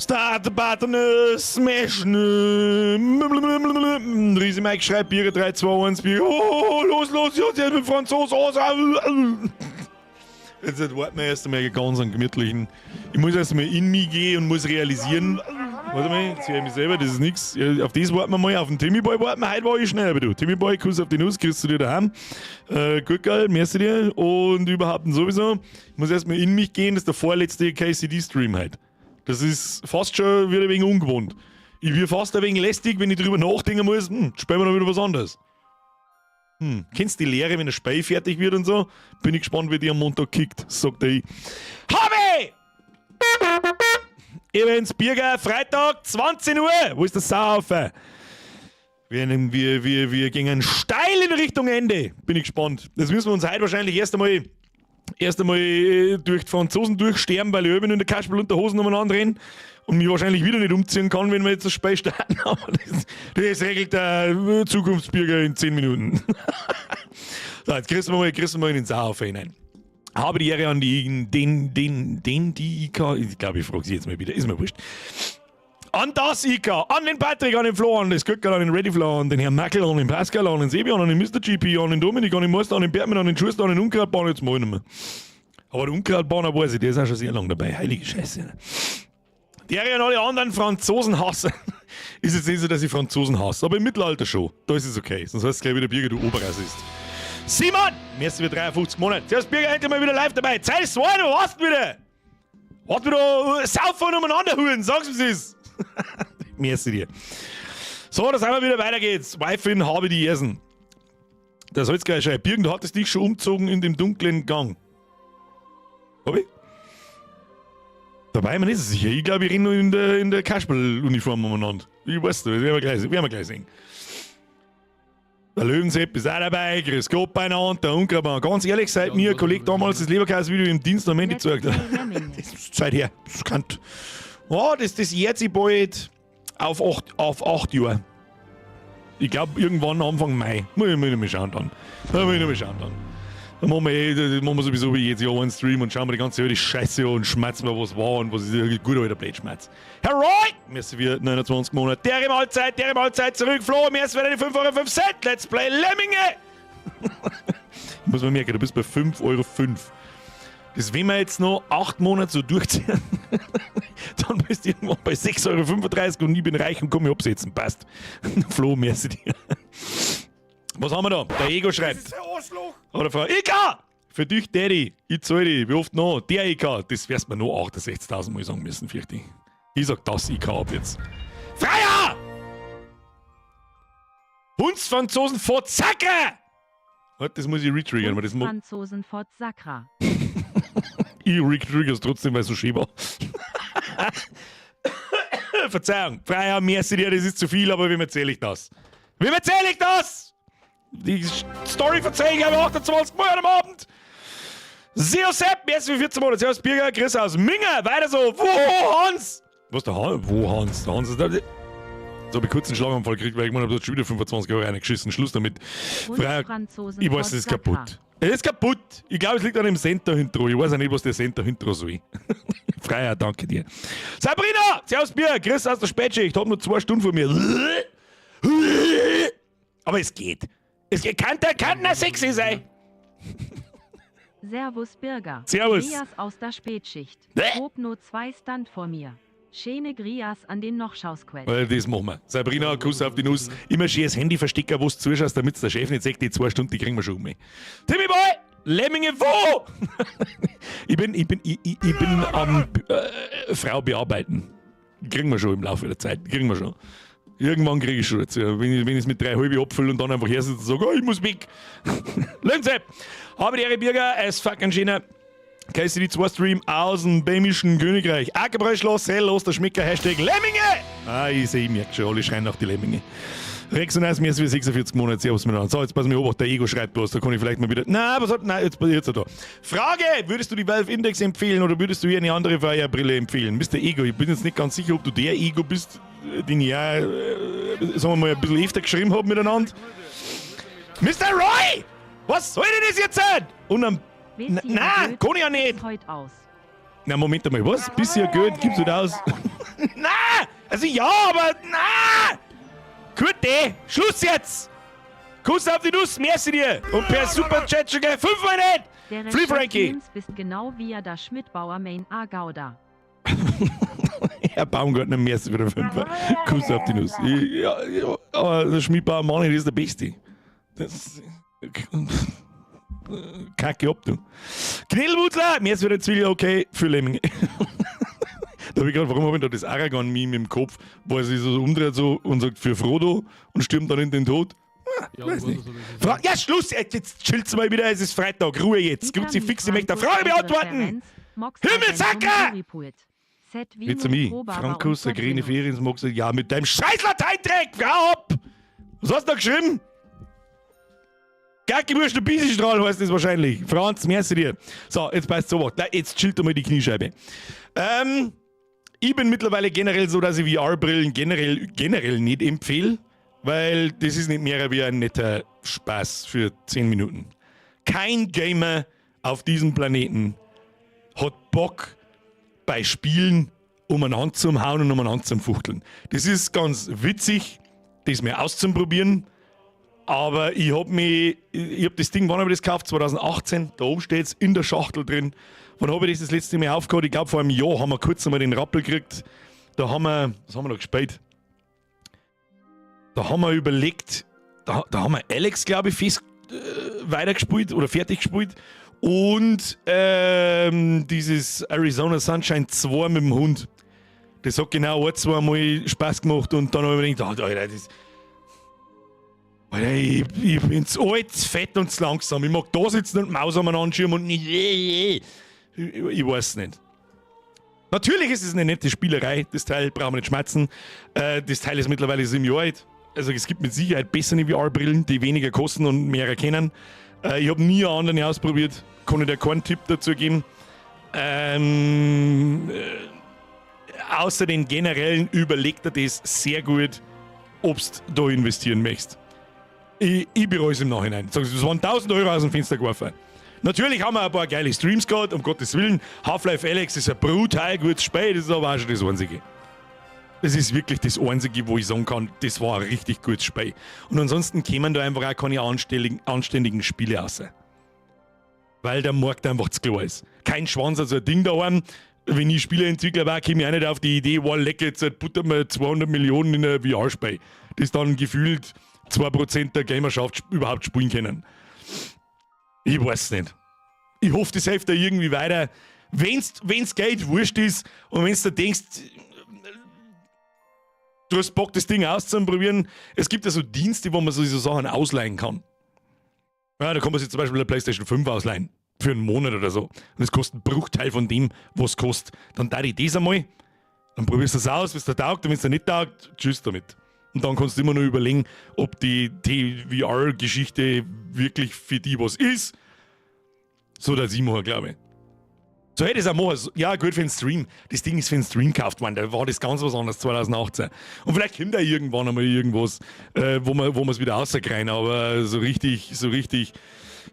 Start the button, smash. Riese Mike schreibt Biere 3, 2, 1, Bier. Oh, los, los, los, jetzt mit Franzos. Oh, Jetzt warten wir erst einmal ganz einen gemütlichen. Ich muss erst mal in mich gehen und muss realisieren. Warte mal, jetzt höre ich mich selber, das ist nichts. Auf das warten wir mal, auf den Timmy Boy warten wir. Heute war ich schnell, aber du. Timmy Boy, Kuss auf die Nuss, kriegst du dir daheim. Gut, geil, merci dir. Und überhaupt und sowieso. Ich muss erst mal in mich gehen, das ist der vorletzte KCD-Stream heute. Das ist fast schon wieder ein wenig ungewohnt. Ich bin fast ein wenig lästig, wenn ich drüber nachdenken muss, spielen wir noch wieder was anderes. Kennst du die Lehre, wenn der Spiel fertig wird und so? Bin ich gespannt, wie die am Montag kickt, sagt er. Habe! Events Birger, Freitag, 20 Uhr. Wo ist das Saufen? Wir gehen steil in Richtung Ende. Bin ich gespannt. Das müssen wir uns heute wahrscheinlich erst einmal durch die Franzosen durchsterben, weil ich eben in der Kasperl unter Hosen umeinander renne und mich wahrscheinlich wieder nicht umziehen kann, wenn wir jetzt das Spiel starten. Aber das regelt der Zukunftsbürger in 10 Minuten. So, jetzt kriegst du mal in den Sauhaufen hinein. Habe die Ehre an die, den, den, den, die IK. Ich glaube, ich frage sie jetzt mal wieder. Ist mir wurscht. An das IK, an den Patrick, an den Flo, an das Göckerl, an den Readyflow, an den Herrn Mackel, an den Pascal, an den Sebi, an den Mr. GP, an den Dominik, an den Meister, an den Bergmann, an den Schuster, an den Unkrautbahn, jetzt mal nicht mehr. Aber der Unkrautbahner weiß ich, der ist auch schon sehr lange dabei. Heilige Scheiße. Die Ehre an alle anderen Franzosen hassen. Ist jetzt nicht so, dass ich Franzosen hasse, aber im Mittelalter schon. Da ist es okay. Sonst heißt es gleich wieder Birger, du Oberrassist. Simon! Merci für 53 Monate. Servus Birger, endlich mal wieder live dabei. Zeit ist zwei, du warst wieder! Wart wieder saufen und umeinander huren, sag's mir es. Merci dir. So, da sind wir wieder, weiter geht's. Wifin habe die Ersen. Der Salzgeil schreibt, Birgen, du hattest dich schon umzogen in dem dunklen Gang. Hab ich? Da war ich mir nicht so sicher. Ich glaube, ich renne nur in der Kasperl-Uniform umeinander. Ich weiß nicht, das werden wir gleich sehen. Der Löwensepp ist auch dabei, grüß Gott beieinander, der Unkrautmann. Ganz ehrlich, seit mir ein Kollege damals das Leberkäse-Video im Dienst am Handy gezeigt hat. Das ist Zeit her. Das kann. Oh, das jährt sich bald auf 8 Jahre. Ich glaube, irgendwann Anfang Mai. Muss ich mal schauen dann. Da muss ich noch mal schauen dann. Dann machen wir, eh, das machen wir sowieso wie jedes Jahr einen Stream und schauen wir die ganze alte Scheiße an und schmerzen wir, was war und was ist gut alter Blödschmerz. Herr Roy! Merci für 29 Monate. Der Mahlzeit, der Mahlzeit zurück. Flo, merci für deine 5,05 Euro. Let's play Lemminge! Ich muss mir merken, du bist bei 5,05 Euro. Das, wenn wir jetzt noch 8 Monate so durchziehen, dann bist du irgendwann bei 6,35 Euro und ich bin reich und kann mich absetzen. Passt. Flo, merci dir. Was haben wir da? Der Ego schreibt. Oder Frau IK! Für dich, Daddy. Ich zahle dich. Wie oft noch? Der IK. Das wirst mir noch 68.000 Mal sagen müssen, fürchte ich. Ich sag das IK ab jetzt. Freier! Hundsfranzosen vor Zacke! Halt, das muss ich retriggern, weil das muss. Franzosen fort Sakra. Ich retrigger's trotzdem, weil es so schön war. Verzeihung, Freier, merci dir, das ist zu viel, aber wem erzähle ich das? Wem erzähle ich das? Die Story verzeihe ich aber 28 Mal am Abend. Servus Sepp, merci für 14 Monate. Servus Birger, Chris aus Minga, weiter so. Wo Hans? Was der Hans? Wo Hans? Der Hans ist da. Jetzt habe ich kurz einen Schlaganfall gekriegt, weil ich meine, ich habe schon wieder 25 Euro reingeschissen. Schluss damit. Freier, Franzosen ich weiß, es ist kaputt. Es ist kaputt. Ich glaube, es liegt an dem Center Intro. Ich weiß auch nicht, was der Center Intro soll. Freier, danke dir. Sabrina! Servus Bier, Chris aus der Spätschicht. Hab nur 2 Stunden vor mir. Aber es geht. Es geht. Kann der sexy sein. Servus Birger. Servus. Grias aus der Spätschicht. Bäh. Hob nur zwei Stand vor mir. Schöne Grias an den Nochschausquell. Das machen wir. Sabrina, Kuss auf die Nuss. Immer schön das Handy verstecken, wo du zuschaust, damit der Chef nicht sagt, die 2 Stunden, die kriegen wir schon um. Timmy Boy! Lemminge wo? Ich bin am Frau bearbeiten. Kriegen wir schon im Laufe der Zeit. Kriegen wir schon. Irgendwann kriege ich schon dazu. Wenn ich es mit drei halbe abfülle und dann einfach her sitze und sage, oh, ich muss weg. Löwensepp! Habe die Ehre, Birger, es fucking schöner KCD 2 Stream aus dem böhmischen Königreich. Ackerbräu-Schloss, hell, los, der Schmecker, #Lemminge! Ah, ich sehe, ich merke schon, alle schreien nach die Lemminge. Rex und Eis, mir ist wie 46 Monate, servus miteinander. So, jetzt pass mir Obacht, der Ego schreibt was, da kann ich vielleicht mal wieder. Na, was hat. Nein, jetzt da. Frage: Würdest du die Valve Index empfehlen oder würdest du eher eine andere VR-Brille empfehlen? Mr. Ego, ich bin jetzt nicht ganz sicher, ob du der Ego bist, den ich ja, sagen wir mal, ein bisschen öfter geschrieben habe miteinander. Mr. Roy! Was soll denn das jetzt sein? Und am. Na, kann ich ja nicht. Heute aus. Na, Moment einmal, was? Bisschen Geld gibst du das aus? Na! Also ja, aber na! Kurte, Schluss jetzt! Kuss auf die Nuss, merci dir! Und per Superchat schon gleich fünfmal nicht! Der Free Frankie! James bist genau wie er da Schmidbauer Main A Gouda. Herr Baumgartner, merci für den Fünfer. Kuss auf die Nuss. Ja, ja, aber der Schmidbauer Mann ist der Beste. Das. Kacke ab, du. Knädelwutzler, merci für den Zwiebel, okay, für Lemminge. Da hab ich grad, warum habe ich da das Aragorn-Meme im Kopf, wo er sich so umdreht so und sagt für Frodo und stürmt dann in den Tod? Ja, Weiß weiß nicht. es aber nicht. Fra ja, Schluss! Jetzt chillt's mal wieder, es ist Freitag, Ruhe jetzt. Kruzifix, ich möchte eine Frage beantworten! Himmelsacker! Jetzt mich. Frankus, der grüne Feriensmox, ja, mit deinem scheiß Lateindreck, hau ab! Was hast du da geschrieben? Gacki-Wurst und Biesenstrahl heißt das wahrscheinlich. Franz, merci dir. So, jetzt passt so was. Jetzt chillt doch mal die Kniescheibe. Ich bin mittlerweile generell so, dass ich VR-Brillen generell nicht empfehle, weil das ist nicht mehr wie ein netter Spaß für 10 Minuten. Kein Gamer auf diesem Planeten hat Bock, bei Spielen umeinander zum Hauen und umeinander zum Fuchteln. Das ist ganz witzig, das mir auszuprobieren. Aber ich hab das Ding, wann habe ich das gekauft? 2018, da oben steht's in der Schachtel drin. Wann habe ich das das letzte Mal aufgehauen? Ich glaube, vor einem Jahr haben wir kurz einmal den Rappel gekriegt. Da haben wir, was haben wir da gespielt? Da haben wir überlegt, da haben wir Alyx, glaube ich, fest weitergespielt oder fertig gespielt. Und dieses Arizona Sunshine 2 mit dem Hund. Das hat genau ein, zwei Mal Spaß gemacht und dann habe ich mir gedacht, Alter, das, Alter, ich bin zu alt, zu fett und zu langsam. Ich mag da sitzen und die Maus aneinander schieben und nicht. Ich weiß nicht. Natürlich ist es eine nette Spielerei, das Teil brauchen wir nicht schmatzen. Das Teil ist mittlerweile 7 Jahre alt. Also es gibt mit Sicherheit bessere VR-Brillen, die weniger kosten und mehr erkennen. Ich habe nie eine andere ausprobiert, kann ich dir keinen Tipp dazu geben. Außer den generellen, überleg dir das sehr gut, ob du da investieren möchtest. Ich bereue es im Nachhinein. Sag, das waren 1000 € aus dem Fenster geworfen. Natürlich haben wir ein paar geile Streams gehabt, um Gottes Willen. Half-Life Alyx ist ein brutal gutes Spiel, das ist aber auch schon das Einzige. Das ist wirklich das Einzige, wo ich sagen kann, das war ein richtig gutes Spiel. Und ansonsten kämen da einfach auch keine anständigen Spiele raus. Weil der Markt einfach zu klein ist. Kein Schwanz hat so ein Ding daheim. Wenn ich Spieleentwickler war, käme ich auch nicht auf die Idee, wow, lecker, jetzt buttern wir 200 Millionen in ein VR-Spiel. Das dann gefühlt 2% der Gamerschaft überhaupt spielen können. Ich weiß nicht. Ich hoffe, das hilft da irgendwie weiter. Wenn's Geld wurscht ist und wenn's du denkst, du hast Bock, das Ding auszuprobieren. Es gibt ja so Dienste, wo man so diese Sachen ausleihen kann. Ja, da kann man sich zum Beispiel eine PlayStation 5 ausleihen. Für einen Monat oder so. Und das kostet einen Bruchteil von dem, was es kostet. Dann da ich das einmal, dann probierst du es aus, wenn es dir taugt, und wenn es dir nicht taugt, tschüss damit. Und dann kannst du immer noch überlegen, ob die VR-Geschichte wirklich für die was ist. So, dass ich mache, glaube ich. So hätte ich es auch machen. Ja, gut für den Stream. Das Ding ist für den Stream gekauft worden. Da war das ganz was anderes 2018. Und vielleicht kommt da irgendwann einmal irgendwas, wo es wieder rauskriegen, aber so richtig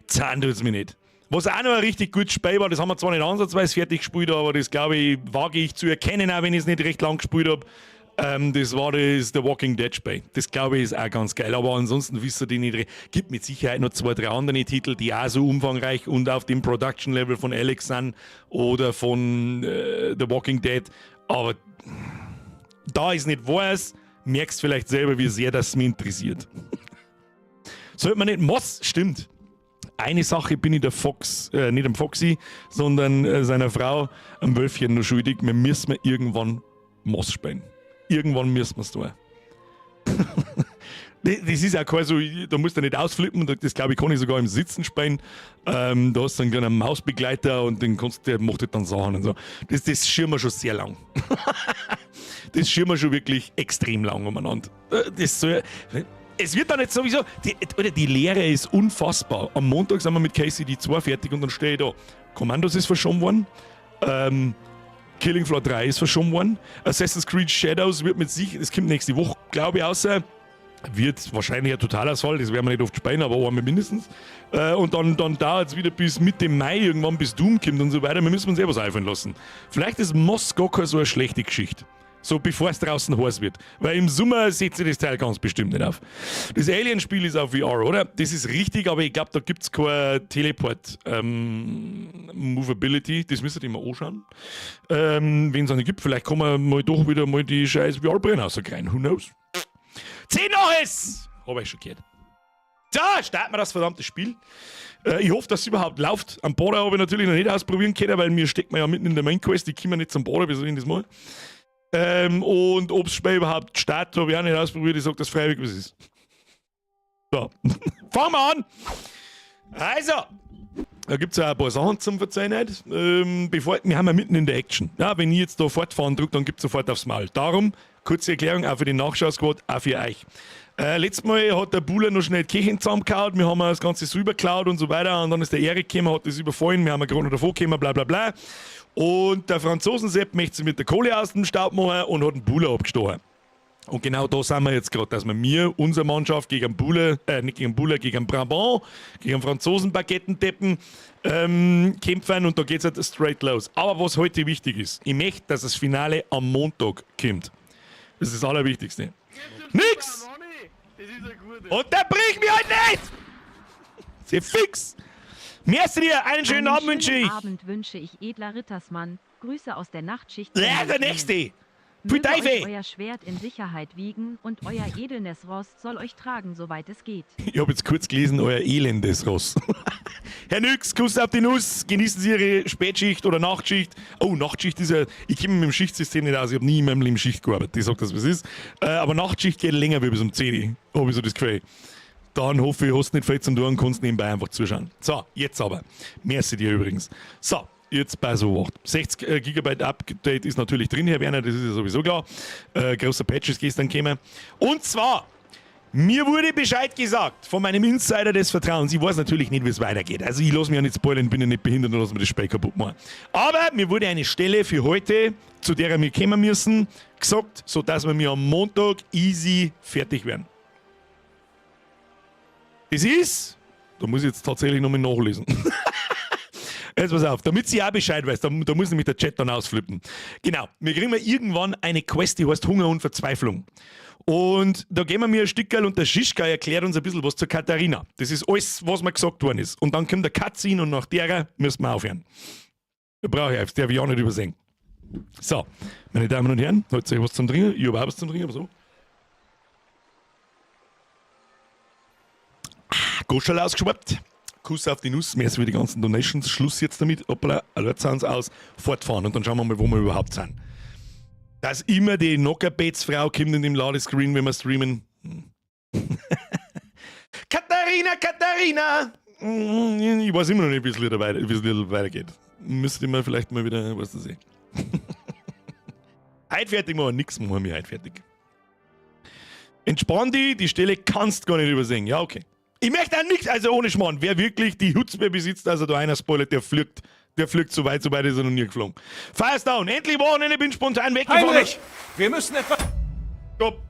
zahn tut es mir nicht. Was auch noch ein richtig gutes Spiel war, das haben wir zwar nicht ansatzweise fertig gespielt, aber das, glaube ich, wage ich zu erkennen, auch wenn ich es nicht recht lang gespielt habe. Das war das The Walking Dead Spiel. Das, glaube ich, ist auch ganz geil. Aber ansonsten wisst ihr die nicht. Gibt mit Sicherheit noch zwei, drei andere Titel, die auch so umfangreich und auf dem Production Level von Alyx sind oder von The Walking Dead. Aber da ich es nicht weiß, merkst vielleicht selber, wie sehr das mich interessiert. Sollte man nicht. Moss, stimmt. Eine Sache bin ich der Fox, nicht dem Foxy, sondern seiner Frau, am Wölfchen, noch schuldig. Wir müssen irgendwann Moss spielen. Irgendwann müssen wir es tun. Das ist auch kein so, da musst du nicht ausflippen, das, glaube ich, kann ich sogar im Sitzen spielen. Da hast du einen kleinen Mausbegleiter und den kannst, der macht halt dann Sachen und so. Das schirmen wir schon sehr lang. Das schirmen wir schon wirklich extrem lang umeinander. Es wird dann nicht sowieso, oder die Leere ist unfassbar. Am Montag sind wir mit KCD 2 fertig und dann stehe ich da. Commandos ist verschoben worden. Killing Floor 3 ist verschoben worden. Assassin's Creed Shadows wird mit sich, das kommt nächste Woche, glaube ich, außer. Wird wahrscheinlich ein Totalausfall, das werden wir nicht oft spielen, aber einmal mindestens. Und dann dauert es wieder bis Mitte Mai, irgendwann bis Doom kommt und so weiter. Wir müssen uns eh was einfallen lassen. Vielleicht ist Moss gar keine so eine schlechte Geschichte. So bevor es draußen heiß wird. Weil im Sommer setze ich das Teil ganz bestimmt nicht auf. Das Alien-Spiel ist auf VR, oder? Das ist richtig, aber ich glaube, da gibt es keine Teleport-Movability. Das müsstet ihr mal anschauen. Wenn es eine gibt, vielleicht kann man mal doch wieder mal die scheiß VR-Brillen rauskriegen. Who knows? 10 nach es! Hab ich schon gehört. So, starten wir das verdammte Spiel. Ich hoffe, dass es überhaupt läuft. Am Border habe ich natürlich noch nicht ausprobieren können, weil mir steckt man ja mitten in der Main Quest. Ich komme nicht zum Border, wie soll ich das mal? Und ob das Spiel überhaupt startet, habe ich auch nicht ausprobiert. Ich sag das freiwillig, was es ist. So, fangen wir an. Also, da gibt es ja ein paar Sachen zum Verzeihen heute. Wir haben ja mitten in der Action. Ja, wenn ich jetzt da fortfahren drücke, dann gibt es sofort aufs Maul. Darum, kurze Erklärung auch für den Nachschau-Squad, auch für euch. Letztes Mal hat der Buhler noch schnell die Kirchen zusammengehauen, wir haben das Ganze so überklaut und so weiter und dann ist der Erik gekommen, hat das überfallen, wir haben gerade noch davor gekommen, bla bla bla. Und der Franzosen-Sepp möchte sich mit der Kohle aus dem Staub machen und hat den Buhler abgestochen. Und genau da sind wir jetzt gerade, dass wir, unsere Mannschaft gegen den Buhler, nicht gegen den Buhler, gegen den Brabant, gegen den Franzosen-Baguettendeppen kämpfen und da geht's halt straight los. Aber was heute wichtig ist, ich möchte, dass das Finale am Montag kommt. Das ist das Allerwichtigste. Nix! Unterbrich mich halt nicht! Sehr fix! Merci dir, einen schönen Abend wünsche ich! Abend wünsche ich, edler Rittersmann. Grüße aus der Nachtschicht. Ja, der nächste! Möge euch euer Schwert in Sicherheit wiegen und euer edelnes Ross soll euch tragen, soweit es geht. Ich habe jetzt kurz gelesen, euer elendes Ross. Herr Nix, Kuss auf die Nuss, genießen Sie Ihre Spätschicht oder Nachtschicht. Oh, Nachtschicht ist ja, ich komme mit dem Schichtsystem nicht aus, ich habe nie in meinem Leben Schicht gearbeitet, ich sag das, was ist. Aber Nachtschicht geht länger wie bis um 10 Uhr, habe ich so das Gefühl. Dann hoffe ich, hast nicht viel zum tun, kannst nebenbei einfach zuschauen. So, jetzt aber. Merci dir übrigens. So. Jetzt bei so 8. 60 Gigabyte Update ist natürlich drin, Herr Werner, das ist ja sowieso klar. Großer Patch ist gestern gekommen. Und zwar, mir wurde Bescheid gesagt von meinem Insider des Vertrauens. Ich weiß natürlich nicht, wie es weitergeht. Also ich lasse mich ja nicht spoilern, bin ja nicht behindert und lasse mir das Spiel kaputt machen. Aber mir wurde eine Stelle für heute, zu der wir kommen müssen, gesagt, sodass wir mir am Montag easy fertig werden. Das ist, da muss ich jetzt tatsächlich nochmal nachlesen. Jetzt pass auf, damit sie auch Bescheid weiß, da muss nämlich der Chat dann ausflippen. Genau, wir kriegen mal irgendwann eine Quest, die heißt Hunger und Verzweiflung. Und da gehen wir mir ein Stückerl und der Schischka erklärt uns ein bisschen was zur Katharina. Das ist alles, was mir gesagt worden ist. Und dann kommt der Cutscene und nach der müssen wir aufhören. Da brauche ich, das darf ich auch nicht übersehen. So, meine Damen und Herren, heute euch was zum Trinken. Ich habe auch was zum Trinken, aber so. Goschal ausgeschwappt. Kuss auf die Nuss, mehr so wie die ganzen Donations. Schluss jetzt damit. Hoppala, Alert Sounds aus. Fortfahren und dann schauen wir mal, wo wir überhaupt sind. Dass immer die Knockerbetsfrau kommt in dem Ladescreen, wenn wir streamen. Katharina, Katharina! Ich weiß immer noch nicht, wie es weitergeht. Müsste ich mir vielleicht mal wieder, was das eh. Heute fertig machen, nix machen wir heute fertig. Entspann dich, die Stelle kannst gar nicht übersehen. Ja, okay. Ich möchte auch nichts, also ohne Schmarrn. Wer wirklich die Hutzpe besitzt, also da einer spoilert, der fliegt so weit ist er noch nie geflogen. Firestone, endlich Wochenende, bin spontan weggefahren. Heinrich, wir müssen etwa... Stopp.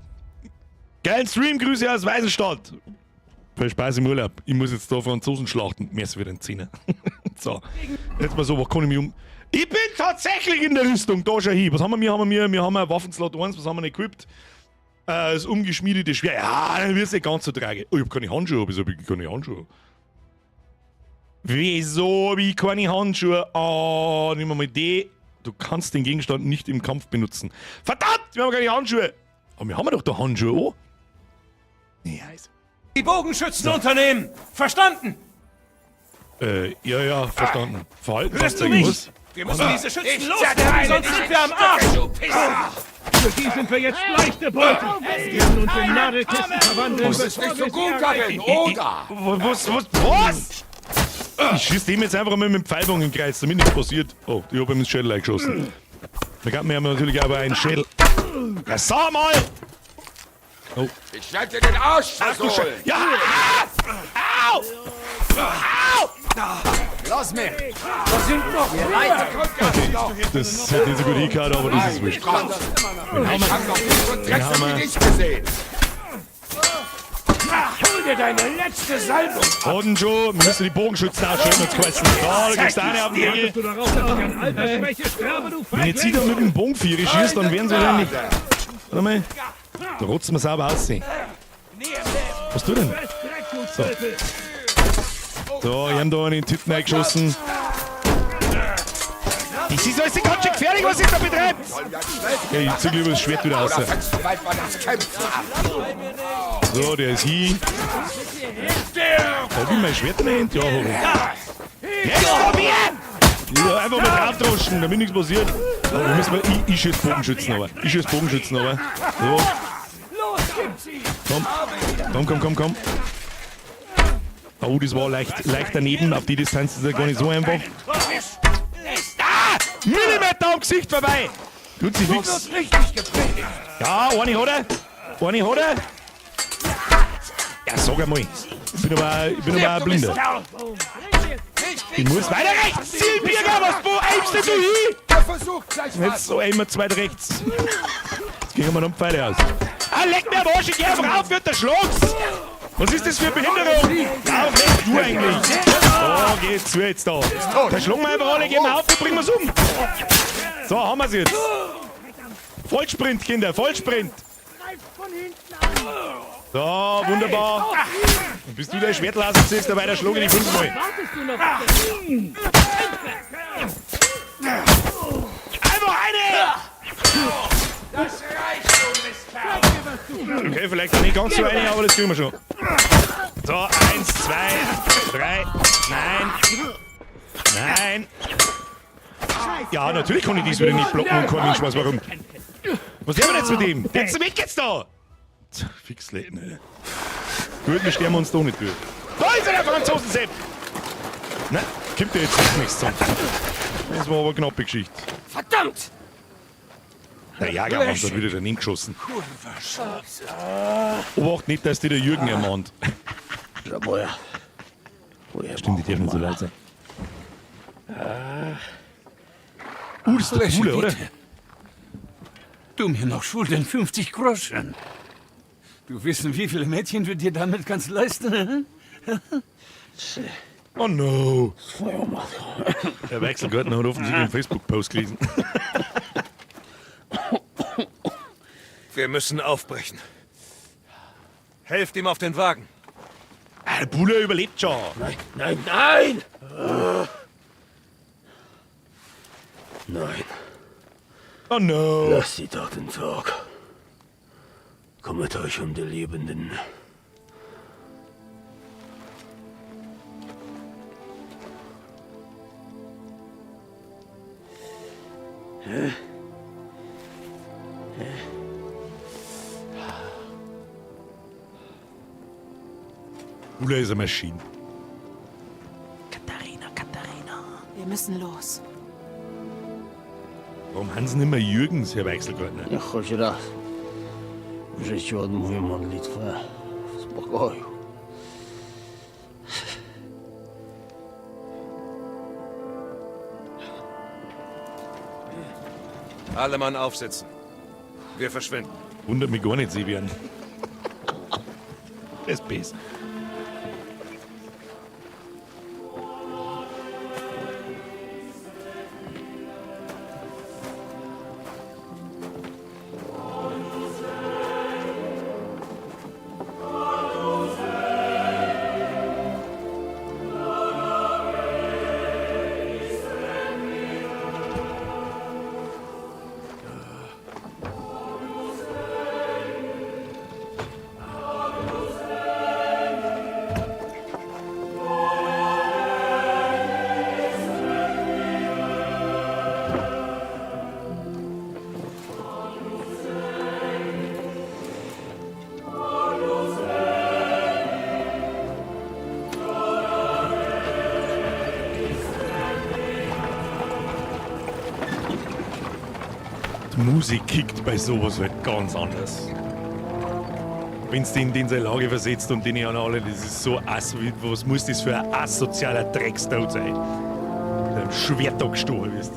Geilen Stream, Grüße aus Weißenstadt. Viel Spaß im Urlaub. Ich muss jetzt da Franzosen schlachten. Mehr ist wieder ein Zehner. So, jetzt mal so, was kann ich mich um... Ich bin tatsächlich in der Rüstung, da schau hin. Was haben wir? Wir haben einen Waffenslot 1, was haben wir equipped? Das umgeschmiedete Schwert. Ja, dann wird's nicht ganz so tragisch. Oh, ich hab keine Handschuhe. Wieso hab ich keine Handschuhe? Wieso hab ich keine Handschuhe? Ah, nehmen wir mal die. Du kannst den Gegenstand nicht im Kampf benutzen. Verdammt, wir haben keine Handschuhe. Aber wir haben doch da Handschuhe, oh? Nee, also. Die Bogenschützen unternehmen. Verstanden? Ja, verstanden. Verhalten. Hörst du mich? Wir müssen diese Schützen loswerden, sonst sind wir am Arsch. Für die sind wir jetzt leichte Beute. Wir werden uns in Nadelkissen verwandeln. Das ist nicht so gut darin, oder? Was? Ich schieß dem jetzt einfach mal mit dem Pfeilbogen im Kreis, damit nichts passiert. Oh, ich hab ihm ins Schädel eingeschossen. Da gab mir natürlich aber einen Schädel. Ja, sag mal! Oh. Ich werde dir den Arsch versohlen. Ja! Au! Au! Lass mich! Da sind noch mehr! Okay, das hätte nicht so gut hingehört, aber das ist wurscht. Ich hab noch nie so Dreck wie dich gesehen! Hol dir deine letzte Salbung. Hoden schon, wir müssen die Bogenschützen ausschalten, hat's geheißen. Da, du kriegst eine auf den Deckel. Wartest du darauf, dass ich an Altersschwäche sterbe, du Wenn jetzt Feigling? ich da mit dem Bogen Viere schießt, dann werden sie wahrscheinlich. Warte mal. Da rotzen wir sauber aus. Was tut denn? Fress Dreck, du Tölpel! So, ich hab da einen Typen eingeschossen. Das ist alles ganz schön gefährlich, was ich da betreibt. Ja, ich zieh lieber das Schwert wieder raus. Oder fängst du bald mal das Kämpfen an? So, der ist hin. Hab ich mein Schwert in der Hand? Ja, hab ich. Jetzt komm her! Ja, einfach mal draufdroschen, damit nichts passiert. Aber wir müssen mal, ich schieß Bogenschützen aber. Ich schieß Bogenschützen aber. So. Komm, komm, komm, komm, komm. Oh, das war leicht, leicht daneben. Auf die Distanz ist ja gar nicht so einfach. Ah! Millimeter am Gesicht vorbei! Kruzifix. Richtig gepredigt. Ja, eine hat er. Eine hat er. Ja, sag einmal. Ich bin aber ein Blinder. Ich muss weiter rechts zielen, Birger. Was, wo aimst denn du hin? Der versucht gleich Jetzt was. so einmal zwei rechts. Jetzt gehen wir noch Pfeile aus. Ah, leck mir am Arsch, ich geh einfach auf, wird der Schlags. Was ist das für eine Behinderung? Auf, leck du eigentlich. Oh, geh zu jetzt da. Da schlagen wir einfach alle, gehen wir auf, wir bringen wir's um. So, haben wir's jetzt. Vollsprint, Kinder, Vollsprint. So, wunderbar. Und bis du dein Schwert lassen ziehst, dabei der schlage ich dich fünfmal. Wartest du noch? Einfach eine! Das reicht, du Mistkerl. Okay, vielleicht auch nicht ganz so eine, aber das kriegen wir schon. So, 1, 2, 3, nein. Nein. Ja, natürlich kann ich dies wieder nicht blocken und kein Mensch weiß warum. Was machen wir jetzt mit dem? Der ist weg jetzt da! Fix Letten, Alter. Gut, wir sterben uns da nicht durch. Da ist er, der Franzosen-Sepp! Na, kommt der jetzt nicht nichts zusammen. Das war aber eine knappe Geschichte. Verdammt! Der Jagermann hat wieder daneben geschossen. Obacht nicht, dass dir der Jürgen ermahnt. Stimmt, die dürfen nicht so laut sein. Das ist der Pule, oder? Du mir noch schulden 50 Groschen. Du wissen, wie viele Mädchen du dir damit kannst leisten? Hä? Oh no. Der Wechselgartner hat offensichtlich einen Facebook-Post gelesen. Wir müssen aufbrechen. Helft ihm auf den Wagen. Ah, der Pule überlebt schon. Nein, nein, nein! Nein, Oh no. lasst sie doch den Tag. Kümmert euch um die Lebenden. Pule ist eine Maschine. Katharina, Katharina. Wir müssen los. Warum haben sie nicht mehr Jürgens, Herr Weichselgartner? Niech choć raz w życiu odmówię modlitwę w spokoju. Alle Mann aufsitzen. Wir verschwinden. Wundert mich gar nicht, Sebian. Das ist besser. Die Musik kickt bei sowas halt ganz anders. Wenn's den in seine Lage versetzt und den an alle, das ist so ass, was muss das für ein asozialer Dreckstau sein? Der am Schwert da gestochen wirst.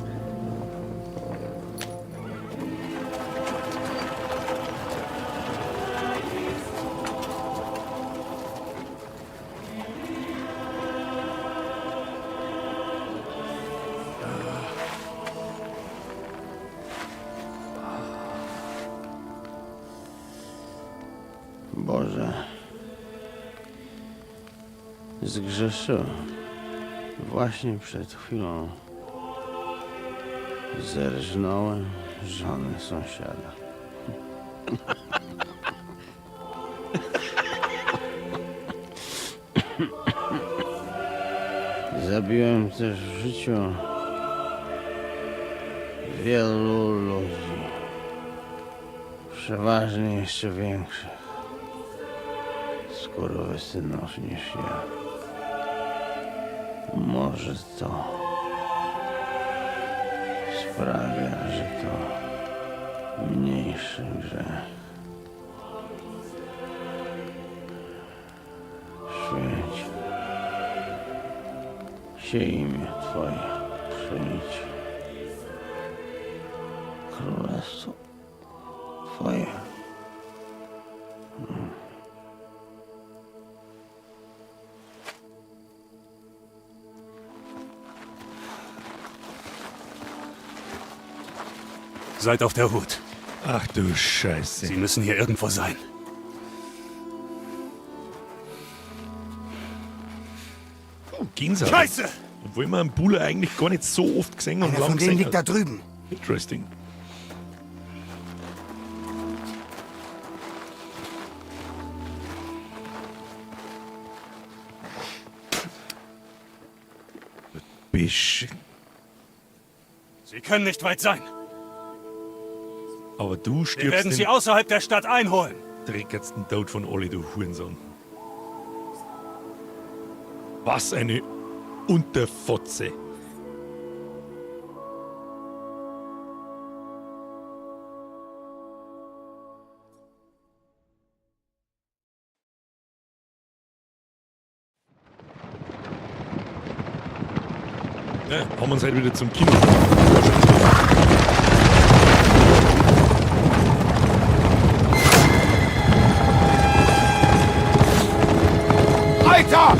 Boże, zgrzeszyłem. Właśnie przed chwilą zerżnąłem żonę sąsiada. Zabiłem też w życiu wielu ludzi. Przeważnie jeszcze większych skurwysynów niż ja. Może to sprawia, że to mniejszy grzech. Święć się imię Twoje, przyjdź królestwo Twoje. Seid auf der Hut. Ach du Scheiße. Sie müssen hier irgendwo sein. Oh, Gänsehaut. Scheiße! Obwohl man einen Buller eigentlich gar nicht so oft gesehen und Einer lang von denen gesehen liegt da hat. drüben. Interesting. Bisch. Sie können nicht weit sein. Aber du Wir stirbst werden sie den außerhalb der Stadt einholen. dreckigsten Tod von alle, du Hurensohn. Was eine Unterfotze. Ja, haben wir uns heute wieder zum Kino. Alter!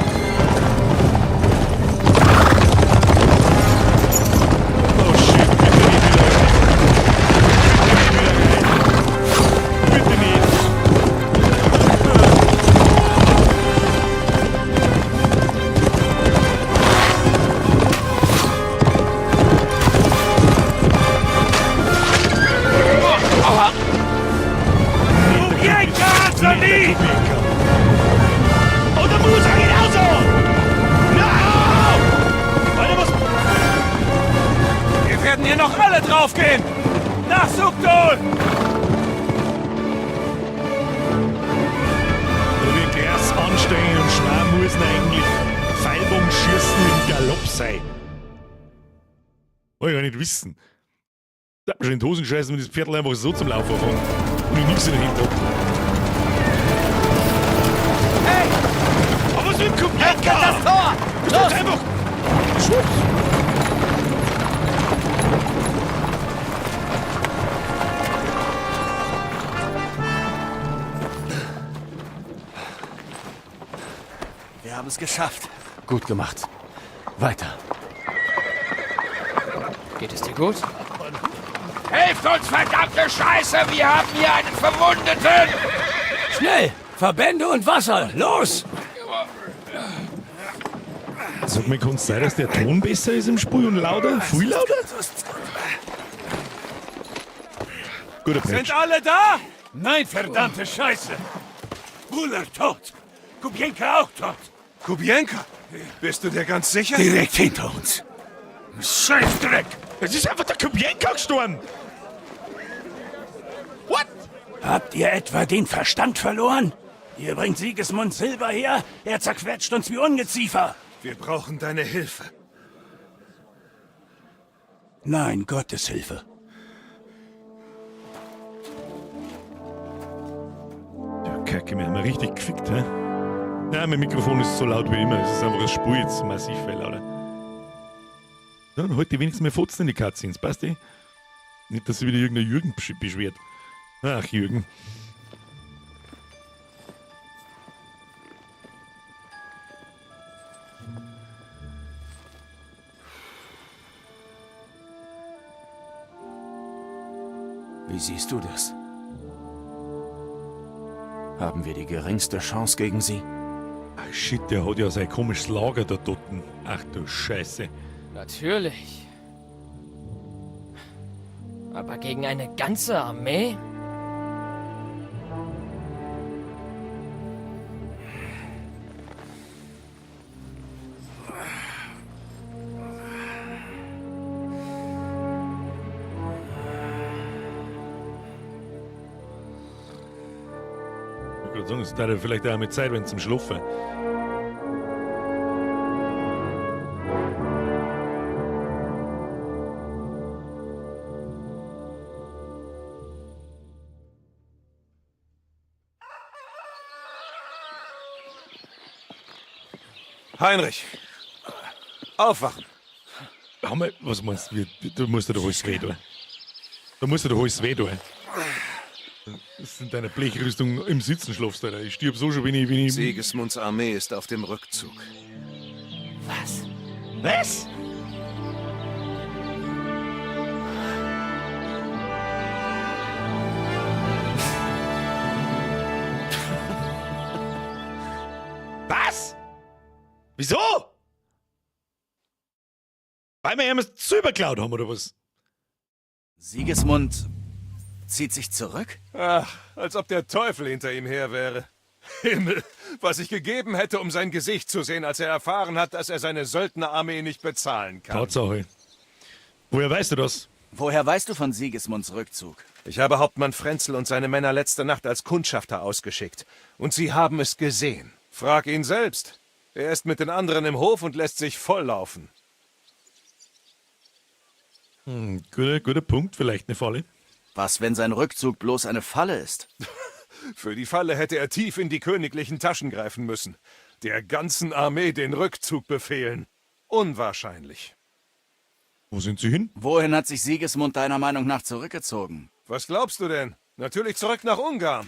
Oh shit, bitte nicht wieder. Bitte nicht wieder rein. Bitte nicht. Kubjenka, Oh, der Musa geht auch so! No! Alter, was? Wir werden hier noch alle draufgehen! Nach Sukdol! Wie krass anstrengend und schwer muss denn eigentlich Pfeilbogenschießen im Galopp sein? Wollte ich gar nicht wissen. Da hat man schon in die Hosen scheißen, wenn das Pferd einfach so zum Laufen anfängt. Und ich nichts in der Hand hab. Hey! Aber was mit dem Kubjenka? Das Tor! Das ist einfach... Schwupps! Wir haben es geschafft. Gut gemacht. Weiter. Geht es dir gut? Helft uns, verdammte Scheiße! Wir haben hier einen Verwundeten! Schnell! Verbände und Wasser! Los! Sag mal, kann es sein, dass der Ton besser ist im Spiel und lauter? Viel lauter? Guter Patch. Sind alle da? Nein, verdammte Scheiße! Buller tot! Kubjenka auch tot! Kubienka, bist du dir ganz sicher? Direkt hinter uns! Scheißdreck! Es ist einfach der Kubjenka gestorben! What? Habt ihr etwa den Verstand verloren? Ihr bringt Sigismund Silber her, er zerquetscht uns wie Ungeziefer. Wir brauchen deine Hilfe. Nein, Gottes Hilfe. Du Kacke, wir haben ja richtig gefickt, hä? Ja, mein Mikrofon ist so laut wie immer. Es ist einfach das Spur jetzt massiv viel lauter. Dann halt die wenigstens mal Fotzen in die Cutscenes, passt eh? Nicht, dass sich wieder irgendein Jürgen beschwert. Ach, Jürgen. Wie siehst du das? Haben wir die geringste Chance gegen sie? Ah, shit, der hat ja sein komisches Lager da dort. Ach du Scheiße. Natürlich. Aber gegen eine ganze Armee? Ich würde sagen, es ist vielleicht auch mit Zeit, wenn zum Schlafen. Heinrich! Aufwachen! Haben wir, was meinst du? Du musst dir doch alles weh tun. Da musst du doch alles weh tun. Das ist in deiner Blechrüstung im Sitzen schlafst, Alter. Ich stirb so schon, wenn ich. Sigismunds Armee ist auf dem Rückzug. Was? Was? Was? Wieso? Weil wir ihm das Silber geklaut haben, oder was? Sigismund zieht sich zurück? Ach, als ob der Teufel hinter ihm her wäre. Himmel, was ich gegeben hätte, um sein Gesicht zu sehen, als er erfahren hat, dass er seine Söldnerarmee nicht bezahlen kann. Tatsache. Woher weißt du das? Woher weißt du von Sigismunds Rückzug? Ich habe Hauptmann Frenzel und seine Männer letzte Nacht als Kundschafter ausgeschickt. Und sie haben es gesehen. Frag ihn selbst. Er ist mit den anderen im Hof und lässt sich volllaufen. Guter Punkt, vielleicht eine Falle. Was, wenn sein Rückzug bloß eine Falle ist? Für die Falle hätte er tief in die königlichen Taschen greifen müssen. Der ganzen Armee den Rückzug befehlen. Unwahrscheinlich. Wo sind sie hin? Wohin hat sich Sigismund deiner Meinung nach zurückgezogen? Was glaubst du denn? Natürlich zurück nach Ungarn.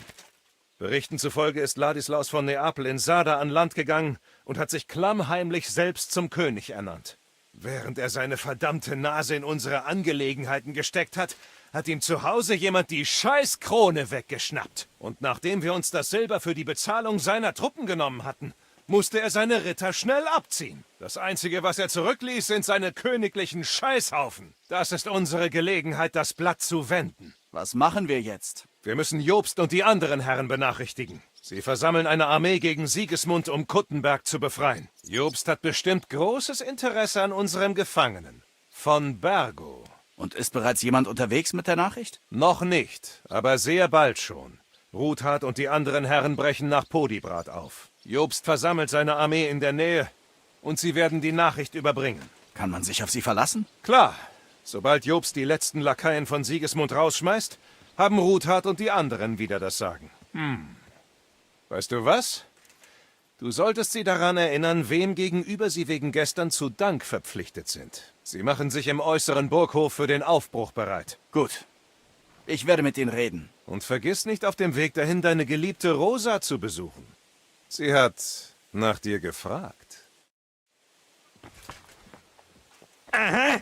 Berichten zufolge ist Ladislaus von Neapel in Sada an Land gegangen und hat sich klammheimlich selbst zum König ernannt. Während er seine verdammte Nase in unsere Angelegenheiten gesteckt hat, hat ihm zu Hause jemand die Scheißkrone weggeschnappt. Und nachdem wir uns das Silber für die Bezahlung seiner Truppen genommen hatten, musste er seine Ritter schnell abziehen. Das Einzige, was er zurückließ, sind seine königlichen Scheißhaufen. Das ist unsere Gelegenheit, das Blatt zu wenden. Was machen wir jetzt? Wir müssen Jobst und die anderen Herren benachrichtigen. Sie versammeln eine Armee gegen Sigismund, um Kuttenberg zu befreien. Jobst hat bestimmt großes Interesse an unserem Gefangenen. Von Bergo. Und ist bereits jemand unterwegs mit der Nachricht? Noch nicht, aber sehr bald schon. Ruthard und die anderen Herren brechen nach Podibrat auf. Jobst versammelt seine Armee in der Nähe und sie werden die Nachricht überbringen. Kann man sich auf sie verlassen? Klar. Sobald Jobst die letzten Lakaien von Sigismund rausschmeißt, haben Ruthard und die anderen wieder das Sagen. Weißt du was? Du solltest sie daran erinnern, wem gegenüber sie wegen gestern zu Dank verpflichtet sind. Sie machen sich im äußeren Burghof für den Aufbruch bereit. Gut. Ich werde mit ihnen reden. Und vergiss nicht, auf dem Weg dahin deine geliebte Rosa zu besuchen. Sie hat nach dir gefragt. Aha.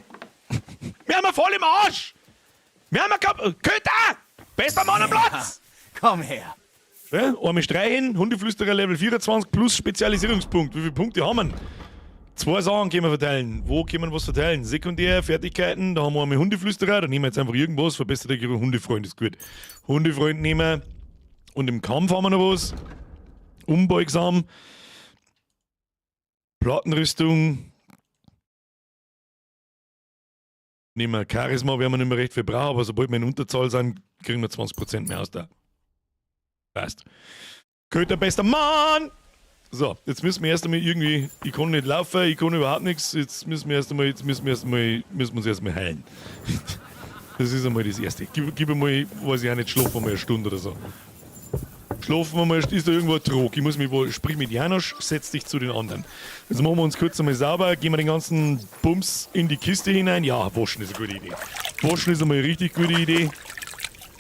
Wir haben voll im Arsch! Wir haben Köter! Bester Mann am Platz! Komm her! Ja, einmal streichen, Hundeflüsterer Level 24 plus Spezialisierungspunkt. Wie viele Punkte haben wir? Zwei Sachen können wir verteilen. Wo können wir was verteilen? Sekundär, Fertigkeiten, da haben wir einmal Hundeflüsterer, da nehmen wir jetzt einfach irgendwas. Verbesserte Hundefreund ist gut. Hundefreund nehmen wir. Und im Kampf haben wir noch was. Unbeugsam. Plattenrüstung. Nehmen wir Charisma, werden wir nicht mehr recht viel brauchen, aber sobald wir in Unterzahl sind, kriegen wir 20% mehr aus da. Passt. Köter, bester Mann! So, jetzt müssen wir erst einmal irgendwie, ich kann nicht laufen, ich kann überhaupt nichts, jetzt müssen wir erst einmal, müssen wir uns erstmal heilen. Das ist einmal das Erste. Gib einmal, weiß ich auch nicht, schlafen wir mal eine Stunde oder so. Schlafen wir mal, ist da irgendwo ein Trog? Ich muss mich wohl, sprich mit Janosch, setz dich zu den anderen. Jetzt machen wir uns kurz einmal sauber, gehen wir den ganzen Bums in die Kiste hinein. Ja, waschen ist eine gute Idee. Waschen ist einmal eine richtig gute Idee.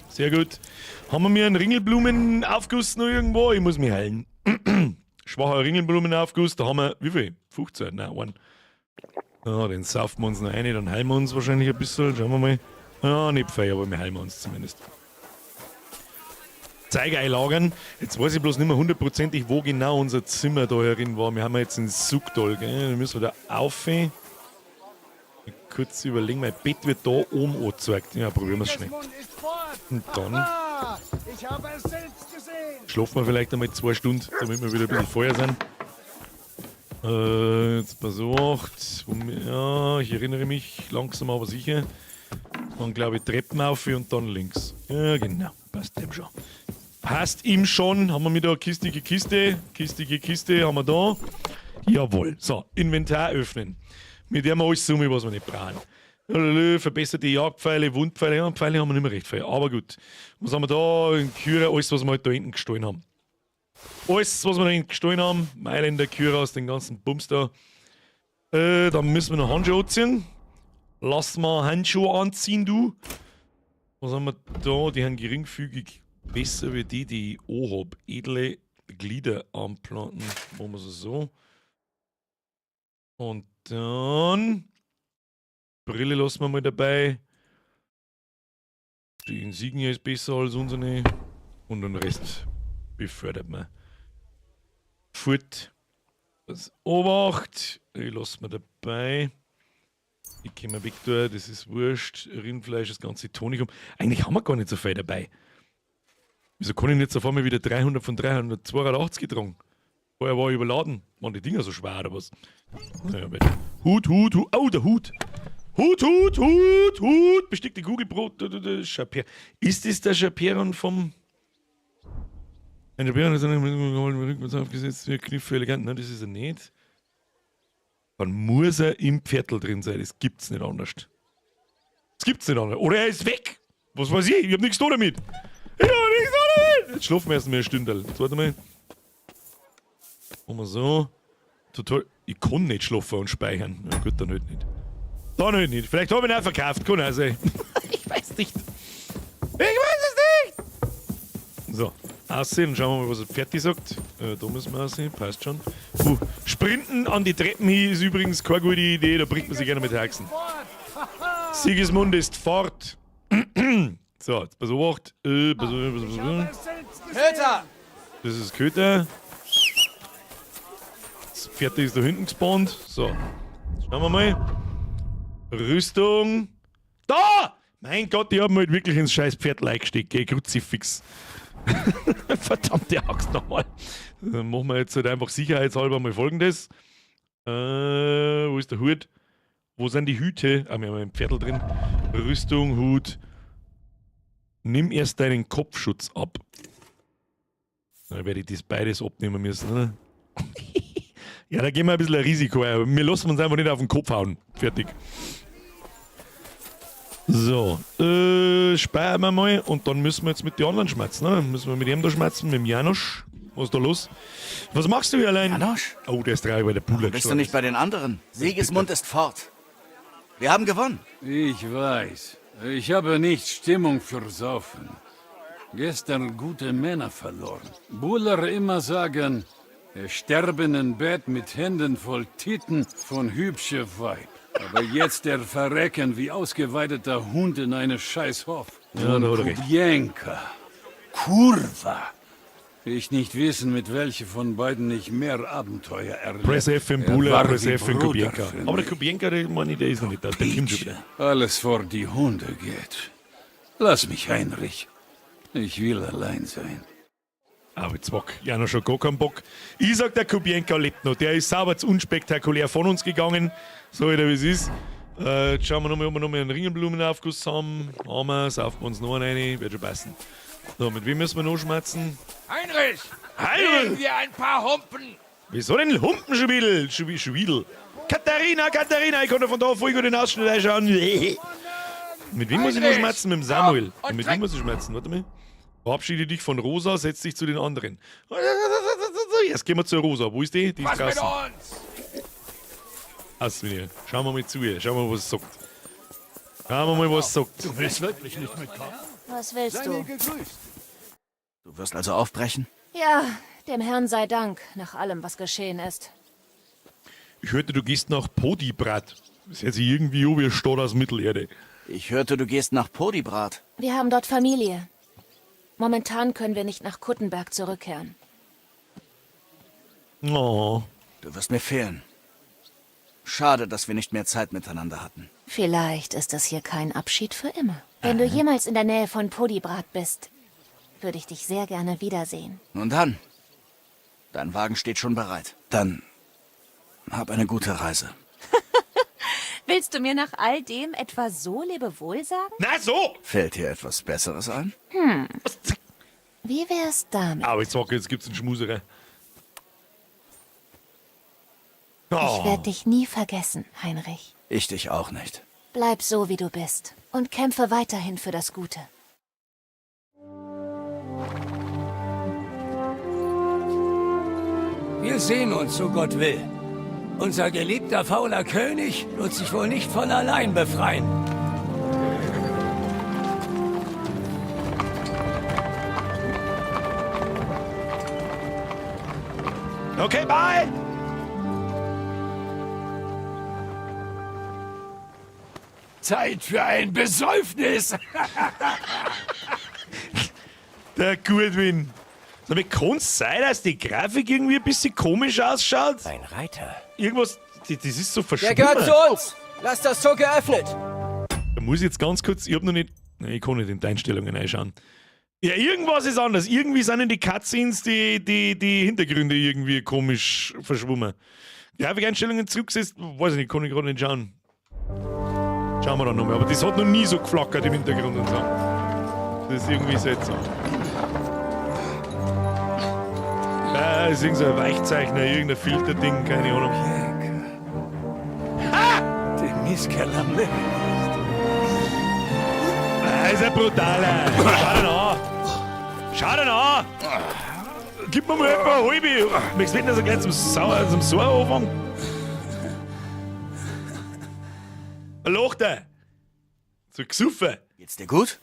Sehr gut. Haben wir mir einen Ringelblumenaufguss noch irgendwo? Ich muss mich heilen. Schwacher Ringelblumenaufguss, da haben wir, wie viel? 15? Nein, einen. Ja, den saufen wir uns noch rein, dann heilen wir uns wahrscheinlich ein bisschen. Schauen wir mal. Ja, nicht fein, aber wir heilen uns zumindest. Zeug einlagern. Jetzt weiß ich bloß nicht mehr hundertprozentig, wo genau unser Zimmer da herin war. Wir haben ja jetzt in Suchdol, gell? Da müssen wir da auf. Kurz überlegen, mein Bett wird da oben angezeigt. Ja, probieren wir es schnell. Und dann schlafen wir vielleicht einmal 2 Stunden, damit wir wieder ein bisschen Feuer sind. Jetzt pass auf. Ja, ich erinnere mich langsam, aber sicher. Dann glaube ich Treppen auf und dann links. Ja, genau. Passt ihm schon. Passt ihm schon. Haben wir wieder eine kistige Kiste. Kistige Kiste haben wir da. Jawohl. So, Inventar öffnen. Mit dem alles summe, was wir nicht brauchen. Verbesserte Jagdpfeile, Wundpfeile. Ja, Pfeile haben wir nicht mehr recht viel. Aber gut. Was haben wir da? Ein Kürer, alles, was wir halt da hinten gestohlen haben. Alles, was wir da hinten gestohlen haben. Mailänder Kürer aus den ganzen Bums da. Dann müssen wir noch Handschuhe anziehen. Lass mal Handschuhe anziehen, du. Was haben wir da? Die haben geringfügig besser wie die, die ich auch hab. Edle Glieder anplanten. Machen wir sie so. Und dann Brille lassen wir mal dabei. Die Insignie ist besser als unsere. Und den Rest befördert man. Furt. Das Obacht. Die lassen wir dabei. Die können wir weg da, das ist wurscht. Rindfleisch, das ganze Tonikum. Eigentlich haben wir gar nicht so viel dabei. Wieso kann ich nicht auf einmal wieder 300 von 382 getragen? Vorher war ich überladen. Waren die Dinger so schwer oder was? Naja, weiter. Hut, Hut, Hut. Oh, der Hut. Hut, Hut, Hut, Hut. Bestickte Kugelbrot. Chaper. Ist das der Chaperon vom. Ein Chaperon ist rückwärts aufgesetzt. Kniffe elegant. Nein, das ist er nicht. Dann muss er im Viertel drin sein. Das gibt's nicht anders. Das gibt's nicht anders. Oder er ist weg. Was weiß ich? Ich hab nichts da damit. Ich hab nichts da damit. Jetzt schlafen wir erst mal eine Stunde. Jetzt warte mal. Machen wir so. Total. Ich kann nicht schlafen und speichern. Na gut, dann halt nicht. Dann halt nicht. Vielleicht habe ich ihn auch verkauft. Kann auch sein. Ich weiß nicht. Ich weiß es nicht! So. Aussehen. Schauen wir mal, was er fertig sagt. Da müssen wir aussehen. Passt schon. Sprinten an die Treppen hier ist übrigens keine gute Idee. Da bringt man sich gerne mit Haxen. Sigismund ist fort. So, jetzt pass auf. Pass auf, pass auf, pass auf. Köter! Das ist Köter. Das Pferd ist da hinten gespawnt. So. Schauen wir mal. Rüstung. Da! Mein Gott, die haben halt wirklich ins scheiß Pferd eingesteckt. Gell, Kruzifix. Verdammte Axt nochmal. Dann machen wir jetzt halt einfach sicherheitshalber mal Folgendes. Wo ist der Hut? Wo sind die Hüte? Ah, wir haben ein Pferdl drin. Rüstung, Hut. Nimm erst deinen Kopfschutz ab. Dann werde ich das beides abnehmen müssen, oder? Ja, da gehen wir ein bisschen ein Risiko ein. Wir lassen uns einfach nicht auf den Kopf hauen. Fertig. So, speichern wir mal und dann müssen wir jetzt mit den anderen schmerzen. Ne? Müssen wir mit ihm da schmerzen, mit dem Janosch. Was ist da los? Was machst du hier allein? Janosch? Oh, der ist traurig, weil der Buller Bist du nicht bei den anderen? Sigismund ist fort. Wir haben gewonnen. Ich weiß. Ich habe nicht Stimmung für Saufen. Gestern gute Männer verloren. Buller immer sagen, er sterben in Bett mit Händen voll Titten von hübsche Weib. Aber jetzt der Verrecken wie ausgeweideter Hund in eine scheiß Hof. Ja, da hat er recht. Kubjenka. Kurva. Ich nicht wissen, mit welche von beiden ich mehr Abenteuer erlebe. Press F in Er Buller, war Press wie F in Bruder Kubjenka. für Aber der mich. Kubjenka, der, meine ich, der ist noch nicht da. Der kommt schon wieder. Alles vor die Hunde geht. Lass mich, Heinrich. Ich will allein sein. Aber Zwack, ja noch schon gar keinen Bock. Ich sag, der Kubjenka lebt noch. Der ist sauber zu unspektakulär von uns gegangen. So wieder wie es ist. Jetzt schauen wir nochmal, ob wir nochmal einen Ringelblumenaufguss haben. Haben wir, saufen wir uns noch einen rein, wird schon passen. So, mit wem müssen wir noch schmerzen? Heinrich! Heinrich! Nehmen wir ein paar Humpen! Wieso denn Humpen schon wieder? Schon wieder? Katharina, Katharina, ich konnte von da voll gut den Ausschnitt einschauen. Mit wem muss ich noch schmerzen? Mit dem Samuel. Und Mit wem muss ich schmerzen? Warte mal. Verabschiede dich von Rosa, setz dich zu den anderen. Jetzt gehen wir zur Rosa. Wo ist die? Die ist Was mit draußen. uns? Aus mit ihr. Schauen wir mal zu ihr. Schauen wir mal, was sie sagt. Schauen wir mal, was sie sagt. Du willst wirklich nicht mitkommen? Was willst du? Du wirst also aufbrechen? Ja, dem Herrn sei Dank, nach allem, was geschehen ist. Ich hörte, du gehst nach Podibrat. Das hört sich irgendwie an wie eine Stadt aus Mittelerde. Ich hörte, du gehst nach Podibrat. Wir haben dort Familie. Momentan können wir nicht nach Kuttenberg zurückkehren. Oh. Du wirst mir fehlen. Schade, dass wir nicht mehr Zeit miteinander hatten. Vielleicht ist das hier kein Abschied für immer. Wenn du jemals in der Nähe von Podibrat bist, würde ich dich sehr gerne wiedersehen. Nun dann. Dein Wagen steht schon bereit. Dann hab eine gute Reise. Willst du mir nach all dem etwa so Lebewohl sagen? Na so! Fällt dir etwas Besseres ein? Hm. Wie wär's damit? Aber ich sag, jetzt gibt's einen Schmuserer. Ich werde dich nie vergessen, Heinrich. Ich dich auch nicht. Bleib so, wie du bist und kämpfe weiterhin für das Gute. Wir sehen uns, so Gott will. Unser geliebter fauler König wird sich wohl nicht von allein befreien. Okay, bye! Zeit für ein Besäufnis. Der Gutwin. Sag mal, kann's sein, dass die Grafik irgendwie ein bisschen komisch ausschaut? Ein Reiter. Irgendwas, das ist so Der verschwommen. gehört zu uns! Lass das Tor geöffnet! Da muss ich jetzt ganz kurz, ich hab noch nicht, nein, ich kann nicht in die Einstellungen reinschauen. Ja, irgendwas ist anders. Irgendwie sind in die Cutscenes die Hintergründe irgendwie komisch verschwommen. Grafikeinstellungen zurückgesetzt, weiß ich nicht, kann ich gerade nicht schauen. Schauen wir dann nochmal. Aber das hat noch nie so geflackert im Hintergrund und so. Das ist irgendwie seltsam. Ah, ist irgend so ein Weichzeichner, irgendein Filterding, keine Ahnung. Den Mistkerl am Leben. Ah, ist ja brutal. Schau den an. Schau den an. Gib mir mal etwa eine halbe. Möchtest du wetten, dass er gleich zum Sauer anfangen? Ein Loch da. So gesoffen. Geht's dir gut?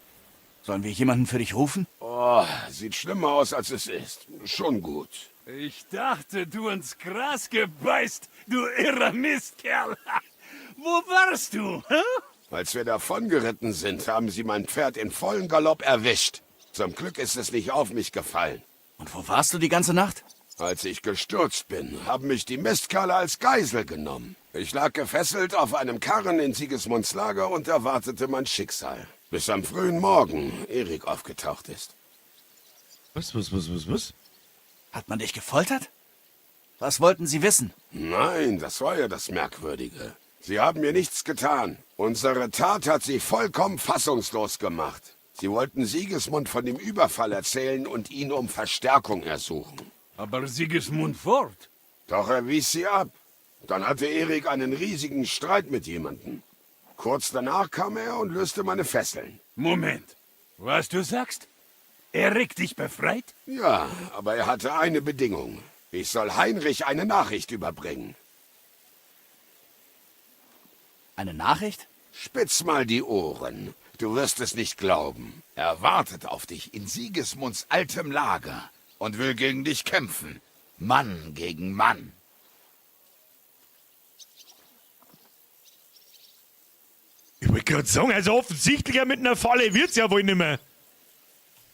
Sollen wir jemanden für dich rufen? Oh, sieht schlimmer aus, als es ist. Schon gut. Ich dachte, du ins Gras gebeißt, du irrer Mistkerl. Wo warst du? Hä? Als wir davongeritten sind, haben sie mein Pferd in vollen Galopp erwischt. Zum Glück ist es nicht auf mich gefallen. Und wo warst du die ganze Nacht? Als ich gestürzt bin, haben mich die Mistkerle als Geisel genommen. Ich lag gefesselt auf einem Karren in Sigismunds Lager und erwartete mein Schicksal. Bis am frühen Morgen Erik aufgetaucht ist. Was? Hat man dich gefoltert? Was wollten sie wissen? Nein, das war ja das Merkwürdige. Sie haben mir nichts getan. Unsere Tat hat sie vollkommen fassungslos gemacht. Sie wollten Sigismund von dem Überfall erzählen und ihn um Verstärkung ersuchen. Aber Sigismund fort. Doch er wies sie ab. Dann hatte Erik einen riesigen Streit mit jemandem. Kurz danach kam er und löste meine Fesseln. Moment. Was du sagst? Erik dich befreit? Ja, aber er hatte eine Bedingung. Ich soll Heinrich eine Nachricht überbringen. Eine Nachricht? Spitz mal die Ohren. Du wirst es nicht glauben. Er wartet auf dich in Sigismunds altem Lager und will gegen dich kämpfen. Mann gegen Mann. Ich wollte gerade sagen, also offensichtlicher mit einer Falle wird's ja wohl nicht mehr.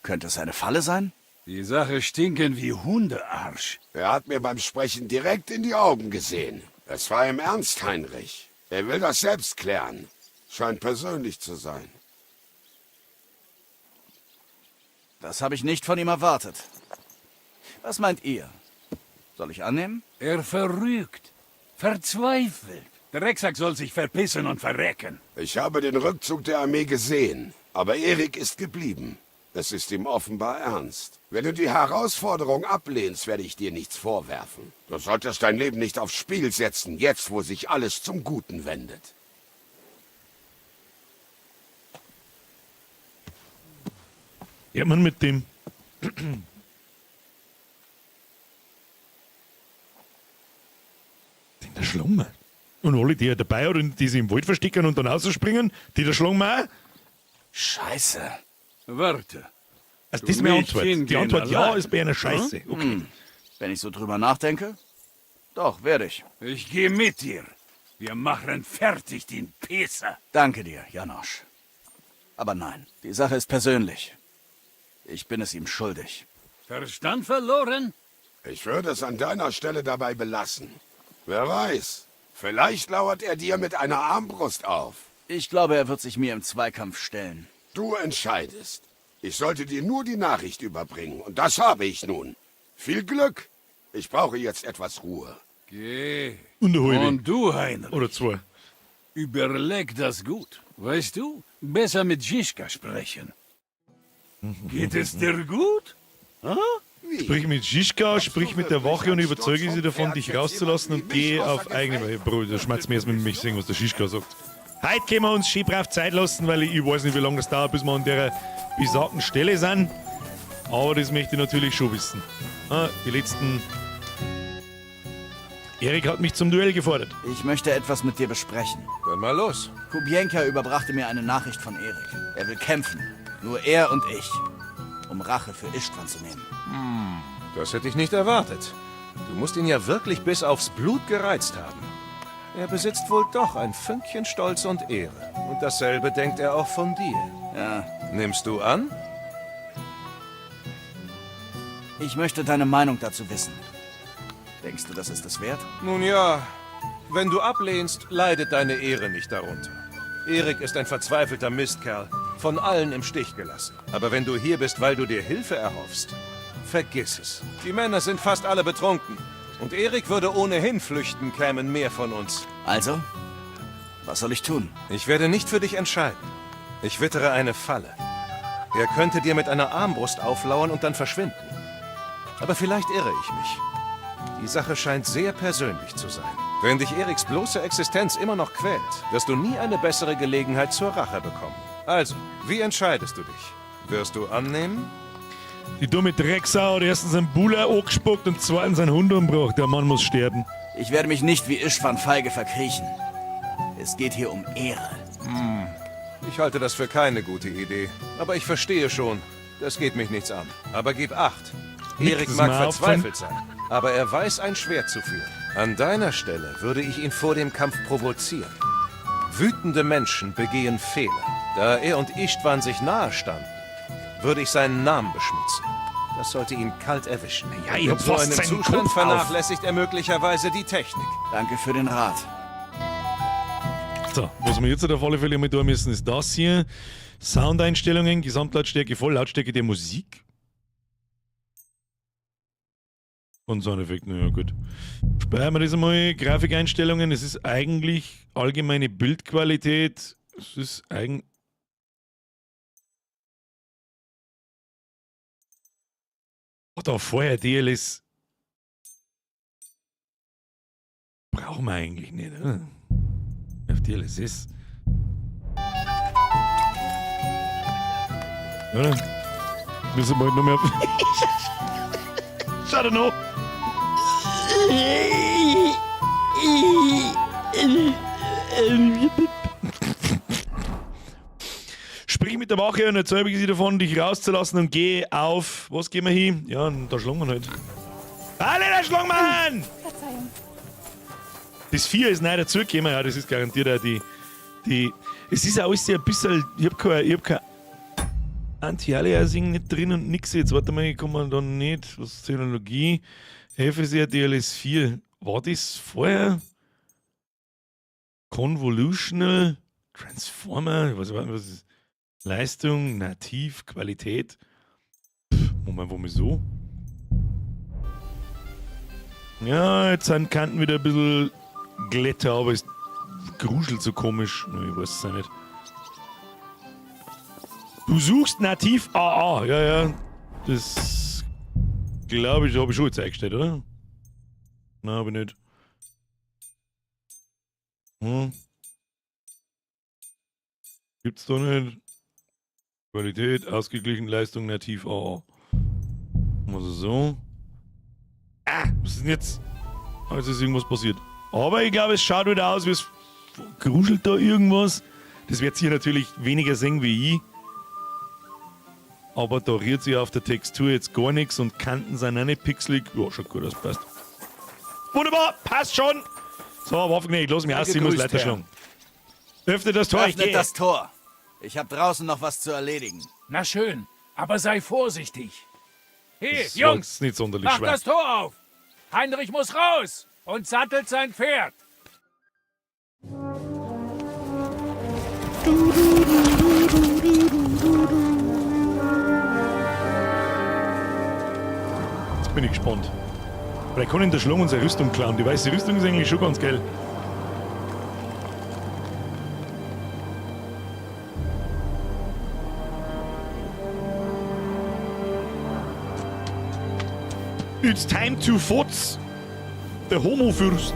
Könnte es eine Falle sein? Die Sache stinken wie Hundearsch. Er hat mir beim Sprechen direkt in die Augen gesehen. Es war ihm ernst, Heinrich. Er will das selbst klären. Scheint persönlich zu sein. Das habe ich nicht von ihm erwartet. Was meint ihr? Soll ich annehmen? Er verrückt. Verzweifelt. Der Drecksack soll sich verpissen und verrecken. Ich habe den Rückzug der Armee gesehen, aber Erik ist geblieben. Es ist ihm offenbar ernst. Wenn du die Herausforderung ablehnst, werde ich dir nichts vorwerfen. Du solltest dein Leben nicht aufs Spiel setzen, jetzt wo sich alles zum Guten wendet. Ja, man mit dem. Den der schlagen wir. Und alle, die er dabei hat und die sich im Wald verstecken und dann rausspringen, die da schlagen wir auch. Scheiße. Warte. Also das ist meine Antwort. Die Antwort ja ist bei einer Scheiße. Okay. Hm. Wenn ich so drüber nachdenke, doch, werde ich. Ich gehe mit dir. Wir machen fertig den Pisser. Danke dir, Janosch. Aber nein, die Sache ist persönlich. Ich bin es ihm schuldig. Verstand verloren? Ich würde es an deiner Stelle dabei belassen. Wer weiß, vielleicht lauert er dir mit einer Armbrust auf. Ich glaube, er wird sich mir im Zweikampf stellen. Du entscheidest. Ich sollte dir nur die Nachricht überbringen, und das habe ich nun. Viel Glück. Ich brauche jetzt etwas Ruhe. Geh. Und eine halbe. Und du, Heinrich. Oder zwei. Überleg das gut. Weißt du, besser mit Žižka sprechen. Geht es dir gut? Sprich mit Žižka, sprich mit der Wache und überzeuge sie davon, dich rauszulassen und geh auf eigene... Bro, da schmerzt mir erst mit mich sehen, was der Žižka sagt. Heute können wir uns schön brav Zeit lassen, weil ich weiß nicht, wie lange das dauert, bis wir an der besagten Stelle sind. Aber das möchte ich natürlich schon wissen. Ah, die letzten... Erik hat mich zum Duell gefordert. Ich möchte etwas mit dir besprechen. Dann mal los. Kubienka überbrachte mir eine Nachricht von Erik. Er will kämpfen. Nur er und ich. Um Rache für Istvan zu nehmen. Das hätte ich nicht erwartet. Du musst ihn ja wirklich bis aufs Blut gereizt haben. Er besitzt wohl doch ein Fünkchen Stolz und Ehre. Und dasselbe denkt er auch von dir. Ja. Nimmst du an? Ich möchte deine Meinung dazu wissen. Denkst du, das ist es wert? Nun ja, wenn du ablehnst, leidet deine Ehre nicht darunter. Erik ist ein verzweifelter Mistkerl, von allen im Stich gelassen. Aber wenn du hier bist, weil du dir Hilfe erhoffst, vergiss es. Die Männer sind fast alle betrunken. Und Erik würde ohnehin flüchten, kämen mehr von uns. Also, was soll ich tun? Ich werde nicht für dich entscheiden. Ich wittere eine Falle. Er könnte dir mit einer Armbrust auflauern und dann verschwinden. Aber vielleicht irre ich mich. Die Sache scheint sehr persönlich zu sein. Wenn dich Eriks bloße Existenz immer noch quält, wirst du nie eine bessere Gelegenheit zur Rache bekommen. Also, wie entscheidest du dich? Wirst du annehmen? Die dumme Drecksau hat erstens einen Buller angespuckt und zweitens einen Hund umgebracht. Der Mann muss sterben. Ich werde mich nicht wie Istvan feige verkriechen. Es geht hier um Ehre. Ich halte das für keine gute Idee. Aber ich verstehe schon, das geht mich nichts an. Aber gib acht. Erik ist mag mir aufgefallen. verzweifelt sein, aber er weiß, ein Schwert zu führen. An deiner Stelle würde ich ihn vor dem Kampf provozieren. Wütende Menschen begehen Fehler. Da er und Istvan sich nahestanden, würde ich seinen Namen beschmutzen. Das sollte ihn kalt erwischen. Ja, ich In hab so fast einem seinen Zustand Kopf auf. vernachlässigt er möglicherweise die Technik. Danke für den Rat. So, was wir jetzt auf alle Fälle mal tun müssen, ist das hier. Soundeinstellungen, Gesamtlautstärke voll, Lautstärke der Musik. Und Soundeffekt, naja, gut. Speichern wir das einmal. Grafikeinstellungen, es ist eigentlich allgemeine Bildqualität. Es ist eigentlich. Oh, da vorher DLS. Brauchen wir eigentlich nicht, oder? Auf DLSS. Oder? Müssen wir halt noch mehr. Schau doch noch! Sprich mit der Wache und erzeuge sie davon, dich rauszulassen und geh auf. Was gehen wir hin? Ja, da schlagen wir halt. Alle, da schlagen wir an! Verzeihung. Das 4 ist neu dazugekommen, ja, das ist garantiert auch die. Es ist auch alles sehr ein bisschen. Ich hab kein, ich hab kein Anti-Aliasing nicht drin und nix jetzt. Warte mal, ich komme da nicht. Was ist Technologie? FSR DLS 4. War das vorher? Convolutional Transformer? Ich weiß nicht, was ist. Leistung, nativ, Qualität. Pff, Moment, warum ist so? Ja, jetzt sind Kanten wieder ein bisschen glätter, aber es gruschelt so komisch. Ich weiß es auch nicht. Du suchst nativ AA. Ja, ja. Das glaube ich, habe ich schon jetzt eingestellt, oder? Nein, habe ich nicht. Hm. Gibt's doch nicht. Qualität, ausgeglichen, Leistung, nativ AA. Also so. Ah, was ist denn jetzt? Ah, jetzt ist irgendwas passiert. Aber ich glaube, es schaut wieder aus, wie es gruschelt da irgendwas. Das wird hier natürlich weniger sehen wie ich. Aber da rührt sich auf der Textur jetzt gar nichts und Kanten sind auch nicht pixelig. Ja, schaut gut aus, passt. Wunderbar, passt schon. So, Waffenknecht, lass mich aus, ich muss Gegrüßt, Leiter Herr. schlagen. Öffne das Tor, ich Öffnet gehe. das Tor. Ich habe draußen noch was zu erledigen. Na schön. Aber sei vorsichtig. Hey, Das war Jungs, jetzt nicht sonderlich macht schwer. das Tor auf! Heinrich muss raus und sattelt sein Pferd. Jetzt bin ich gespannt. Vielleicht kann ich in der Schlung unsere Rüstung klauen. Die weiße Rüstung ist eigentlich schon ganz geil. It's time to fotz. Der Homo-Fürst.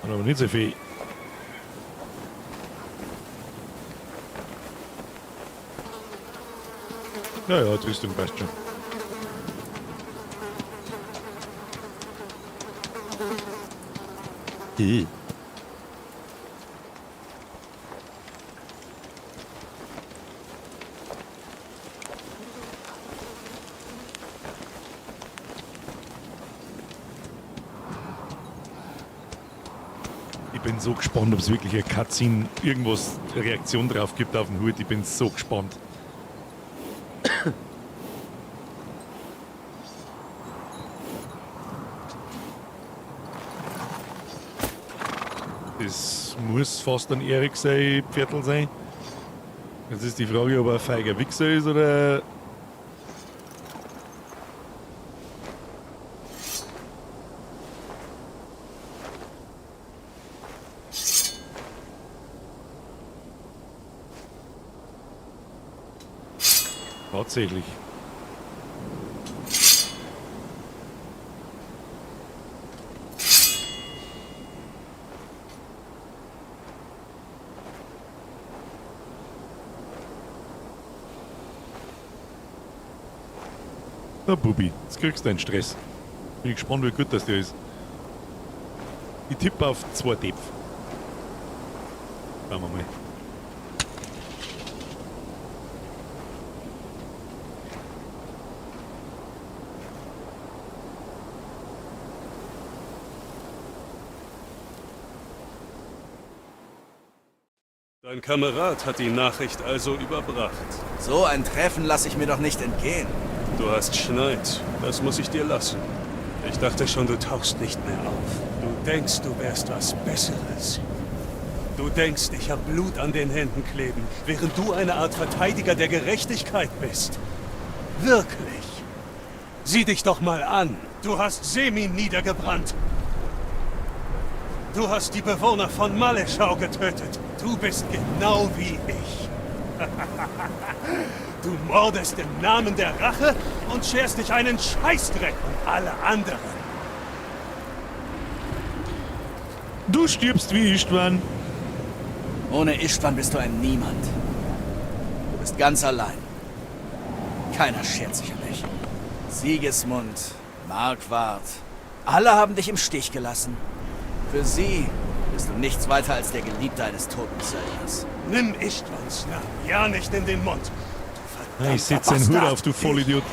Hat aber nicht so viel. Ja, ja, die Rüstung passt schon. Ih. Ich bin so gespannt, ob es wirklich eine Cutscene, irgendwas, eine Reaktion drauf gibt auf den Hut. Ich bin so gespannt. Das muss fast ein Erik sein Pferdl sein. Jetzt ist die Frage, ob er ein feiger Wichser ist oder. Tatsächlich. Na Bubi, jetzt kriegst du einen Stress. Bin ich gespannt, wie gut das der ist. Ich tippe auf 2 Depf. Schauen wir mal. Dein Kamerad hat die Nachricht also überbracht. So ein Treffen lasse ich mir doch nicht entgehen. Du hast Schneid, das muss ich dir lassen. Ich dachte schon, du tauchst nicht mehr auf. Du denkst, du wärst was Besseres. Du denkst, ich hab Blut an den Händen kleben, während du eine Art Verteidiger der Gerechtigkeit bist. Wirklich. Sieh dich doch mal an. Du hast Semin niedergebrannt. Du hast die Bewohner von Maleschau getötet. Du bist genau wie ich. Du mordest im Namen der Rache und scherst dich einen Scheißdreck um alle anderen. Du stirbst wie Istvan. Ohne Istvan bist du ein Niemand. Du bist ganz allein. Keiner schert sich um dich. Sigismund, Marquardt, alle haben dich im Stich gelassen. Für sie bist du nichts weiter als der Geliebte eines toten Söldners. Nimm Istvans Namen ja nicht in den Mund. Ich setz einen Hut auf, du Vollidiot.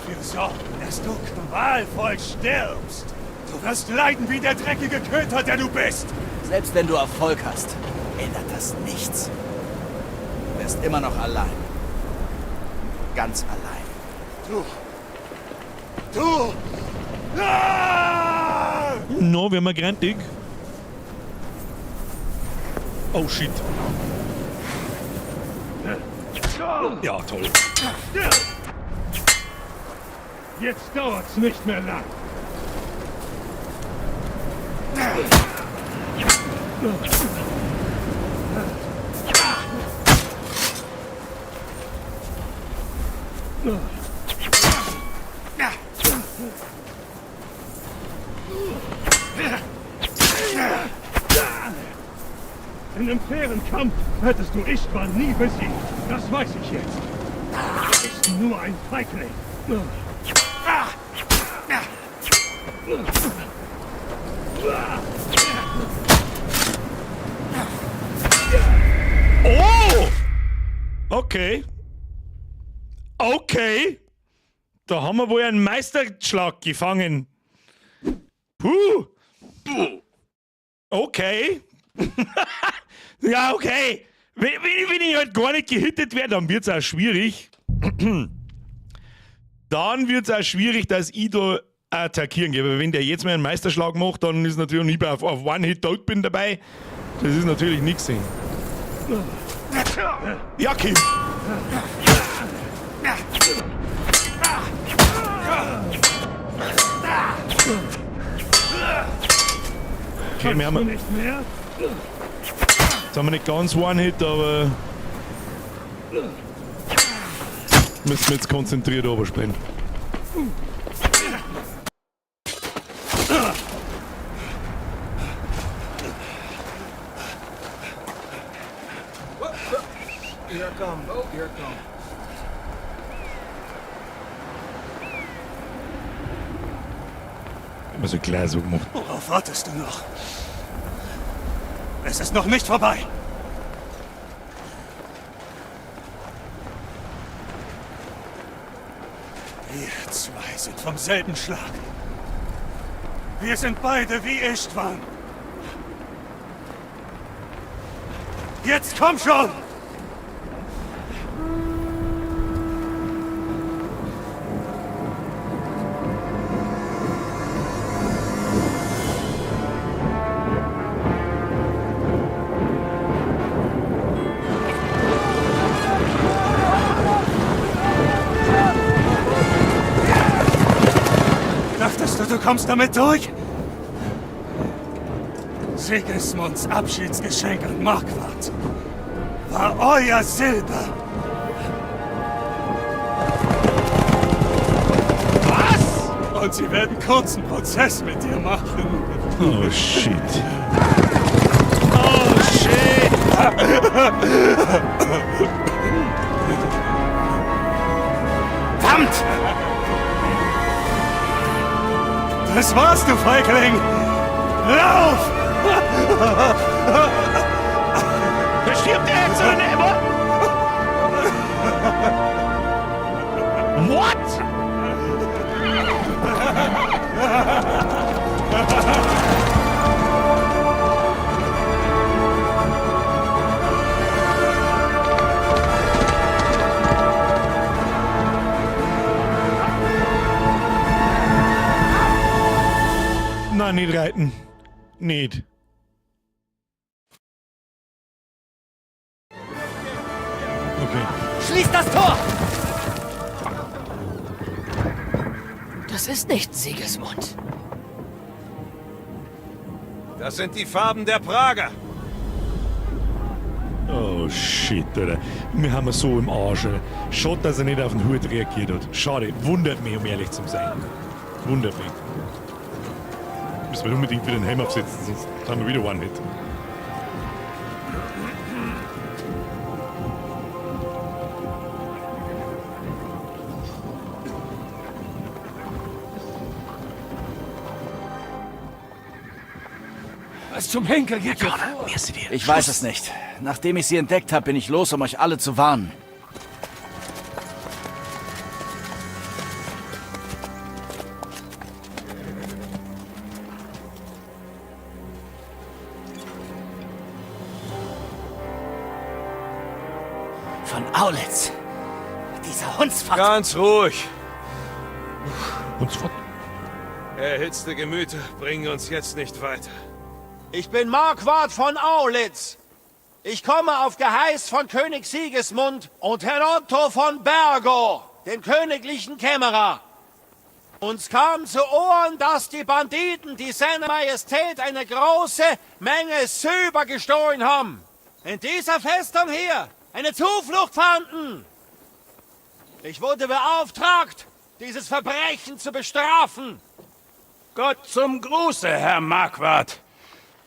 Dafür sorgen, dass du qualvoll stirbst. Du wirst leiden wie der dreckige Köter, der du bist. Selbst wenn du Erfolg hast, ändert das nichts. Du wärst immer noch allein. Ganz allein. Du. Du. Ah! No, wir haben grantig. Oh shit. Ja, toll. Jetzt dauert's nicht mehr lang. In einem fairen Kampf hättest du Istvan nie besiegt. Das weiß ich jetzt. Du bist nur ein Feigling. Oh! Okay. Okay. Da haben wir wohl einen Meisterschlag gefangen. Puh. Okay. Ja, okay. Wenn ich halt gar nicht gehittet werde, dann wird's auch schwierig. Dann wird's auch schwierig, dass ich da attackieren gehe. Weil wenn der jetzt mal einen Meisterschlag macht, dann ist natürlich ich auf One-Hit tot bin dabei. Das ist natürlich nix. Ja, Kim. Okay, wir haben nicht mehr? Jetzt haben wir nicht ganz One-Hit, aber müssen wir jetzt konzentriert runterspielen. Here I come. Oh, here I come. Immer so klar so gemacht. Worauf wartest du noch? Es ist noch nicht vorbei. Wir zwei sind vom selben Schlag. Wir sind beide wie Istvan. Jetzt komm schon! Dachtest du, du kommst damit durch? Sigismunds Abschiedsgeschenk an Marquardt war euer Silber. Was? Und sie werden kurzen Prozess mit dir machen. Oh shit. Oh shit. Verdammt! Das war's, du Feigling! Lauf! Da stirbt er jetzt oder nicht? What? Nein, nicht reiten. Nicht. Okay. Schließ das Tor! Das ist nicht Sigismund. Das sind die Farben der Prager. Oh shit, Alter. Wir haben so im Arsch, Alter. Schade, dass er nicht auf den Hut reagiert hat. Schade. Wundert mich, um ehrlich zu sein. Wundert mich. Müssen wir unbedingt wieder den Helm aufsetzen, sonst haben wir wieder One-Hit. Was zum Henker geht hier vor? Ich weiß es nicht. Nachdem ich sie entdeckt habe, bin ich los, um euch alle zu warnen. Von Aulitz. Dieser Hundsfott. Ganz ruhig. Hundsfott. Erhitzte Gemüter bringen uns jetzt nicht weiter. Ich bin Marquardt von Aulitz. Ich komme auf Geheiß von König Sigismund und Herrn Otto von Bergow, dem königlichen Kämmerer. Uns kam zu Ohren, dass die Banditen, die seine Majestät eine große Menge Silber gestohlen haben, in dieser Festung hier eine Zuflucht fanden. Ich wurde beauftragt, dieses Verbrechen zu bestrafen. Gott zum Gruße, Herr Marquardt.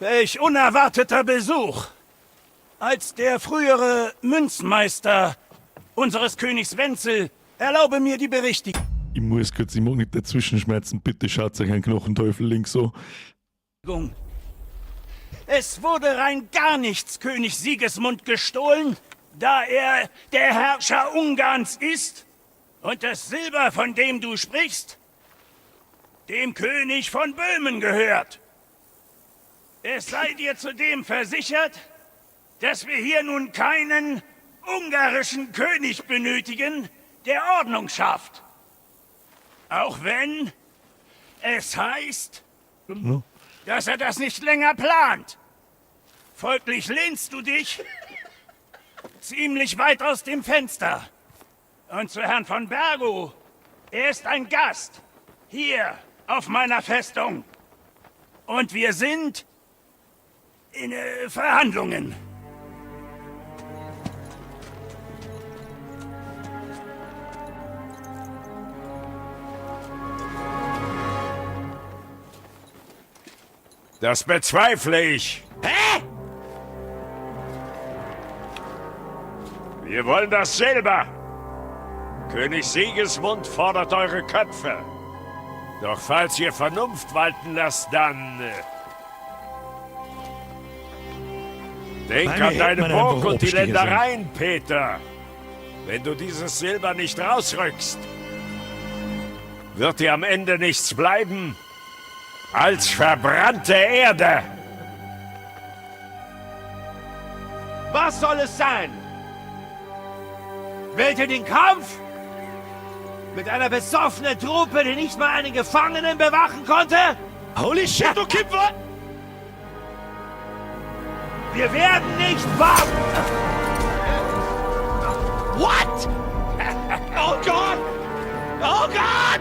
Welch unerwarteter Besuch. Als der frühere Münzmeister unseres Königs Wenzel erlaube mir die Berichtigung. Ich muss kurz, ich mag nicht dazwischen schmerzen. Bitte schaut euch einen Knochenteufel links so. Es wurde rein gar nichts König Sigismund gestohlen, da er der Herrscher Ungarns ist. Und das Silber, von dem du sprichst, dem König von Böhmen gehört. Es sei dir zudem versichert, dass wir hier nun keinen ungarischen König benötigen, der Ordnung schafft. Auch wenn es heißt, dass er das nicht länger plant. Folglich lehnst du dich ziemlich weit aus dem Fenster. Und zu Herrn von Bergow. Er ist ein Gast. Hier, auf meiner Festung. Und wir sind in Verhandlungen. Das bezweifle ich. Hä? Wir wollen das Silber. König Sigismund fordert eure Köpfe. Doch falls ihr Vernunft walten lasst, dann... Denk Nein, an wir deine hätten einfach Burg und die Obststiche sollen. Ländereien, Peter. Wenn du dieses Silber nicht rausrückst, wird dir am Ende nichts bleiben als verbrannte Erde. Was soll es sein? Wählt ihr den Kampf? Mit einer besoffenen Truppe, die nicht mal einen Gefangenen bewachen konnte? Holy shit, du Kipfer! Wir werden nicht warten! What? Oh Gott! Oh Gott!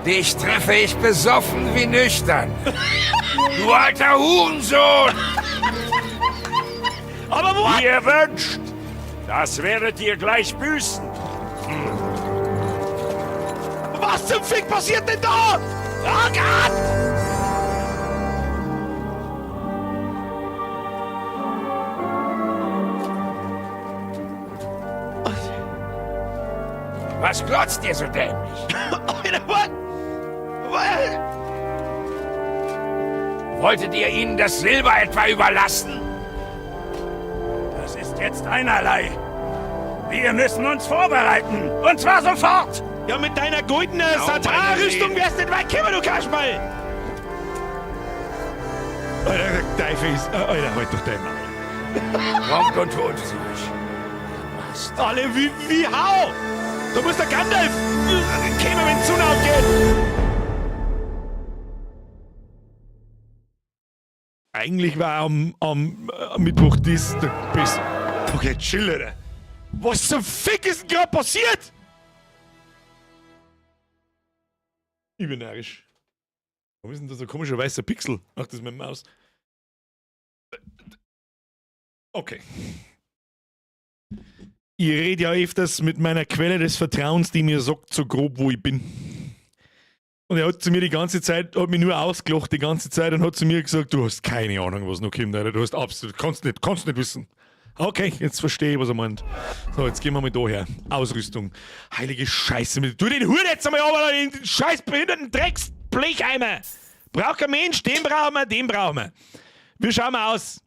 Dich treffe ich besoffen wie nüchtern. Du alter Hurensohn! Aber what? Wie ihr wünscht, das werdet ihr gleich büßen. Was zum Fick passiert denn da? Oh Gott! Was glotzt ihr so dämlich? Alter, what? What? Wolltet ihr ihnen das Silber etwa überlassen? Das ist jetzt einerlei. Wir müssen uns vorbereiten. Und zwar sofort! Ja, mit deiner goldenen Genau, meine Satar-Rüstung Rede. wärst du nicht weit gekommen, du Kasperl! Alter, der Teufel ist... Alter, halt doch dein Maul. Kommt und holt sie euch. Alle, wie hau? Da muss der Gandalf käme, wenn die Sonne aufgeht. Eigentlich war am Mittwoch das der beste. Okay, chill, Alter. Was zum Fick ist denn gerade passiert? Ich bin narrisch. Warum ist denn da so ein komischer weißer Pixel? Ach, das ist meine Maus. Okay. Ich rede ja öfters mit meiner Quelle des Vertrauens, die mir sagt, so grob, wo ich bin. Und er hat zu mir die ganze Zeit, hat mich nur ausgelacht die ganze Zeit und hat zu mir gesagt, du hast keine Ahnung, was noch kommt, Alter. Du hast absolut, kannst nicht wissen. Okay, jetzt verstehe ich, was er meint. So, jetzt gehen wir mal da her. Ausrüstung. Heilige Scheiße. Tu den Hut jetzt einmal runter, in den scheiß behinderten Drecksblecheimer. Braucht kein Mensch, den brauchen wir, den brauchen wir. Wie schauen wir aus?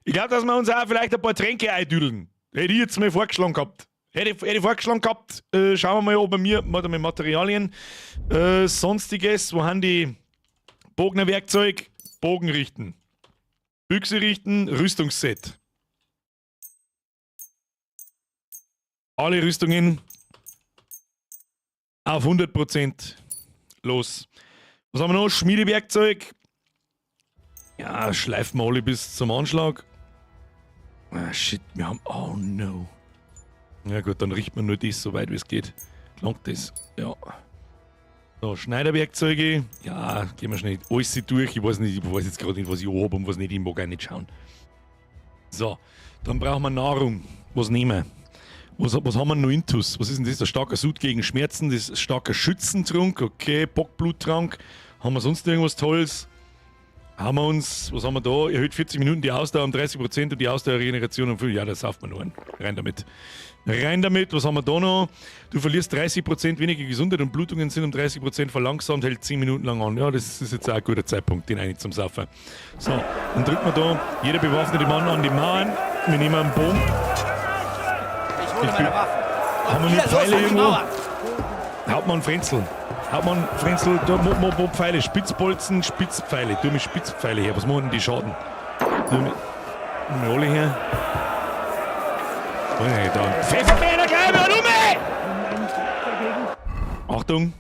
Ich glaube, dass wir uns auch vielleicht ein paar Tränke eindüdeln. Hätte ich jetzt mal vorgeschlagen gehabt. Hätte ich vorgeschlagen gehabt, schauen wir mal, ob bei mir, warte mal, Materialien, sonstiges, wo haben die Bognerwerkzeug? Bogen richten. Büchse richten, Rüstungsset. Alle Rüstungen auf 100%. Los. Was haben wir noch? Schmiedewerkzeug. Ja, schleifen wir alle bis zum Anschlag. Ah, shit, wir haben... Oh no. Ja gut, dann richten wir nur das so weit wie es geht. Langt das? Ja. So, Schneiderwerkzeuge. Ja, gehen wir schnell alles durch. Ich weiß nicht, ich weiß jetzt gerade nicht, was ich habe und was nicht. Ich mag auch nicht schauen. So, dann brauchen wir Nahrung. Was nehmen wir? Was haben wir noch intus? Was ist denn das? Der starke Sud gegen Schmerzen, das ist starker Schützentrunk, okay, Bockbluttrank. Haben wir sonst irgendwas Tolles? Haben wir uns, was haben wir da? Erhöht 40 Minuten die Ausdauer um 30% und die Ausdauerregeneration um 5. Ja, das sauft man nur ein. Rein damit. Rein damit, was haben wir da noch? Du verlierst 30% weniger Gesundheit und Blutungen sind um 30% verlangsamt, hält 10 Minuten lang an. Ja, das ist jetzt auch ein guter Zeitpunkt, den einen zum Saufen. So, dann drücken wir da jeder bewaffnete Mann an die Mauern. Wir nehmen einen Bogen. Ich hole meine Waffen. Haben wir Wieder nicht los Pfeile an die irgendwo? Mauer. Hauptmann Frenzel. Hauptmann Frenzel, da, wo Pfeile? Spitzbolzen, Spitzpfeile. Tu mir Spitzpfeile her. Was machen denn die Schaden? Tu mir alle her. Oh, da. Pfefferbeere gleich mal um! Achtung!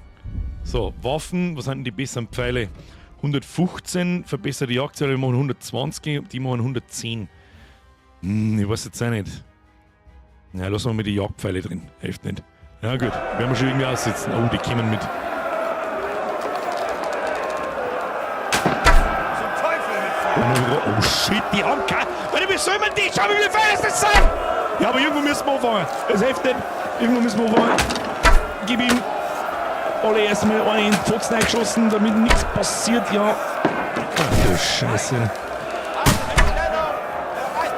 So, Waffen, was sind denn die besseren Pfeile? 115, verbesserte Jagdserie, wir machen 120, die machen 110. Ich weiß jetzt auch nicht. Ja, lassen wir mal die Jagdpfeile drin. Hilft nicht. Ja gut, werden wir schon irgendwie aussitzen. Oh, die kommen mit. Oh shit, die haben keine. Warte, wie soll man die? Schau, wie viele Pfeile das sind! Ja, aber irgendwo müssen wir anfangen. Es hilft nicht. Irgendwo müssen wir anfangen. Gib ihm. Alle erstmal einen in den Pfotzen eingeschossen, damit nichts passiert. Ja. Ach du Scheiße.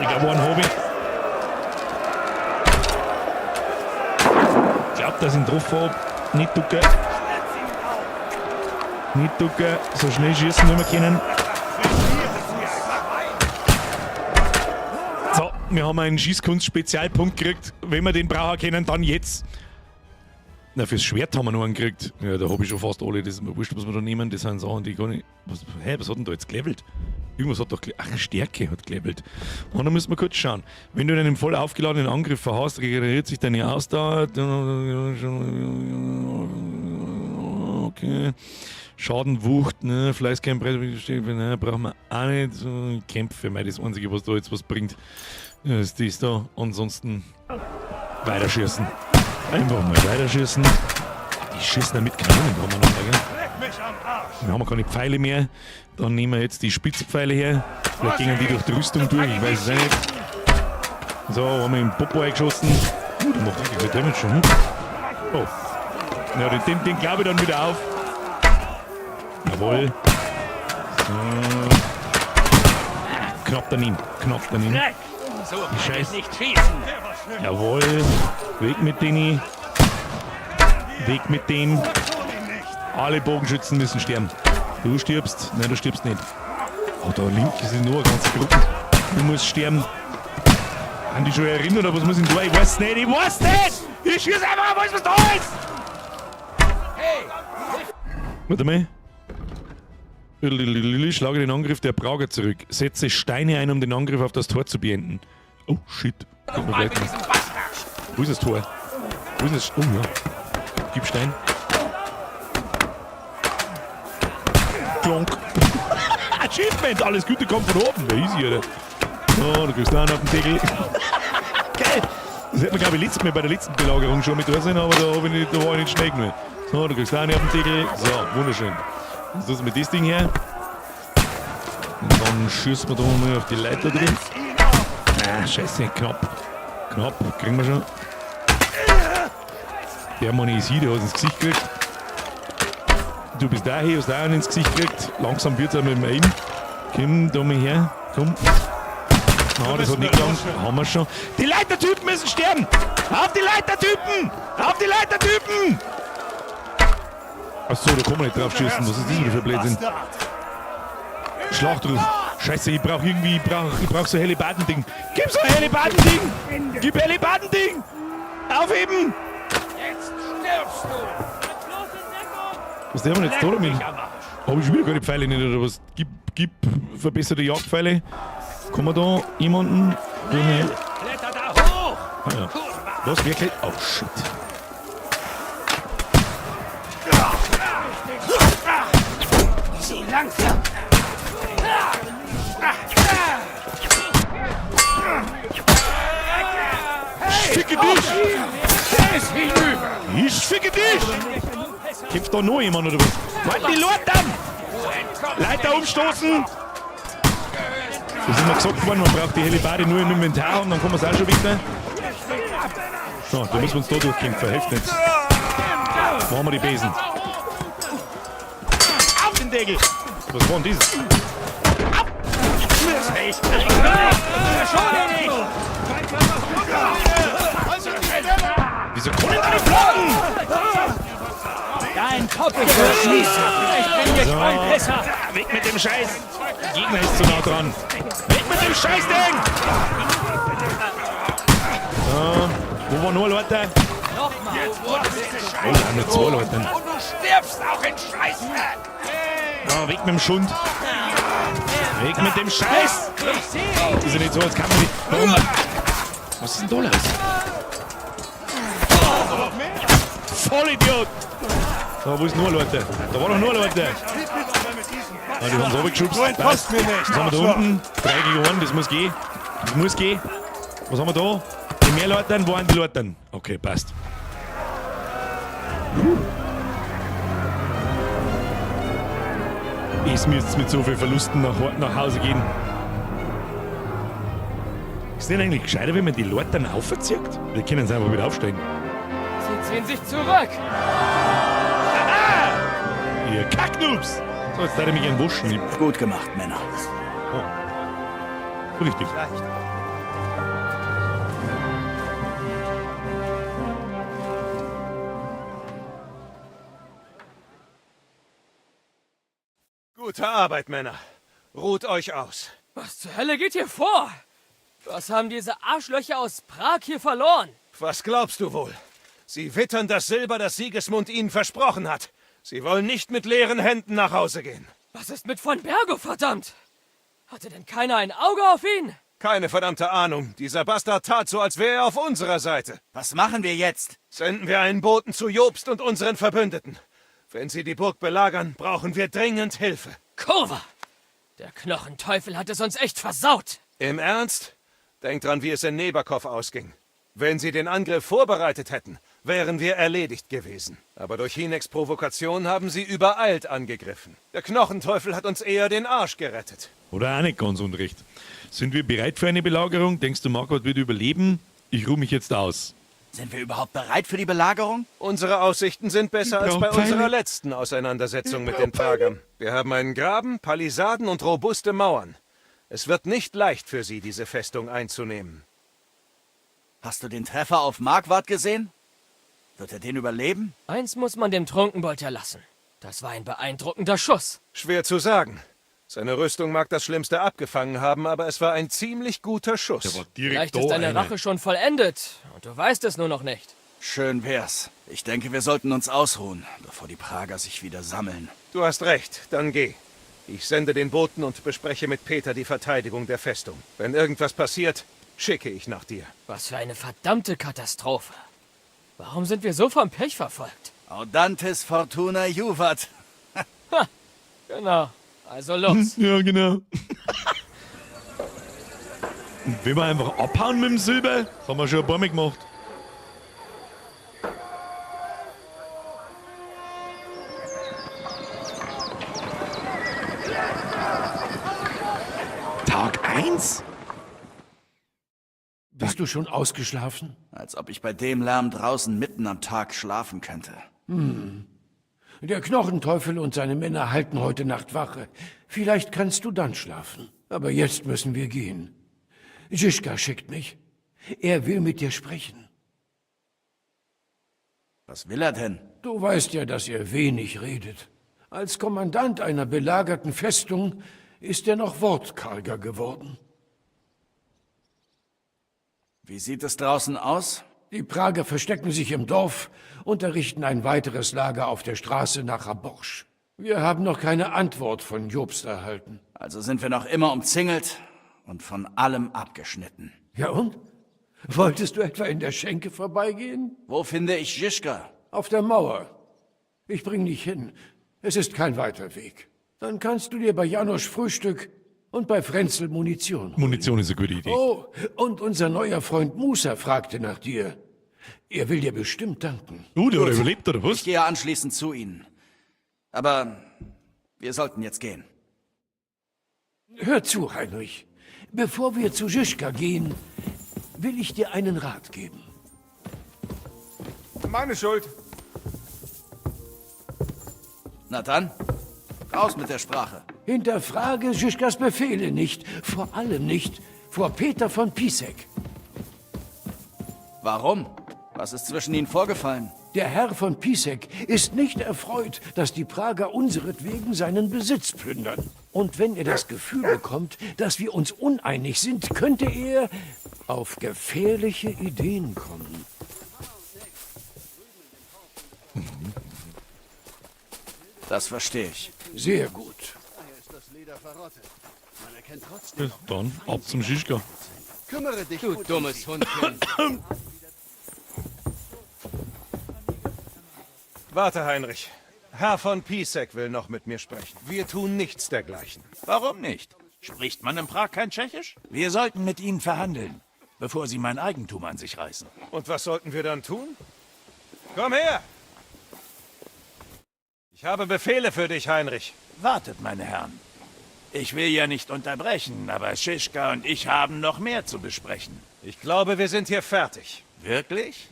Ich glaube, einen habe ich. Ich glaube, dass ich ihn getroffen habe. Nicht ducken. Nicht ducken. So schnell schießen nicht mehr können. So, wir haben einen Schießkunst-Spezialpunkt gekriegt. Wenn wir den brauchen können, dann jetzt. Na, fürs Schwert haben wir noch einen gekriegt. Ja, da habe ich schon fast alle. Das ist mir wurscht, was wir da nehmen. Das sind Sachen, die gar nicht. Was, hä, was hat denn da jetzt gelevelt? Irgendwas hat doch. Ach, Stärke hat gelevelt. Und dann müssen wir kurz schauen. Wenn du einen voll aufgeladenen Angriff verhaust, regeneriert sich deine Ausdauer. Okay. Schaden, Wucht, ne, Fleißkein, ne, brauchen wir auch nicht. Kämpfe, mei, das Einzige, was da jetzt was bringt, ist das da. Ansonsten weiterschießen. Einfach mal weiterschießen. Die schießen ja mit Kanonen umeinander, gell? Wir haben keine Pfeile mehr. Dann nehmen wir jetzt die Spitzpfeile her. Vielleicht gehen die durch die Rüstung durch, ich weiß es auch nicht. So, haben wir im Popo eingeschossen. Der macht richtig viel Damage schon. Hm? Oh. Ja, den glaube ich dann wieder auf. Jawohl. So. Knapp daneben. Knapp daneben. So Die kann ich Scheiße. nicht schießen. Jawohl. Weg mit denen. Weg mit dem. Alle Bogenschützen müssen sterben. Du stirbst. Nein, du stirbst nicht. Oh, da links sind nur eine ganze Gruppe. Du musst sterben. Haben die schon erinnert oder was muss ich denn da? Ich weiß nicht, ich weiß nicht! Ich schieße einfach auf alles, was da ist! Warte mal. Schlage den Angriff der Prager zurück. Setze Steine ein, um den Angriff auf das Tor zu beenden. Oh, shit. Wo ist das Tor? Wo ist das? Oh ja. Gib Stein. Klonk. Achievement! Alles Gute kommt von oben. Easy, oder? Oh, du kriegst einen auf den Deckel. Geil! Das hätte man, glaube ich, letztes Mal bei der letzten Belagerung schon mit da sein, aber da, hab ich nicht, da war ich nicht schnell genug. So, du kriegst einen auf den Deckel. So, wunderschön. Jetzt lassen wir das Ding her. Und dann schießen wir da mal auf die Leiter drin. Ah, scheiße, knapp. Knapp, kriegen wir schon. Der Mann ist hier, der hat ins Gesicht gekriegt. Du bist da hier, hast auch einen ins Gesicht gekriegt. Langsam wird's auch mit dem Aim. Komm, da mal her. Komm. Na, das hat nicht gelangt. Haben wir schon. Die Leitertypen müssen sterben! Auf die Leitertypen! Auf die Leitertypen! Achso, da kann man nicht drauf schießen. Was ist das wieder für Blödsinn? Schlachtruf. Scheiße, ich brauch irgendwie, ich brauch so Helibadending. Gib so ein Helibadending! Gib Helibadending! Aufheben! Jetzt stirbst du! Was haben wir jetzt da damit? Hab ich schon wieder keine Pfeile nicht oder was? Gib verbesserte Jagdpfeile. Kann man da jemanden? Kletter da hoch! Ah, ja. Was wirklich? Oh shit. Zu langsam! Ich ficke dich! Der ist hinüber! Ich ficke dich! Kämpft da noch jemand oder was? Halt die Leute an! Leiter umstoßen! Das ist immer gesagt worden, man braucht die Helibade nur im Inventar und dann kommen wir es auch schon wieder. So, da müssen wir uns da durchkämpfen, hilft nicht. Wo haben wir die Besen? Auf den Deckel! Was war denn das? Wieso kann ich da nicht blocken? Dein Kopf ist schießen! Ich bring dich So. voll, Pisser! Weg mit dem Scheiß! Gegner ist zu nah dran. Weg mit dem Scheißding! So, wo war noch Leute? Jetzt Oh, da haben nur zwei Leute. Und du stirbst auch in Scheiße! Oh, weg mit dem Schund. Weg mit dem Scheiß! Ist ja nicht so, als kann man nicht. Warum? Was ist denn da los? Vollidiot! So, wo ist nur Leute? Da war doch nur Leute. Ah, die haben sie runtergeschubst. Du entkommst mir nicht, Was haben wir da unten? 3 gegen 1, das muss gehen. Das muss gehen. Was haben wir da? Die mehr Leute, wo waren die Leute? Okay, passt. Puh. Es müsste mit so vielen Verlusten nach Hause gehen. Ist denn eigentlich gescheiter, wenn man die Leute dann aufzieht? Wir können sie einfach wieder aufstellen. Sie ziehen sich zurück. Ah! Ihr Kacknoobs! So, jetzt darf ich mich gern waschen. Gut gemacht, Männer. Oh. Richtig. Gute Arbeit, Männer. Ruht euch aus. Was zur Hölle geht hier vor? Was haben diese Arschlöcher aus Prag hier verloren? Was glaubst du wohl? Sie wittern das Silber, das Sigismund ihnen versprochen hat. Sie wollen nicht mit leeren Händen nach Hause gehen. Was ist mit von Bergo, verdammt? Hatte denn keiner ein Auge auf ihn? Keine verdammte Ahnung. Dieser Bastard tat so, als wäre er auf unserer Seite. Was machen wir jetzt? Senden wir einen Boten zu Jobst und unseren Verbündeten. Wenn sie die Burg belagern, brauchen wir dringend Hilfe. Kurva! Der Knochenteufel hat es uns echt versaut. Im Ernst? Denkt dran, wie es in Neberkow ausging. Wenn sie den Angriff vorbereitet hätten, wären wir erledigt gewesen. Aber durch Hineks Provokation haben sie übereilt angegriffen. Der Knochenteufel hat uns eher den Arsch gerettet. Oder auch nicht ganz unrecht. Sind wir bereit für eine Belagerung? Denkst du, Marquardt wird überleben? Ich ruhe mich jetzt aus. Sind wir überhaupt bereit für die Belagerung? Unsere Aussichten sind besser als bei unserer letzten Auseinandersetzung mit den Pragern. Wir haben einen Graben, Palisaden und robuste Mauern. Es wird nicht leicht für sie, diese Festung einzunehmen. Hast du den Treffer auf Marquardt gesehen? Wird er den überleben? Eins muss man dem Trunkenbold ja lassen. Das war ein beeindruckender Schuss. Schwer zu sagen. Seine Rüstung mag das Schlimmste abgefangen haben, aber es war ein ziemlich guter Schuss. Der war direkt Vielleicht ist deine Rache schon vollendet und du weißt es nur noch nicht. Schön wär's. Ich denke, wir sollten uns ausruhen, bevor die Prager sich wieder sammeln. Du hast recht, dann geh. Ich sende den Boten und bespreche mit Peter die Verteidigung der Festung. Wenn irgendwas passiert, schicke ich nach dir. Was für eine verdammte Katastrophe. Warum sind wir so vom Pech verfolgt? Audantes fortuna juvat. Ha, genau. Also los. Ja, genau. Und wenn wir einfach abhauen mit dem Silber, das haben wir schon ein paar Mal gemacht. Tag 1? Bist du schon ausgeschlafen? Als ob ich bei dem Lärm draußen mitten am Tag schlafen könnte. Hm. Der Knochenteufel und seine Männer halten heute Nacht Wache. Vielleicht kannst du dann schlafen. Aber jetzt müssen wir gehen. Žižka schickt mich. Er will mit dir sprechen. Was will er denn? Du weißt ja, dass er wenig redet. Als Kommandant einer belagerten Festung ist er noch wortkarger geworden. Wie sieht es draußen aus? Die Prager verstecken sich im Dorf und errichten ein weiteres Lager auf der Straße nach Raborsch. Wir haben noch keine Antwort von Jobst erhalten. Also sind wir noch immer umzingelt und von allem abgeschnitten. Ja und? Wolltest du etwa in der Schenke vorbeigehen? Wo finde ich Žižka? Auf der Mauer. Ich bring dich hin. Es ist kein weiter Weg. Dann kannst du dir bei Janosch Frühstück und bei Frenzel Munition holen. Munition ist eine gute Idee. Oh, und unser neuer Freund Musa fragte nach dir. Er will dir bestimmt danken. Der hat überlebt, oder was? Ich gehe anschließend zu Ihnen. Aber wir sollten jetzt gehen. Hör zu, Heinrich. Bevor wir zu Žižka gehen, will ich dir einen Rat geben. Meine Schuld. Na dann, raus mit der Sprache. Hinterfrage Žižkas Befehle nicht, vor allem nicht vor Peter von Pisek. Warum? Was ist zwischen ihnen vorgefallen? Der Herr von Pisek ist nicht erfreut, dass die Prager unseretwegen seinen Besitz plündern. Und wenn er das Gefühl bekommt, dass wir uns uneinig sind, könnte er auf gefährliche Ideen kommen. Das verstehe ich. Sehr gut. Ja, dann ab zum Schischka. Kümmere dich Du gut dummes um sie. Hundchen. Warte, Heinrich. Herr von Pisek will noch mit mir sprechen. Wir tun nichts dergleichen. Warum nicht? Spricht man in Prag kein Tschechisch? Wir sollten mit ihnen verhandeln, bevor sie mein Eigentum an sich reißen. Und was sollten wir dann tun? Komm her! Ich habe Befehle für dich, Heinrich. Wartet, meine Herren. Ich will ja nicht unterbrechen, aber Schischka und ich haben noch mehr zu besprechen. Ich glaube, wir sind hier fertig. Wirklich?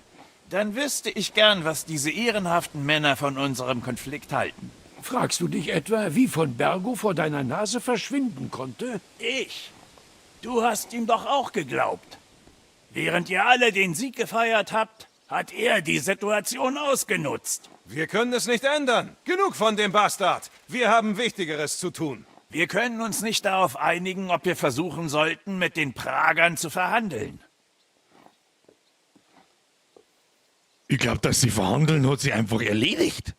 Dann wüsste ich gern, was diese ehrenhaften Männer von unserem Konflikt halten. Fragst du dich etwa, wie von Bergo vor deiner Nase verschwinden konnte? Ich? Du hast ihm doch auch geglaubt. Während ihr alle den Sieg gefeiert habt, hat er die Situation ausgenutzt. Wir können es nicht ändern. Genug von dem Bastard. Wir haben Wichtigeres zu tun. Wir können uns nicht darauf einigen, ob wir versuchen sollten, mit den Pragern zu verhandeln. Ich glaube, dass sie verhandeln, hat sie einfach erledigt.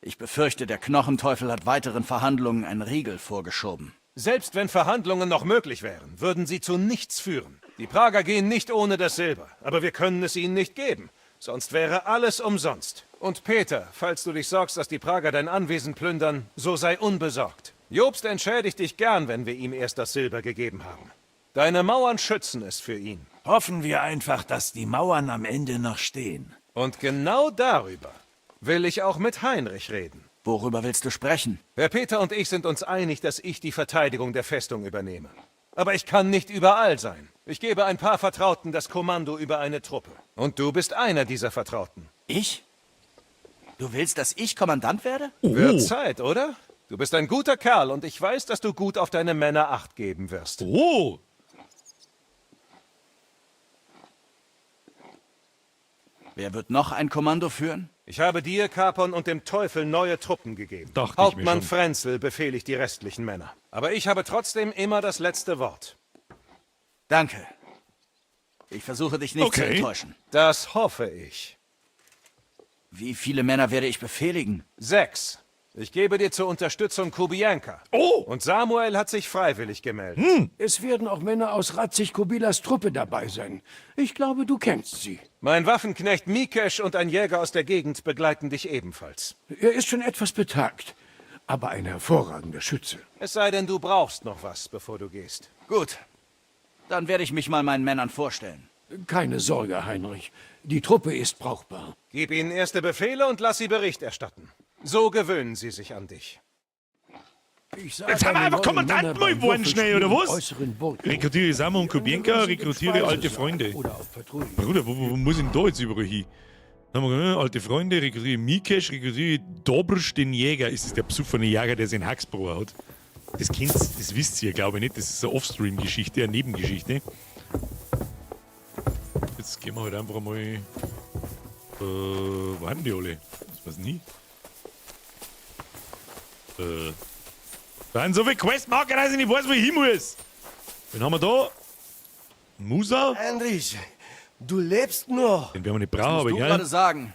Ich befürchte, der Knochenteufel hat weiteren Verhandlungen einen Riegel vorgeschoben. Selbst wenn Verhandlungen noch möglich wären, würden sie zu nichts führen. Die Prager gehen nicht ohne das Silber, aber wir können es ihnen nicht geben. Sonst wäre alles umsonst. Und Peter, falls du dich sorgst, dass die Prager dein Anwesen plündern, so sei unbesorgt. Jobst entschädigt dich gern, wenn wir ihm erst das Silber gegeben haben. Deine Mauern schützen es für ihn. Hoffen wir einfach, dass die Mauern am Ende noch stehen. Und genau darüber will ich auch mit Heinrich reden. Worüber willst du sprechen? Herr Peter und ich sind uns einig, dass ich die Verteidigung der Festung übernehme. Aber ich kann nicht überall sein. Ich gebe ein paar Vertrauten das Kommando über eine Truppe. Und du bist einer dieser Vertrauten. Ich? Du willst, dass ich Kommandant werde? Wird Zeit, oder? Du bist ein guter Kerl und ich weiß, dass du gut auf deine Männer Acht geben wirst. Oh! Wer wird noch ein Kommando führen? Ich habe dir, Capon und dem Teufel neue Truppen gegeben. Dachte ich mir Hauptmann schon. Frenzel befehligt die restlichen Männer. Aber ich habe trotzdem immer das letzte Wort. Danke. Ich versuche dich nicht zu Okay. enttäuschen. Das hoffe ich. Wie viele Männer werde ich befehligen? 6. Ich gebe dir zur Unterstützung Kubienka. Oh! Und Samuel hat sich freiwillig gemeldet. Es werden auch Männer aus Ratzig Kobilas Truppe dabei sein. Ich glaube, du kennst sie. Mein Waffenknecht Mikesh und ein Jäger aus der Gegend begleiten dich ebenfalls. Er ist schon etwas betagt, aber ein hervorragender Schütze. Es sei denn, du brauchst noch was, bevor du gehst. Gut. Dann werde ich mich mal meinen Männern vorstellen. Keine Sorge, Heinrich. Die Truppe ist brauchbar. Gib ihnen erste Befehle und lass sie Bericht erstatten. So gewöhnen sie sich an dich. Ich sah Jetzt haben wir deine einfach neuen Kommandant Männer mal beim geworden schnell, oder Würfelspiel im was? äußeren Burghof. Rekrutiere Samu und Kubienka, rekrutiere alte Freunde. Oder auf Patrouille. Bruder, wo muss ich denn da jetzt überall hin? Dann haben wir alte Freunde, rekrutiere Mikesh, rekrutiere Dobrsch den Jäger. Ist das der besoffene Jäger, der seinen Hacksbruder hat? Das kennt's, das wisst ihr, glaube ich, nicht. Das ist eine Offstream-Geschichte, eine Nebengeschichte. Jetzt gehen wir halt einfach mal. Wo haben die alle? Das weiß ich nie. Da sind so viele Questmarker, dass ich nicht weiß, wo ich hin muss. Wen haben wir da? Musa? Heinrich, du lebst noch. Den werden wir nicht brauchen, aber Musst du egal. gerade sagen.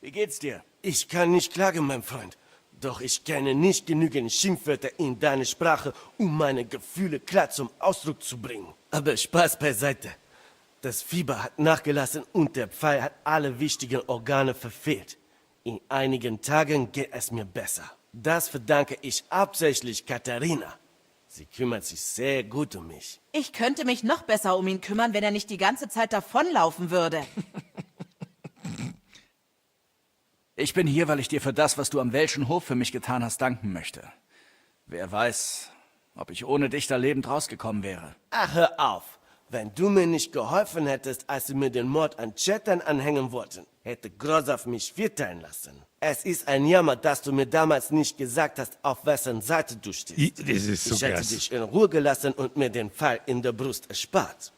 Wie geht's dir? Ich kann nicht klagen, mein Freund. Doch ich kenne nicht genügend Schimpfwörter in deiner Sprache, um meine Gefühle klar zum Ausdruck zu bringen. Aber Spaß beiseite. Das Fieber hat nachgelassen und der Pfeil hat alle wichtigen Organe verfehlt. In einigen Tagen geht es mir besser. Das verdanke ich hauptsächlich Katharina. Sie kümmert sich sehr gut um mich. Ich könnte mich noch besser um ihn kümmern, wenn er nicht die ganze Zeit davonlaufen würde. Ich bin hier, weil ich dir für das, was du am Welschen Hof für mich getan hast, danken möchte. Wer weiß, ob ich ohne dich da lebend rausgekommen wäre. Ach, hör auf! Wenn du mir nicht geholfen hättest, als sie mir den Mord an Chetan anhängen wollten, hätte Grosav mich vierteilen lassen. Es ist ein Jammer, dass du mir damals nicht gesagt hast, auf wessen Seite du stehst. Das ist so Ich hätte krass. dich in Ruhe gelassen und mir den Pfeil in der Brust erspart.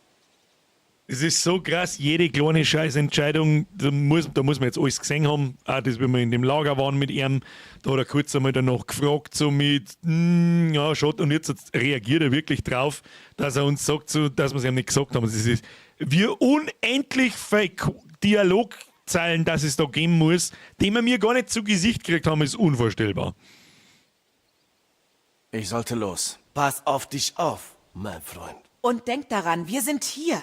Es ist so krass, jede kleine Scheißentscheidung, da muss man jetzt alles gesehen haben. Auch das, wenn wir in dem Lager waren mit ihm, da hat er kurz einmal danach gefragt, so mit, ja, schaut, und jetzt reagiert er wirklich drauf, dass er uns sagt, so, dass wir es ihm nicht gesagt haben. Es ist wie unendlich viel Dialog Schlagzeilen, dass es da geben muss, die wir mir gar nicht zu Gesicht gekriegt haben, ist unvorstellbar. Ich sollte los. Pass auf dich auf, mein Freund. Und denk daran, wir sind hier.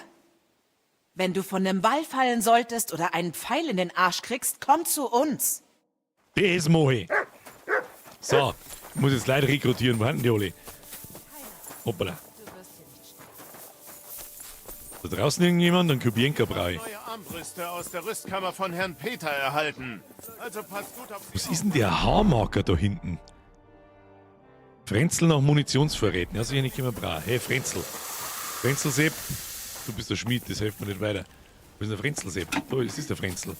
Wenn du von nem Wall fallen solltest oder einen Pfeil in den Arsch kriegst, komm zu uns. Das mach ich. So, ich muss jetzt leider rekrutieren. Wo sind die alle? Hoppala. Da draußen irgendjemand? Einen Kubienka brauche ich. Neue Armbrüste aus der Rüstkammer von Herrn Peter erhalten. Also passt gut auf sie Was ist denn der Haarmarker da hinten? Frenzel nach Munitionsvorräten. Ja, sicher nicht immer brauchen. Hey, Frenzel. Frenzel Sepp. Du bist der Schmied, das hilft mir nicht weiter. Wo ist denn der Frenzel Sepp? Da ist der Frenzel.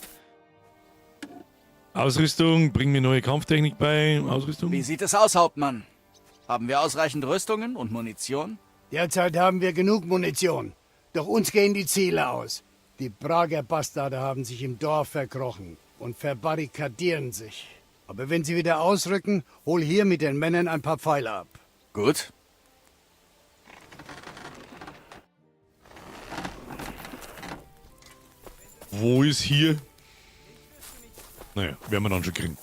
Ausrüstung, bring mir neue Kampftechnik bei. Ausrüstung? Wie sieht es aus, Hauptmann? Haben wir ausreichend Rüstungen und Munition? Derzeit haben wir genug Munition. Doch uns gehen die Ziele aus. Die Prager Bastarde haben sich im Dorf verkrochen und verbarrikadieren sich. Aber wenn sie wieder ausrücken, hol hier mit den Männern ein paar Pfeile ab. Gut. Wo ist hier? Naja, werden wir dann schon kriegen.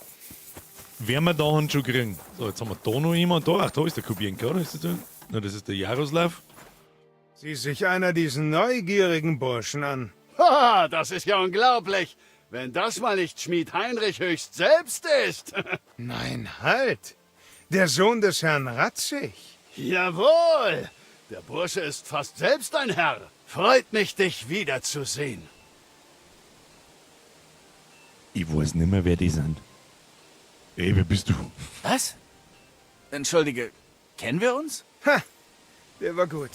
Werden wir dann schon kriegen. So, jetzt haben wir da noch jemanden. Da, ach, da ist der Kubienka, oder? Ist das der? Na, das ist der Jaroslav. Sieh sich einer diesen neugierigen Burschen an. Haha, das ist ja unglaublich. Wenn das mal nicht Schmied Heinrich höchst selbst ist. Nein, halt. Der Sohn des Herrn Ratzig. Jawohl. Der Bursche ist fast selbst ein Herr. Freut mich, dich wiederzusehen. Ich weiß nicht mehr, wer die sind. Ey, wer bist du? Was? Entschuldige, kennen wir uns? Ha, der war gut.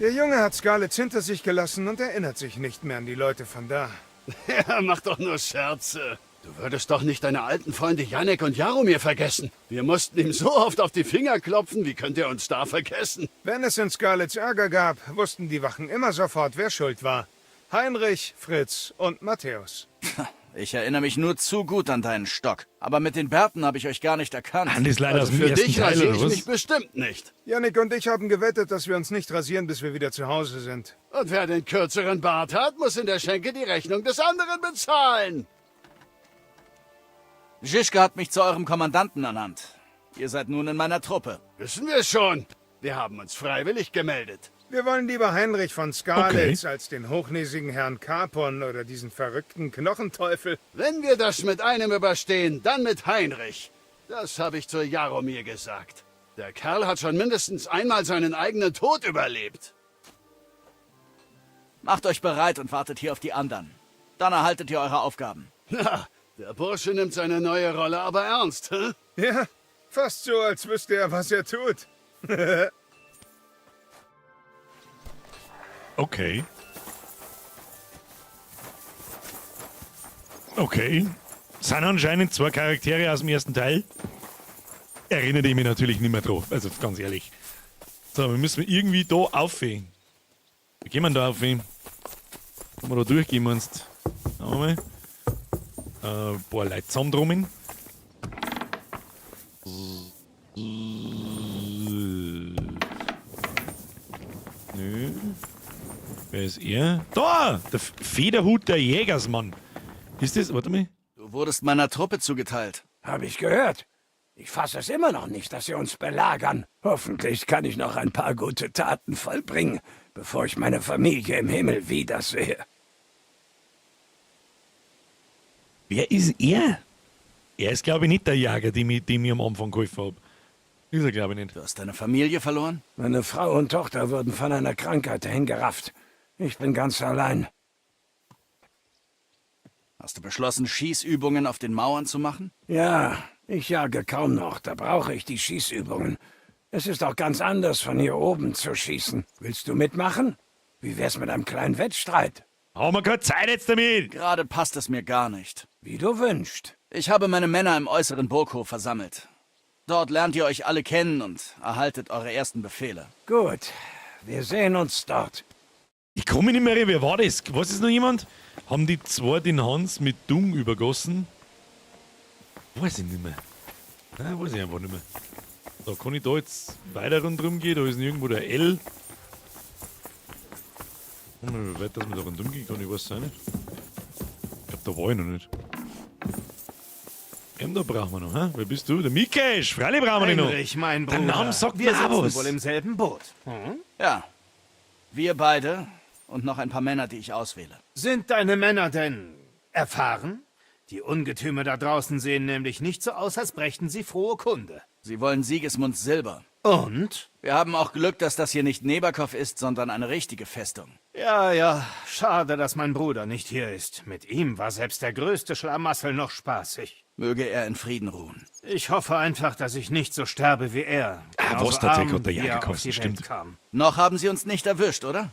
Der Junge hat Scarlett hinter sich gelassen und erinnert sich nicht mehr an die Leute von da. Er macht doch nur Scherze. Du würdest doch nicht deine alten Freunde Janek und Jaromir vergessen. Wir mussten ihm so oft auf die Finger klopfen, wie könnt ihr uns da vergessen? Wenn es in Scarlets Ärger gab, wussten die Wachen immer sofort, wer schuld war. Heinrich, Fritz und Matthäus. Ich erinnere mich nur zu gut an deinen Stock. Aber mit den Bärten habe ich euch gar nicht erkannt. Ah, das ist leider Also aus dem für ersten dich Teil, rasiere oder ich was? mich bestimmt nicht. Janik und ich haben gewettet, dass wir uns nicht rasieren, bis wir wieder zu Hause sind. Und wer den kürzeren Bart hat, muss in der Schenke die Rechnung des anderen bezahlen. Žižka hat mich zu eurem Kommandanten ernannt. Ihr seid nun in meiner Truppe. Wissen wir schon. Wir haben uns freiwillig gemeldet. Wir wollen lieber Heinrich von Scarlets als den hochnäsigen Herrn Capon oder diesen verrückten Knochenteufel. Wenn wir das mit einem überstehen, dann mit Heinrich. Das habe ich zu Jaromir gesagt. Der Kerl hat schon mindestens einmal seinen eigenen Tod überlebt. Macht euch bereit und wartet hier auf die anderen. Dann erhaltet ihr eure Aufgaben. Na, der Bursche nimmt seine neue Rolle aber ernst. Hä? Ja, fast so, als wüsste er, was er tut. Okay. Okay. Sind anscheinend zwei Charaktere aus dem ersten Teil. Erinnere ich mich natürlich nicht mehr drauf. Also ganz ehrlich. So, wir müssen irgendwie da aufhören. Wie gehen wir da aufhören? Kann man da durchgehen, meinst du? Schauen wir mal. Ein paar Leute zusammentrommeln. Nö. Wer ist er? Da! Der Federhut der Jägersmann. Ist das? Warte mal. Du wurdest meiner Truppe zugeteilt. Habe ich gehört. Ich fasse es immer noch nicht, dass sie uns belagern. Hoffentlich kann ich noch ein paar gute Taten vollbringen, bevor ich meine Familie im Himmel wiedersehe. Wer ist er? Er ist, glaube ich, nicht der Jäger, dem ich am Anfang geholfen habe. Ist er, glaube ich, nicht. Du hast deine Familie verloren? Meine Frau und Tochter wurden von einer Krankheit hingerafft. Ich bin ganz allein. Hast du beschlossen, Schießübungen auf den Mauern zu machen? Ja, ich jage kaum noch, da brauche ich die Schießübungen. Es ist auch ganz anders, von hier oben zu schießen. Willst du mitmachen? Wie wär's mit einem kleinen Wettstreit? Haben wir keine Zeit jetzt damit? Gerade passt es mir gar nicht. Wie du wünschst. Ich habe meine Männer im äußeren Burghof versammelt. Dort lernt ihr euch alle kennen und erhaltet eure ersten Befehle. Gut, wir sehen uns dort. Ich komme nicht mehr rein. Wer war das? Weiß es noch jemand? Haben die zwei den Hans mit Dung übergossen? Weiß ich nicht mehr. Nein, weiß ich einfach nicht mehr. So, kann ich da jetzt weiter rundherum gehen? Da ist nirgendwo der L. Wie weit, dass man da rundherum gehen kann, ich weiß es auch nicht. Ich glaube, Da war ich noch nicht. Wem da brauchen wir noch, hä? Wer bist du? Der Mikesh! Freilich brauchen wir den noch. Heinrich, mein Der Bruder. Name sagt Wir mir auch sitzen was. wohl im selben Boot. Hm? Ja. Wir beide und noch ein paar Männer, die ich auswähle. Sind deine Männer denn erfahren? Die Ungetüme da draußen sehen nämlich nicht so aus, als brächten sie frohe Kunde. Sie wollen Sigismunds Silber. Und? Wir haben auch Glück, dass das hier nicht Neberkov ist, sondern eine richtige Festung. Ja, ja, schade, dass mein Bruder nicht hier ist. Mit ihm war selbst der größte Schlamassel noch spaßig. Möge er in Frieden ruhen. Ich hoffe einfach, dass ich nicht so sterbe wie er. Ah, Genauso Vostatec arm, hat der wie Jacke er auf gekostet, die Welt stimmt. Kam. Noch haben sie uns nicht erwischt, oder?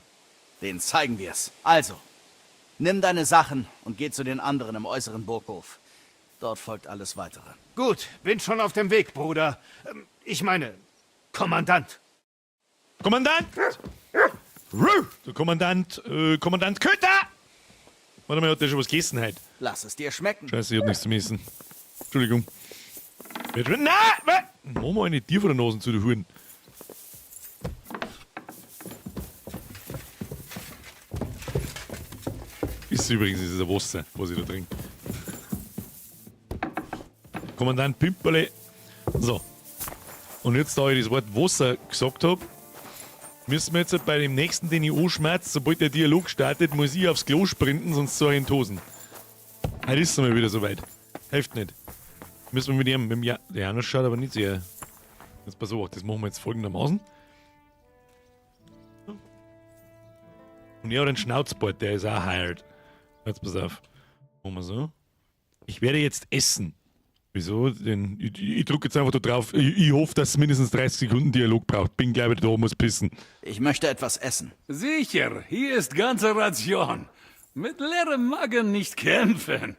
Den zeigen wir's. Also, nimm deine Sachen und geh zu den anderen im äußeren Burghof. Dort folgt alles Weitere. Gut, bin schon auf dem Weg, Bruder. Ich meine, Kommandant. Kommandant! Ruh! Der Kommandant, Kommandant Köter! Warte mal, hat der schon was gegessen heute? Lass es dir schmecken. Scheiße, ich hab nichts zum Essen. Entschuldigung. Na! Mach mal eine Tier vor der Nase zu den Huren. Ist übrigens, ist ein Wasser, was ich da trinke. Kommandant Pimperle. So. Und jetzt, da ich das Wort Wasser gesagt habe, müssen wir jetzt bei dem nächsten, den ich anschmerze, sobald der Dialog startet, muss ich aufs Klo sprinten, sonst so ich in die Hosen. Heute ist es mal wieder soweit. Hilft nicht. Müssen wir mit ihm, mit dem der Janusz schaut aber nicht sehr. Jetzt pass auf, das machen wir jetzt folgendermaßen. Und er hat einen Schnauzbart, der ist auch hired. Jetzt pass auf. Machen wir so. Ich werde jetzt essen. Wieso? Denn ich drücke jetzt einfach da drauf. Ich hoffe, dass es mindestens 30 Sekunden Dialog braucht. Bin, glaube ich, da muss pissen. Ich möchte etwas essen. Sicher, hier ist ganze Ration. Mit leerem Magen nicht kämpfen.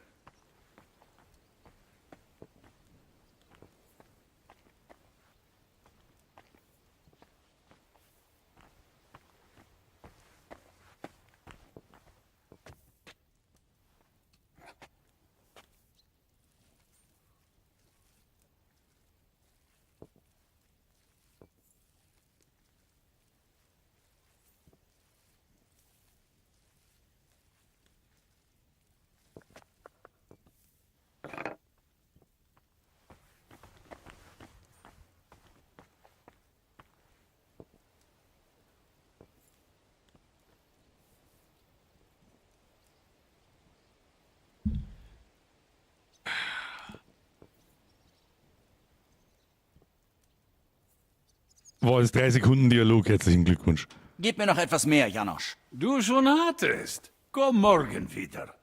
War es 3 Sekunden Dialog. Herzlichen Glückwunsch. Gib mir noch etwas mehr, Janosch. Du schon hattest. Komm morgen wieder.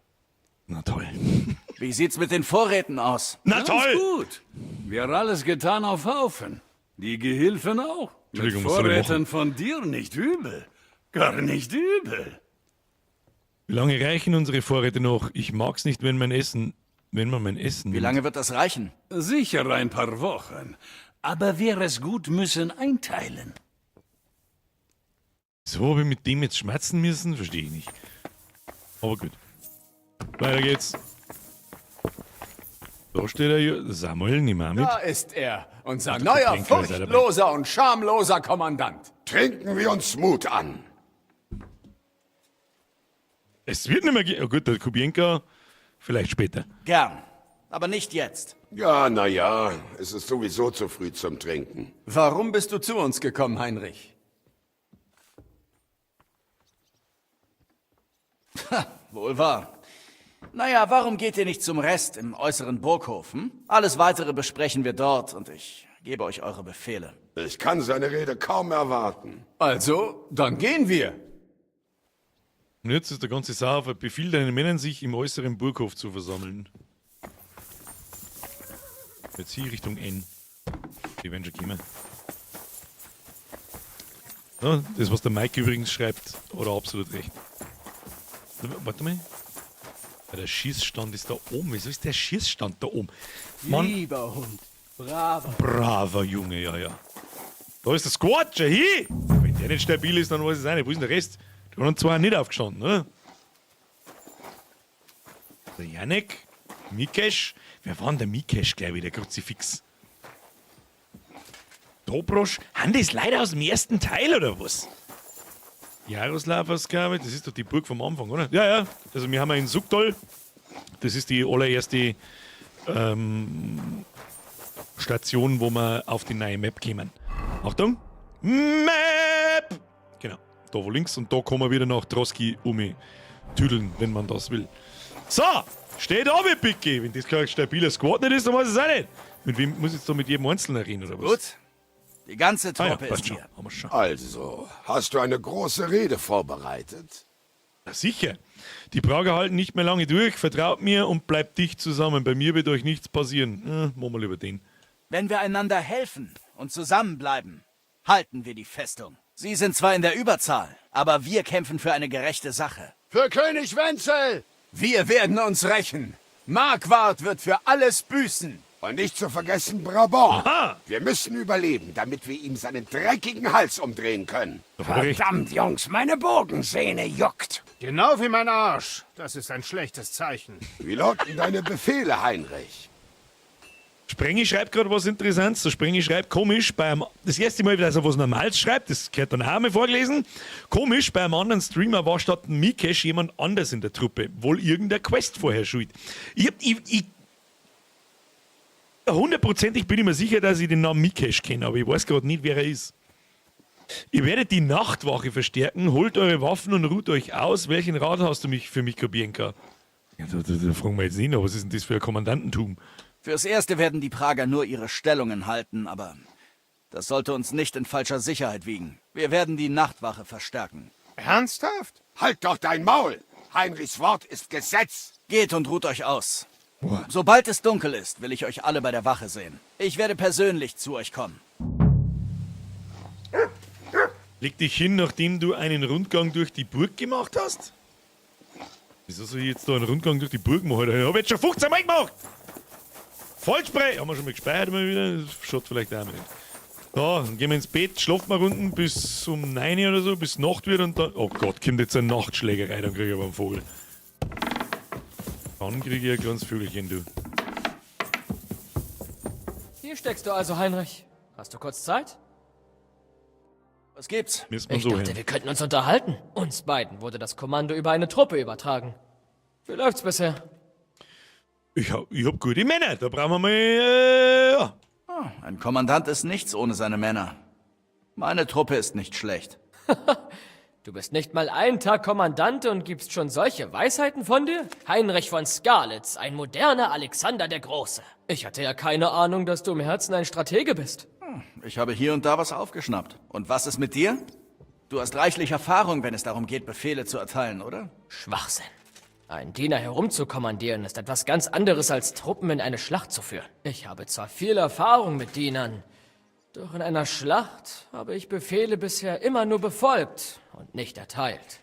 Na toll. Wie sieht's mit den Vorräten aus? Na Ganz toll! gut. Wir haben alles getan auf Haufen. Die Gehilfen auch. Mit Entschuldigung, was soll ich Vorräten von dir nicht übel. Gar nicht übel. Wie lange reichen unsere Vorräte noch? Ich mag's nicht, wenn mein Essen, wenn man mein Essen Wie nimmt. lange wird das reichen? Sicher ein paar Wochen. Aber wäre es gut, müssen einteilen. So habe ich mit dem jetzt schmerzen müssen? Verstehe ich nicht. Aber gut. Weiter geht's. Da steht er ja. Samuel, nimm auch mit. Da ist er, unser Ach, der neuer, Getränke ist er dabei. furchtloser und schamloser Kommandant. Trinken wir uns Mut an. Es wird nicht mehr gehen. Oh gut, der Kubienka vielleicht später. Gern. Aber nicht jetzt. Ja, na ja, es ist sowieso zu früh zum Trinken. Warum bist du zu uns gekommen, Heinrich? Ha, wohl wahr. Naja, warum geht ihr nicht zum Rest im äußeren Burghof? Hm? Alles Weitere besprechen wir dort und ich gebe euch eure Befehle. Ich kann seine Rede kaum erwarten. Also, dann gehen wir. Und jetzt ist der ganze Sache. Befiehl deinen Männern, sich im äußeren Burghof zu versammeln. Jetzt hier Richtung N. Die werden schon kommen. Ja, das, was der Mike übrigens schreibt, hat er absolut recht. Warte mal. Ja, der Schießstand ist da oben. Wieso ist der Schießstand da oben? Mann, Lieber Hund. Braver. braver Junge, ja, ja. Da ist der Squad, schon hier! Wenn der nicht stabil ist, dann weiß ich es auch nicht. Wo ist denn der Rest? Die haben zwar nicht aufgestanden, oder? Der Janek, Mikesh. Wer war denn der Mikesh gleich wieder? Kruzifix. Dobrosch. Haben das leider aus dem ersten Teil oder was? Jaroslav Askavi, das ist doch die Burg vom Anfang, oder? Ja, ja. Also wir haben ja in Sukdol Das ist die allererste Station, wo wir auf die neue Map kommen. Achtung! Map! Genau, da wo links und da kann man wieder nach Trosky tüdeln, wenn man das will. So, steht da mit Picki. Wenn das kein stabiler Squad nicht ist, dann weiß ich es auch nicht. Mit wem muss ich jetzt da mit jedem Einzelnen reden, oder was? Gut. Die ganze Ah ja, Truppe passt ist schon. hier. Haben wir schon. Also, hast du eine große Rede vorbereitet? Na sicher. Die Prager halten nicht mehr lange durch. Vertraut mir und bleibt dicht zusammen. Bei mir wird euch nichts passieren. Machen wir lieber den. Wenn wir einander helfen und zusammenbleiben, halten wir die Festung. Sie sind zwar in der Überzahl, aber wir kämpfen für eine gerechte Sache. Für König Wenzel! Wir werden uns rächen. Marquardt wird für alles büßen. Und nicht zu vergessen Brabant. Wir müssen überleben, damit wir ihm seinen dreckigen Hals umdrehen können. Verdammt, Jungs, meine Bogensehne juckt. Genau wie mein Arsch. Das ist ein schlechtes Zeichen. Wie lauten deine Befehle, Heinrich? Sprengi schreibt gerade was Interessantes. Der Sprengi schreibt komisch beim das erste Mal, dass er was Normales schreibt, das gehört dann auch mal vorgelesen. Komisch, bei einem anderen Streamer war statt Mikesh jemand anders in der Truppe. Wohl irgendeine Quest vorher schuld. Ich hab, ich, ich, hundertprozentig bin ich mir sicher, dass ich den Namen Mikesh kenne, aber ich weiß gerade nicht, wer er ist. Ihr werdet die Nachtwache verstärken, holt eure Waffen und ruht euch aus. Welchen Rat hast du mich für mich, Kobienka? Ja, da fragen wir jetzt nicht noch, was ist denn das für ein Kommandantentum? Fürs Erste werden die Prager nur ihre Stellungen halten, aber das sollte uns nicht in falscher Sicherheit wiegen. Wir werden die Nachtwache verstärken. Ernsthaft? Halt doch dein Maul! Heinrichs Wort ist Gesetz! Geht und ruht euch aus. Sobald es dunkel ist, will ich euch alle bei der Wache sehen. Ich werde persönlich zu euch kommen. Leg dich hin, nachdem du einen Rundgang durch die Burg gemacht hast? Wieso soll ich jetzt da einen Rundgang durch die Burg machen? Ich hab jetzt schon 15 Mal gemacht! Vollspray! Haben wir schon mal gespeichert mal wieder? Das schaut vielleicht auch mal nicht. So, dann gehen wir ins Bett, schlafen wir runden bis um 9 oder so, bis Nacht wird und dann. Oh Gott, kommt jetzt eine Nachtschlägerei, dann krieg ich aber einen Vogel. Dann krieg ich ein kleines Vögelchen, du. Hier steckst du also, Heinrich. Hast du kurz Zeit? Was gibt's? Müssen wir Ich so dachte, hin. wir könnten uns unterhalten. Uns beiden wurde das Kommando über eine Truppe übertragen. Wie läuft's bisher? Ich hab gute Männer, da brauchen wir mal. Ja. Ein Kommandant ist nichts ohne seine Männer. Meine Truppe ist nicht schlecht. Du bist nicht mal einen Tag Kommandant und gibst schon solche Weisheiten von dir? Heinrich von Skalitz, ein moderner Alexander der Große. Ich hatte ja keine Ahnung, dass du im Herzen ein Stratege bist. Ich habe hier und da was aufgeschnappt. Und was ist mit dir? Du hast reichlich Erfahrung, wenn es darum geht, Befehle zu erteilen, oder? Schwachsinn. Einen Diener herumzukommandieren ist etwas ganz anderes, als Truppen in eine Schlacht zu führen. Ich habe zwar viel Erfahrung mit Dienern, doch in einer Schlacht habe ich Befehle bisher immer nur befolgt und nicht erteilt.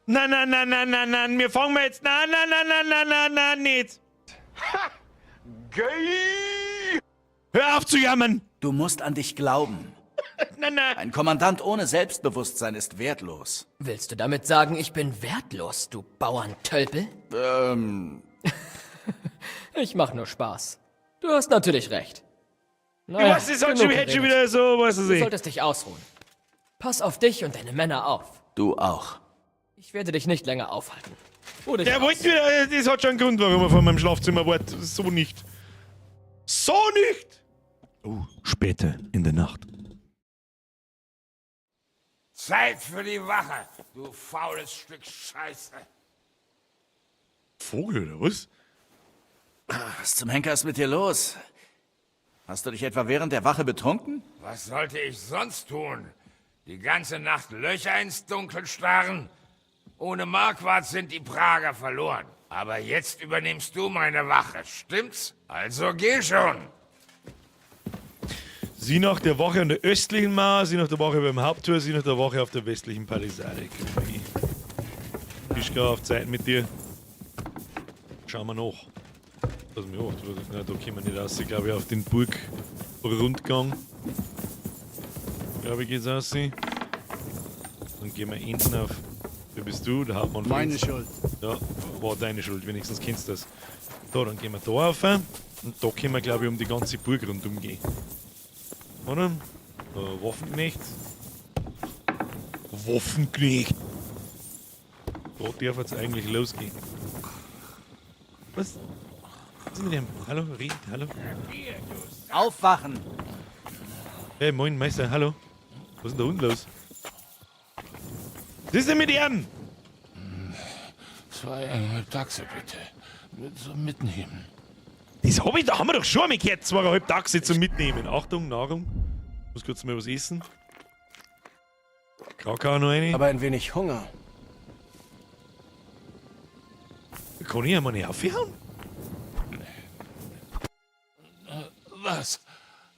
Nein, nein, nein, nein, nein, nein, wir fangen wir jetzt. Nein, nein, nein, nein, nein, nein, nein, nicht. Geil! Hör auf zu jammern! Du musst an dich glauben. Nein, nein. Ein Kommandant ohne Selbstbewusstsein ist wertlos. Willst du damit sagen, ich bin wertlos, du Bauerntölpel? Ich mach nur Spaß. Du hast natürlich recht. Ich weiß, das hat schon, genug hätte schon geredet. wieder so, weißt du Du sie. solltest dich ausruhen. Pass auf dich und deine Männer auf. Du auch. Ich werde dich nicht länger aufhalten. Ruh dich Der aus. wollte wieder, das hat schon einen Grund, warum er vor meinem Schlafzimmer war. So nicht. So nicht! Oh, später in der Nacht. Zeit für die Wache, du faules Stück Scheiße. Vogel, oder was? Was zum Henker ist mit dir los? Hast du dich etwa während der Wache betrunken? Was sollte ich sonst tun? Die ganze Nacht Löcher ins Dunkel starren? Ohne Marquardt sind die Prager verloren. Aber jetzt übernimmst du meine Wache, stimmt's? Also geh schon. Sie nach der Wache an der östlichen Mauer, sie nach der Wache beim Haupttor, sie nach der Wache auf der westlichen Palisade. Ich auf Zeit mit dir. Schauen wir nach. Lass mich auch. Na, da kommen wir nicht raus, glaube ich, auf den Burgrundgang. Glaube ich, geht's raus. Dann gehen wir hinten auf. Wer bist du? Der Hauptmann Meine Fritz. Schuld. Ja, war deine Schuld, wenigstens kennst du das. So, dann gehen wir da rauf. Und da können wir, glaube ich, um die ganze Burg rundum gehen. Oder? Da, Waffenknecht. Waffenknecht. Da darf jetzt eigentlich losgehen. Was? Was ist mit dem? Hallo, Ried, hallo. Aufwachen! Hey, moin, Meister, hallo. Was ist denn da unten los? Was ist denn mit ihm? 2,5 Taxe, bitte. Zum Mitnehmen. Das hab ich, da haben wir doch schon einmal gehört. 2,5 Taxe zum Mitnehmen. Achtung, Nahrung. Muss kurz mal was essen. Krakau noch eine. Aber ein wenig Hunger. Kann ich einmal nicht aufhauen? Was?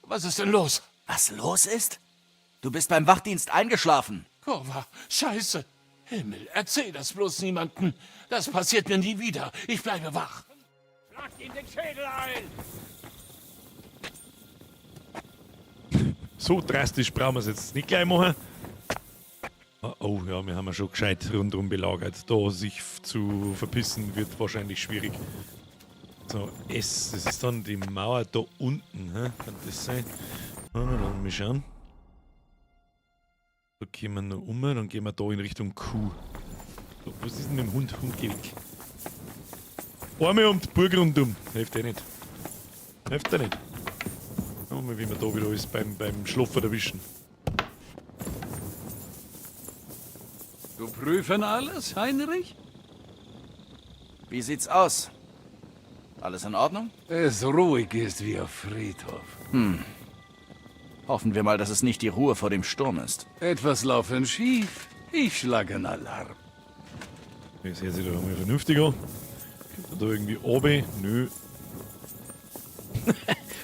Was ist denn los? Was los ist? Du bist beim Wachdienst eingeschlafen. Kurva, Scheiße. Himmel, erzähl das bloß niemandem. Das passiert mir nie wieder. Ich bleibe wach. Schlagt ihm den Schädel ein! So drastisch brauchen wir es jetzt nicht gleich machen. Oh ja, wir haben ja schon gescheit rundherum belagert. Da sich zu verpissen wird wahrscheinlich schwierig. So, S, das ist dann die Mauer da unten. Hä? Kann das sein? Ja, dann mal schauen. Da gehen wir noch um, dann gehen wir da in Richtung Q. So, was ist denn mit dem Hund? Hund, geh weg. Einmal um die Burg rundum. Hilft eh nicht. Hilft eh nicht. Schauen wir mal, wie wir da wieder alles beim Schlafen erwischen. Du prüfen alles, Heinrich? Wie sieht's aus? Alles in Ordnung? Es ruhig ist wie auf Friedhof. Hm. Hoffen wir mal, dass es nicht die Ruhe vor dem Sturm ist. Etwas laufen schief. Ich schlage einen Alarm. Das hört sich doch mal vernünftig an. Kommt man da irgendwie runter? Nö.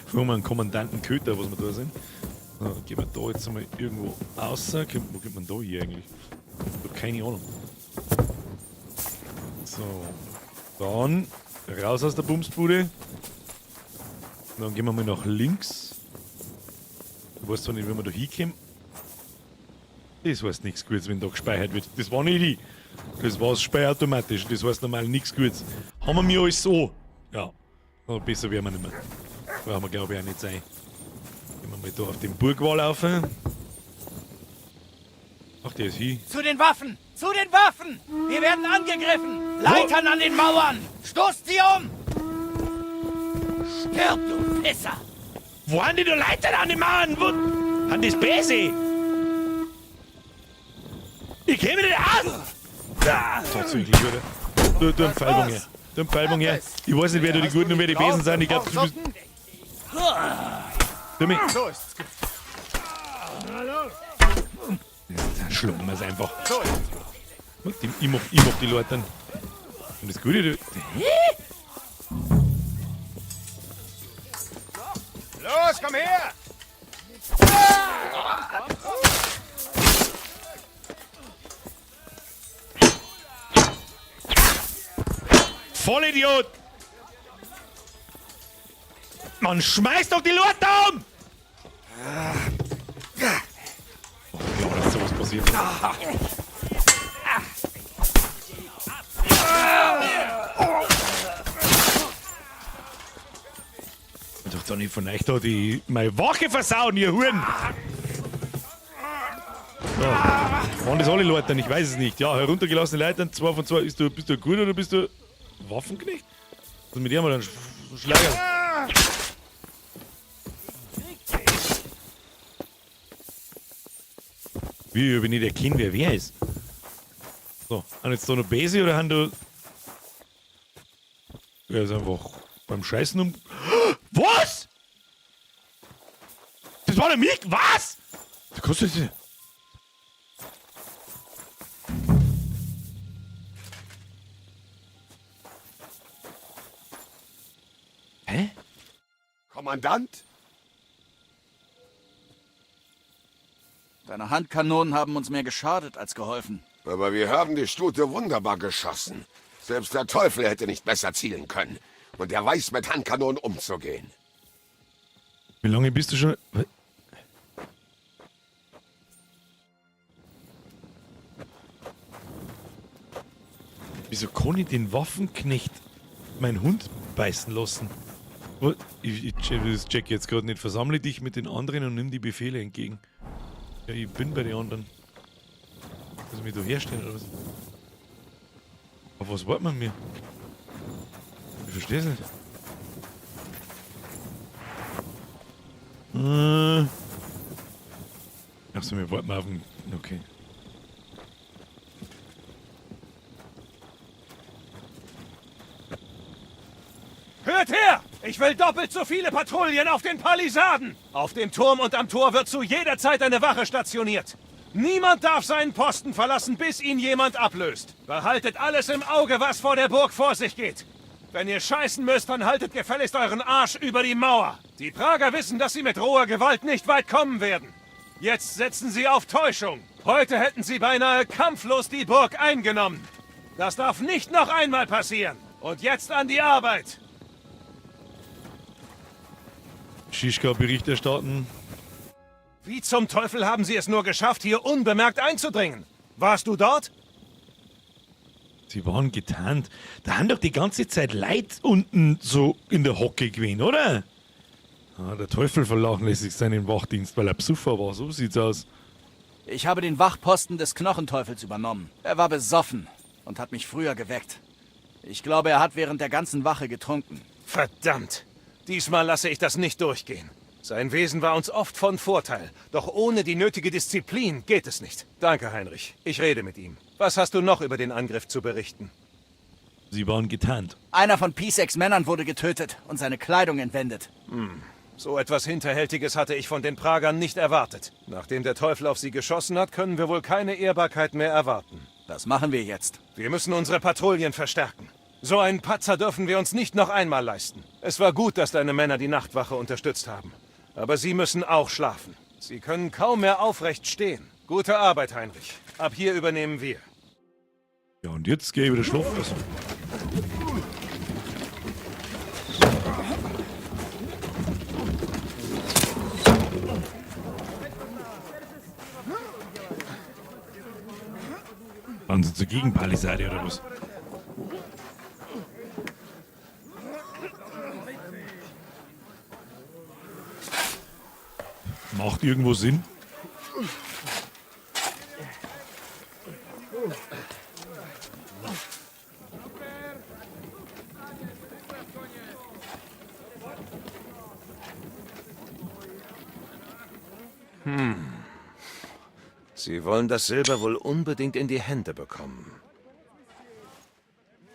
Fragen wir einen Kommandanten Köter, was wir da sind. So, gehen wir da jetzt einmal irgendwo raus. Wo kommt man da hier eigentlich? Ich hab keine Ahnung. So. Dann raus aus der Bumsbude. Dann gehen wir mal nach links. Ich weiß zwar nicht, wie wir da hinkommen. Das heißt nichts Gutes, wenn da gespeichert wird. Das war nicht ich. Das war das Speicher automatisch. Das heißt normal nichts Gutes. Haben wir mir alles so? Ja. Aber besser werden wir nicht mehr. Brauchen wir, glaube ich, auch nicht sein. Gehen wir mal da auf den Burgwall rauf. Ach, der ist hier. Zu den Waffen! Zu den Waffen! Wir werden angegriffen! Leitern an den Mauern! Stoßt sie um! Stirb, du Pisser! Wo haben die da Leitern an den Mauern? Wo? Haben das Bäse? Ich käme nicht aus! Tatsächlich, oder? Du einen Pfeilbogen her. Du einen Pfeilbogen her. Ich weiß nicht, wer da die Guten und wer die Besen sind. Ich glaub, du bist... Du mich. So ist's gut. Dann schlagen wir's einfach. So ist's gut. Ich mach die Leute dann. Und das Gute, du... Hä? Los, komm her! Vollidiot! Mann, schmeiß doch die Leute um! Oh, ja, dass sowas passiert. Ich dachte doch nicht von euch da die meine Wache versauen, ihr Huren! So. Waren das alle Leute? Ich weiß es nicht. Ja, heruntergelassene Leitern, 2 von 2. Bist du gut oder bist du Waffenknecht? Also mit dem haben wir dann Schlager. Wie, ob ich nicht erkenne, wer ist. So, haben jetzt da noch Bäse oder haben da... Er ist einfach beim Scheißen um... Was? Das war der Mick? Was? Du kannst das... Hä? Kommandant? Deine Handkanonen haben uns mehr geschadet als geholfen. Aber wir haben die Stute wunderbar geschossen. Selbst der Teufel hätte nicht besser zielen können. Und er weiß, mit Handkanonen umzugehen. Wie lange bist du schon... Wieso kann ich den Waffenknecht meinen Hund beißen lassen? Ich check jetzt gerade nicht. Versammle dich mit den anderen und nimm die Befehle entgegen. Ja, ich bin bei den anderen. Muss ich mich da herstellen oder was? Auf was wartet man mir? Ich verstehe es nicht. Achso, wir warten auf den. Okay. Hört her! Ich will doppelt so viele Patrouillen auf den Palisaden! Auf dem Turm und am Tor wird zu jeder Zeit eine Wache stationiert. Niemand darf seinen Posten verlassen, bis ihn jemand ablöst. Behaltet alles im Auge, was vor der Burg vor sich geht. Wenn ihr scheißen müsst, dann haltet gefälligst euren Arsch über die Mauer. Die Prager wissen, dass sie mit roher Gewalt nicht weit kommen werden. Jetzt setzen sie auf Täuschung. Heute hätten sie beinahe kampflos die Burg eingenommen. Das darf nicht noch einmal passieren. Und jetzt an die Arbeit. Schischka Bericht erstatten. Wie zum Teufel haben sie es nur geschafft, hier unbemerkt einzudringen? Warst du dort? Sie waren getarnt. Da haben doch die ganze Zeit Leute unten so in der Hocke gewesen, oder? Ah, der Teufel vernachlässigt seinen Wachdienst, weil er Psuffer war. So sieht's aus. Ich habe den Wachposten des Knochenteufels übernommen. Er war besoffen und hat mich früher geweckt. Ich glaube, er hat während der ganzen Wache getrunken. Verdammt! Diesmal lasse ich das nicht durchgehen. Sein Wesen war uns oft von Vorteil, doch ohne die nötige Disziplin geht es nicht. Danke, Heinrich. Ich rede mit ihm. Was hast du noch über den Angriff zu berichten? Sie waren getarnt. Einer von Piseks Männern wurde getötet und seine Kleidung entwendet. So etwas Hinterhältiges hatte ich von den Pragern nicht erwartet. Nachdem der Teufel auf sie geschossen hat, können wir wohl keine Ehrbarkeit mehr erwarten. Was machen wir jetzt? Wir müssen unsere Patrouillen verstärken. So einen Patzer dürfen wir uns nicht noch einmal leisten. Es war gut, dass deine Männer die Nachtwache unterstützt haben. Aber sie müssen auch schlafen. Sie können kaum mehr aufrecht stehen. Gute Arbeit, Heinrich. Ab hier übernehmen wir. Ja, und jetzt geh ich wieder schlafen. Also. Waren sie zur Gegenpalisade oder was? Macht irgendwo Sinn? Sie wollen das Silber wohl unbedingt in die Hände bekommen.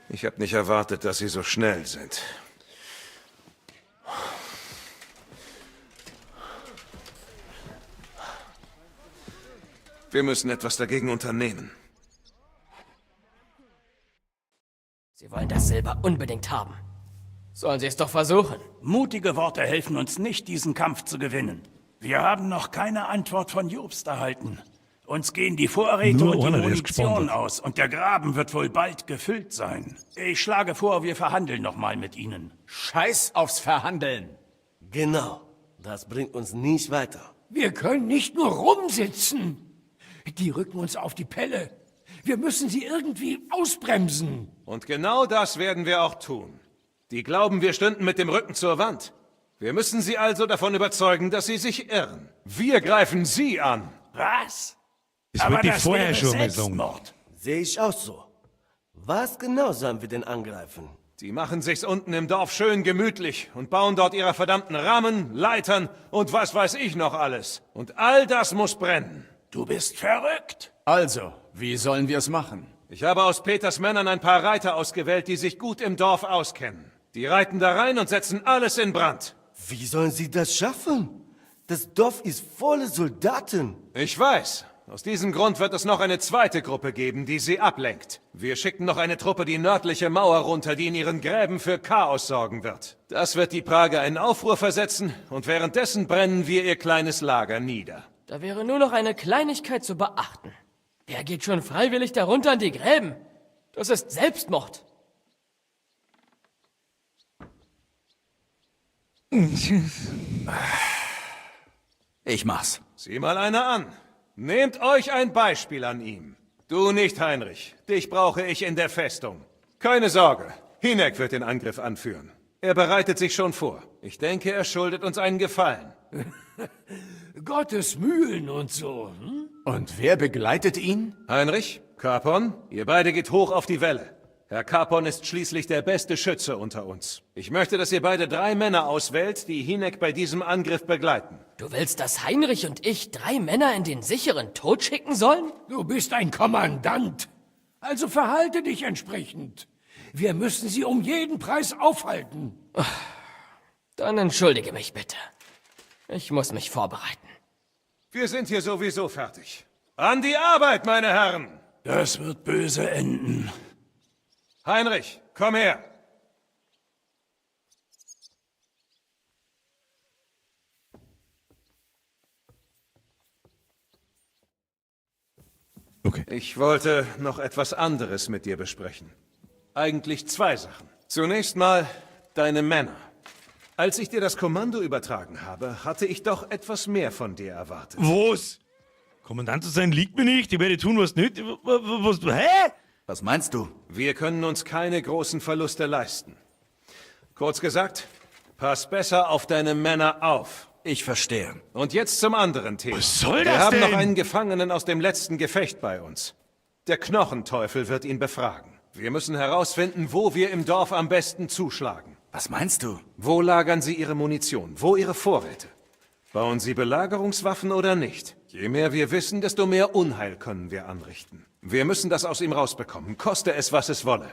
Ich habe nicht erwartet, dass sie so schnell sind. Wir müssen etwas dagegen unternehmen. Sie wollen das Silber unbedingt haben. Sollen sie es doch versuchen. Mutige Worte helfen uns nicht, diesen Kampf zu gewinnen. Wir haben noch keine Antwort von Jobst erhalten. Uns gehen die Vorräte Nur und die einer, der ist Munition gespannt. aus und der Graben wird wohl bald gefüllt sein. Ich schlage vor, wir verhandeln noch mal mit ihnen. Scheiß aufs Verhandeln. Genau. Das bringt uns nicht weiter. Wir können nicht nur rumsitzen. Die rücken uns auf die Pelle. Wir müssen sie irgendwie ausbremsen. Und genau das werden wir auch tun. Die glauben, wir stünden mit dem Rücken zur Wand. Wir müssen sie also davon überzeugen, dass sie sich irren. Wir greifen sie an. Was? Das Aber wollte ich das vorher wäre schon mal sagen. Selbstmord. Sehe ich auch so. Was genau sollen wir denn angreifen? Die machen sich's unten im Dorf schön gemütlich und bauen dort ihre verdammten Rammen, Leitern und was weiß ich noch alles. Und all das muss brennen. Du bist verrückt. Also, wie sollen wir es machen? Ich habe aus Peters Männern ein paar Reiter ausgewählt, die sich gut im Dorf auskennen. Die reiten da rein und setzen alles in Brand. Wie sollen sie das schaffen? Das Dorf ist voller Soldaten. Ich weiß. Aus diesem Grund wird es noch eine zweite Gruppe geben, die sie ablenkt. Wir schicken noch eine Truppe die nördliche Mauer runter, die in ihren Gräben für Chaos sorgen wird. Das wird die Prager in Aufruhr versetzen und währenddessen brennen wir ihr kleines Lager nieder. Da wäre nur noch eine Kleinigkeit zu beachten. Wer geht schon freiwillig darunter in die Gräben? Das ist Selbstmord. Ich mach's. Sieh mal einer an. Nehmt euch ein Beispiel an ihm. Du nicht, Heinrich. Dich brauche ich in der Festung. Keine Sorge. Hinek wird den Angriff anführen. Er bereitet sich schon vor. Ich denke, er schuldet uns einen Gefallen. Gottes Mühlen und so. Hm? Und wer begleitet ihn? Heinrich, Capon, ihr beide geht hoch auf die Welle. Herr Capon ist schließlich der beste Schütze unter uns. Ich möchte, dass ihr beide 3 Männer auswählt, die Hynek bei diesem Angriff begleiten. Du willst, dass Heinrich und ich 3 Männer in den sicheren Tod schicken sollen? Du bist ein Kommandant. Also verhalte dich entsprechend. Wir müssen sie um jeden Preis aufhalten. Dann entschuldige mich bitte. Ich muss mich vorbereiten. Wir sind hier sowieso fertig. An die Arbeit, meine Herren! Das wird böse enden. Heinrich, komm her! Okay. Ich wollte noch etwas anderes mit dir besprechen. Eigentlich 2 Sachen. Zunächst mal deine Männer. Als ich dir das Kommando übertragen habe, hatte ich doch etwas mehr von dir erwartet. Was? Kommandant zu sein liegt mir nicht. Ich werde tun, was nötig... Was? Hä? Was meinst du? Wir können uns keine großen Verluste leisten. Kurz gesagt, pass besser auf deine Männer auf. Ich verstehe. Und jetzt zum anderen Thema. Was soll das Wir haben denn? noch einen Gefangenen aus dem letzten Gefecht bei uns. Der Knochenteufel wird ihn befragen. Wir müssen herausfinden, wo wir im Dorf am besten zuschlagen. Was meinst du? Wo lagern sie ihre Munition? Wo ihre Vorräte? Bauen sie Belagerungswaffen oder nicht? Je mehr wir wissen, desto mehr Unheil können wir anrichten. Wir müssen das aus ihm rausbekommen, koste es, was es wolle.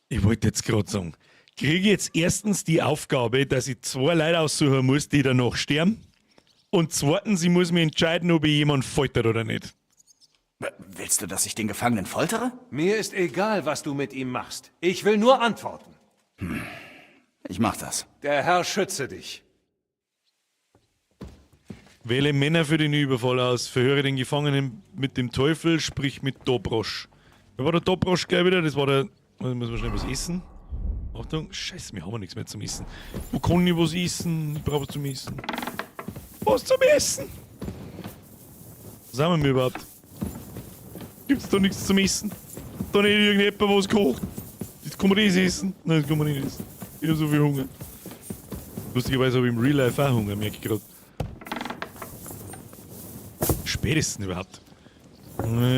Ich wollte jetzt gerade sagen, kriege ich jetzt erstens die Aufgabe, dass ich 2 Leute aussuchen muss, die danach sterben. Und zweitens, ich muss mich entscheiden, ob ich jemanden foltert oder nicht. Willst du, dass ich den Gefangenen foltere? Mir ist egal, was du mit ihm machst. Ich will nur antworten. Ich mach das. Der Herr schütze dich. Wähle Männer für den Überfall aus. Verhöre den Gefangenen mit dem Teufel, sprich mit Dobrosch. Wer war der Dobrosch gleich wieder? Das war der... Also müssen wir schnell was essen. Achtung, scheiße, wir haben ja nichts mehr zum Essen. Wo kann ich was essen? Ich brauche was zum Essen. Was zum Essen? Was haben wir überhaupt? Gibt's da nichts zum Essen? Da nicht irgendjemand was kocht? Jetzt kann man das essen? Nein, das kann man nicht essen. Ich hab so viel Hunger. Lustigerweise habe ich im Real Life auch Hunger, merke ich grad. Spätestens überhaupt.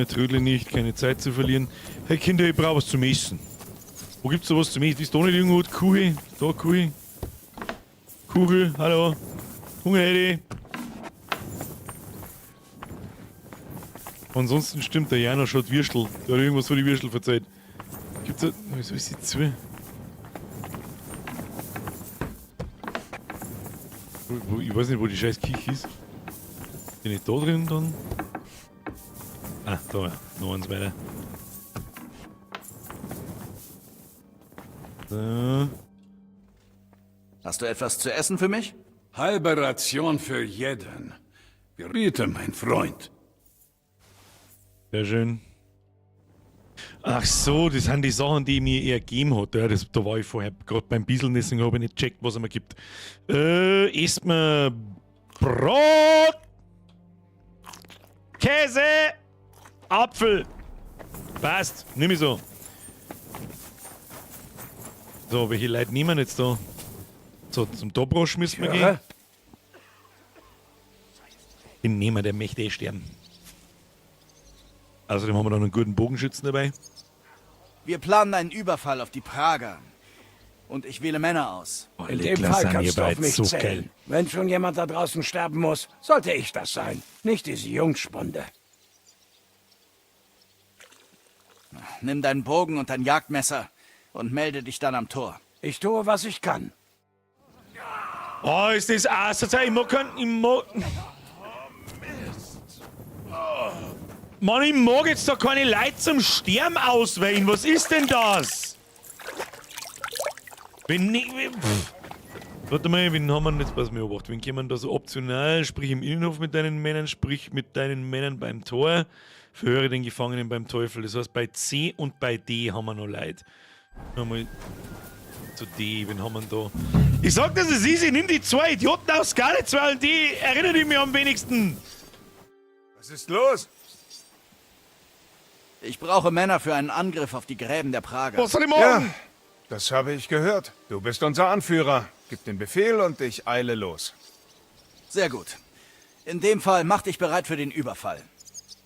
Trödle nicht, keine Zeit zu verlieren. Hey Kinder, ich brauche was zum Essen. Wo gibt's da was zum Essen? Ist da nicht irgendwo die Kuche? Da, Kuche. Kugel, hallo. Hunger hätte ich. Ansonsten stimmt, der Janosch hat Würstel. Der hat irgendwas von die Würstel verzeiht. Gibt's da. Wieso ist sie zu? Ich weiß nicht, wo die scheiß Küche ist. Bin ich da drin dann? Ah, da, ja. Noch eins weiter. So. Hast du etwas zu essen für mich? Halbe Ration für jeden. Bitte, mein Freund. Sehr schön. Ach so, das sind die Sachen, die mir er gegeben hat. Ja, das, da war ich vorher gerade beim Bieseln, deswegen habe ich nicht gecheckt, was er mir gibt. Esst mir Brot, Käse, Apfel. Passt, nimm ich so. So, welche Leute nehmen wir jetzt da? So, zum Dobrosch müssen wir gehen. Den nehmen wir, der möchte eh sterben. Außerdem haben wir noch einen guten Bogenschützen dabei. Wir planen einen Überfall auf die Prager. Und ich wähle Männer aus. Oh, In dem Fall kannst du auf mich so zählen. geil. Wenn schon jemand da draußen sterben muss, sollte ich das sein. Nicht diese Jungspunde. Nimm deinen Bogen und dein Jagdmesser und melde dich dann am Tor. Ich tue, was ich kann. Oh, ist das asozial. Ich mag keinen... Ich mag... Mann, ich mag jetzt da keine Leute zum Sterben auswählen. Was ist denn das? Wenn nicht... Pff. Warte mal, wen haben wir denn jetzt? Pass mir beobachtet. Wen kann man da so optional? Sprich im Innenhof mit deinen Männern, sprich mit deinen Männern beim Tor. Verhöre den Gefangenen beim Teufel. Das heißt, bei C und bei D haben wir noch Leute. Nochmal zu D, wen haben wir denn da? Ich sag, das ist easy. Nimm die zwei Idioten aus Skalitz, weil die erinnern die mich am wenigsten. Was ist los? Ich brauche Männer für einen Angriff auf die Gräben der Prager. Was soll ich machen? Ja, das habe ich gehört. Du bist unser Anführer. Gib den Befehl und ich eile los. Sehr gut. In dem Fall mach dich bereit für den Überfall.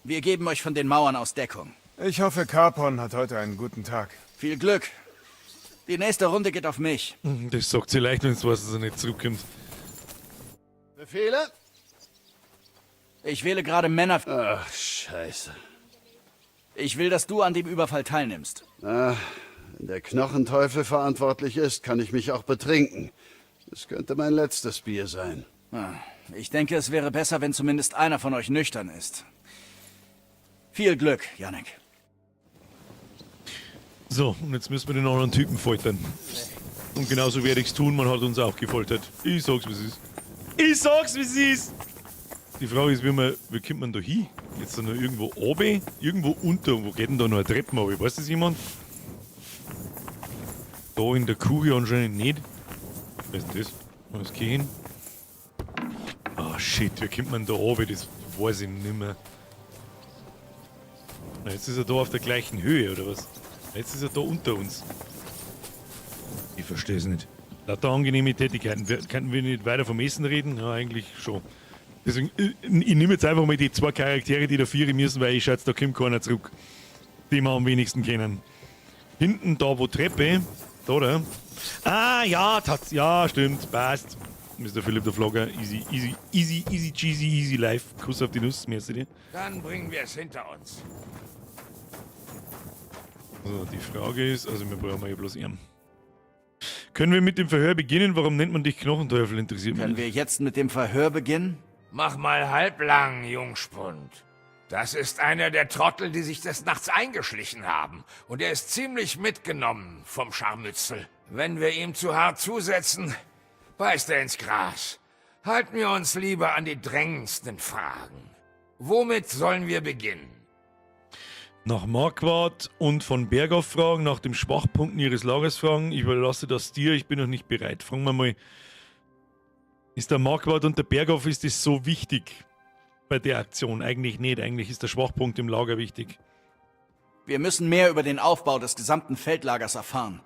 Wir geben euch von den Mauern aus Deckung. Ich hoffe, Capon hat heute einen guten Tag. Viel Glück. Die nächste Runde geht auf mich. Das sagt sie leicht, wenn es weiß, dass er nicht zurückkommt. Befehle? Ich wähle gerade Männer. Ach, scheiße. Ich will, dass du an dem Überfall teilnimmst. Ah, wenn der Knochenteufel verantwortlich ist, kann ich mich auch betrinken. Das könnte mein letztes Bier sein. Ah, Ich denke, es wäre besser, wenn zumindest einer von euch nüchtern ist. Viel Glück, Yannick. So, und jetzt müssen wir den anderen Typen foltern. Und genauso werde ich's tun, man hat uns auch gefoltert. Ich sag's, wie es ist. Ich sag's, wie es ist! Die Frage ist, wie, man, wie kommt man da hin? Jetzt noch irgendwo oben, irgendwo unter. Wo geht denn da noch eine Treppe runter? Weiß das jemand? Da in der Kugel anscheinend nicht. Was ist denn das? Was geht hin? Ah, shit, wie kommt man da oben? Das weiß ich nicht mehr. Na, jetzt ist er da auf der gleichen Höhe, oder was? Jetzt ist er da unter uns. Ich verstehe es nicht. Lauter angenehme Tätigkeiten. Könnten wir nicht weiter vom Essen reden? Ja, eigentlich schon. Deswegen, ich nehme jetzt einfach mal die zwei Charaktere, die da vier müssen, weil ich schätze, da kommt keiner zurück. Die wir am wenigsten kennen. Hinten da, wo Treppe. Da, oder? Ah, ja, tats, ja, stimmt, passt. Mr. Philipp der Vlogger, easy, easy, easy, easy, cheesy, easy life. Kuss auf die Nuss, merci dir. Dann bringen wir es hinter uns. Also, die Frage ist, also wir brauchen ja bloß ihn. Können wir mit dem Verhör beginnen? Warum nennt man dich Knochenteufel? Interessiert mich. Können wir jetzt mit dem Verhör beginnen? Mach mal halblang, Jungspund. Das ist einer der Trottel, die sich des Nachts eingeschlichen haben. Und er ist ziemlich mitgenommen vom Scharmützel. Wenn wir ihm zu hart zusetzen, beißt er ins Gras. Halten wir uns lieber an die drängendsten Fragen. Womit sollen wir beginnen? Nach Marquardt und von Berghoff fragen, nach dem Schwachpunkten ihres Lagers fragen. Ich überlasse das dir, ich bin noch nicht bereit. Fragen wir mal, ist der Marquardt und der Berghoff, ist das so wichtig bei der Aktion? Eigentlich nicht, eigentlich ist der Schwachpunkt im Lager wichtig. Wir müssen mehr über den Aufbau des gesamten Feldlagers erfahren,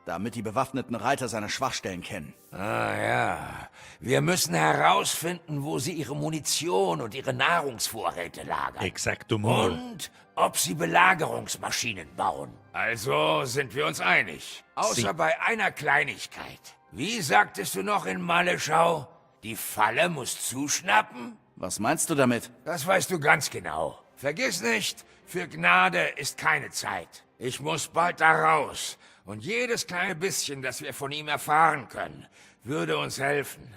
damit die bewaffneten Reiter seine Schwachstellen kennen. Ah ja, wir müssen herausfinden, wo sie ihre Munition und ihre Nahrungsvorräte lagern. Exakto. Und ob sie Belagerungsmaschinen bauen. Also sind wir uns einig. Außer Sie. bei einer Kleinigkeit. Wie sagtest du noch in Maleschau? Die Falle muss zuschnappen? Was meinst du damit? Das weißt du ganz genau. Vergiss nicht, für Gnade ist keine Zeit. Ich muss bald da raus. Und jedes kleine bisschen, das wir von ihm erfahren können, würde uns helfen.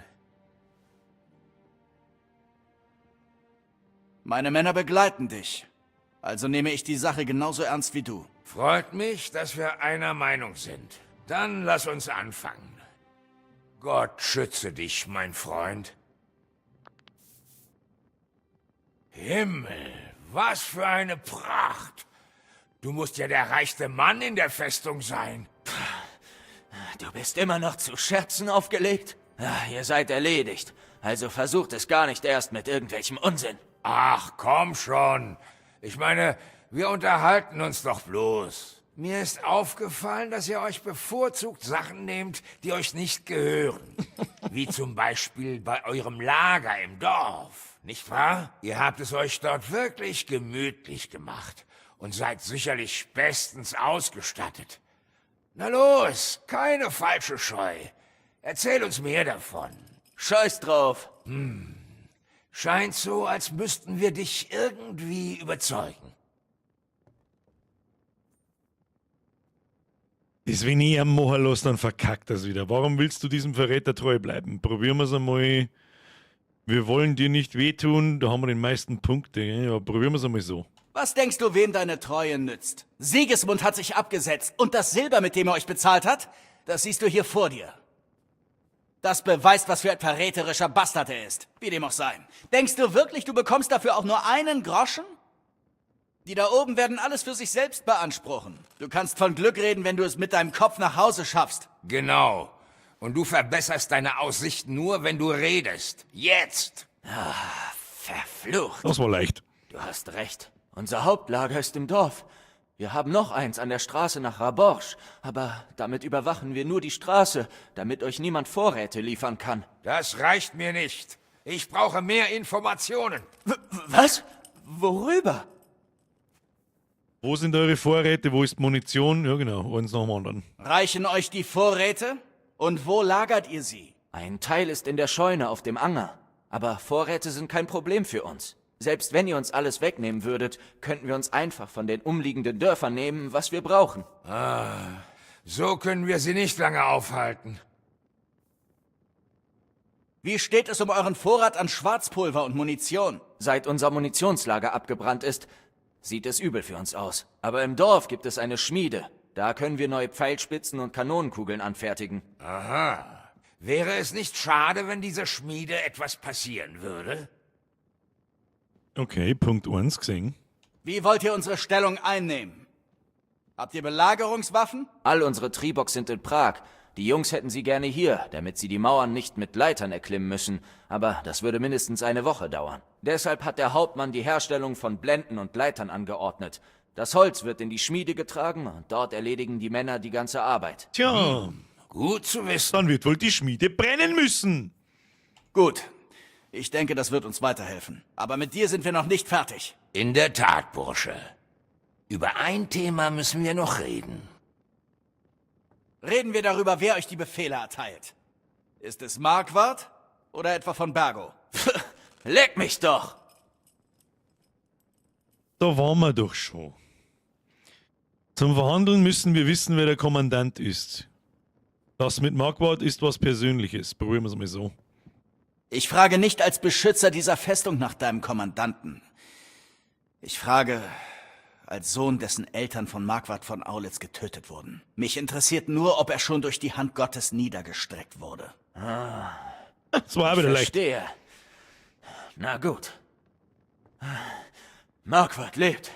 Meine Männer begleiten dich. Also nehme ich die Sache genauso ernst wie du. Freut mich, dass wir einer Meinung sind. Dann lass uns anfangen. Gott schütze dich, mein Freund. Himmel, was für eine Pracht! Du musst ja der reichste Mann in der Festung sein. Du bist immer noch zu Scherzen aufgelegt? Ah, ihr seid erledigt. Also versucht es gar nicht erst mit irgendwelchem Unsinn. Ach, komm schon. Ich meine, wir unterhalten uns doch bloß. Mir ist aufgefallen, dass ihr euch bevorzugt Sachen nehmt, die euch nicht gehören. Wie zum Beispiel bei eurem Lager im Dorf, nicht wahr? Ihr habt es euch dort wirklich gemütlich gemacht und seid sicherlich bestens ausgestattet. Na los, keine falsche Scheu. Erzähl uns mehr davon. Scheiß drauf. Hm. Scheint so, als müssten wir dich irgendwie überzeugen. Das, wenn ich am machen lasse, dann verkackt das wieder. Warum willst du diesem Verräter treu bleiben? Probieren wir es einmal. Wir wollen dir nicht wehtun, da haben wir den meisten Punkte. gell? Ja, probieren wir es einmal so. Was denkst du, wem deine Treue nützt? Sigismund hat sich abgesetzt und das Silber, mit dem er euch bezahlt hat, das siehst du hier vor dir. Das beweist, was für ein verräterischer Bastard er ist. Wie dem auch sei. Denkst du wirklich, du bekommst dafür auch nur einen Groschen? Die da oben werden alles für sich selbst beanspruchen. Du kannst von Glück reden, wenn du es mit deinem Kopf nach Hause schaffst. Genau. Und du verbesserst deine Aussichten nur, wenn du redest. Jetzt! Ah, verflucht. Das war leicht. Du hast recht. Unser Hauptlager ist im Dorf. Wir haben noch eins an der Straße nach Raborsch, aber damit überwachen wir nur die Straße, damit euch niemand Vorräte liefern kann. Das reicht mir nicht. Ich brauche mehr Informationen. Was? Worüber? Wo sind eure Vorräte? Wo ist Munition? Ja, genau. Eins nach dem anderen. Reichen euch die Vorräte? Und wo lagert ihr sie? Ein Teil ist in der Scheune auf dem Anger. Aber Vorräte sind kein Problem für uns. Selbst wenn ihr uns alles wegnehmen würdet, könnten wir uns einfach von den umliegenden Dörfern nehmen, was wir brauchen. Ah, so können wir sie nicht lange aufhalten. Wie steht es um euren Vorrat an Schwarzpulver und Munition? Seit unser Munitionslager abgebrannt ist, sieht es übel für uns aus. Aber im Dorf gibt es eine Schmiede. Da können wir neue Pfeilspitzen und Kanonenkugeln anfertigen. Aha. Wäre es nicht schade, wenn dieser Schmiede etwas passieren würde? Okay, Punkt 1 gesehen. Wie wollt ihr unsere Stellung einnehmen? Habt ihr Belagerungswaffen? All unsere Triboks sind in Prag. Die Jungs hätten sie gerne hier, damit sie die Mauern nicht mit Leitern erklimmen müssen. Aber das würde mindestens eine Woche dauern. Deshalb hat der Hauptmann die Herstellung von Blenden und Leitern angeordnet. Das Holz wird in die Schmiede getragen und dort erledigen die Männer die ganze Arbeit. Tja. Gut zu wissen. Dann wird wohl die Schmiede brennen müssen. Gut. Ich denke, das wird uns weiterhelfen. Aber mit dir sind wir noch nicht fertig. In der Tat, Bursche. Über ein Thema müssen wir noch reden. Reden wir darüber, wer euch die Befehle erteilt. Ist es Marquardt oder etwa von Bergo? Leck mich doch! Da waren wir doch schon. Zum Verhandeln müssen wir wissen, wer der Kommandant ist. Das mit Marquardt ist was Persönliches. Probieren wir es mal so. Ich frage nicht als Beschützer dieser Festung nach deinem Kommandanten. Ich frage als Sohn, dessen Eltern von Marquardt von Aulitz getötet wurden. Mich interessiert nur, ob er schon durch die Hand Gottes niedergestreckt wurde. Ah. Das war auch wieder Ich leicht. verstehe. Na gut. Marquardt lebt,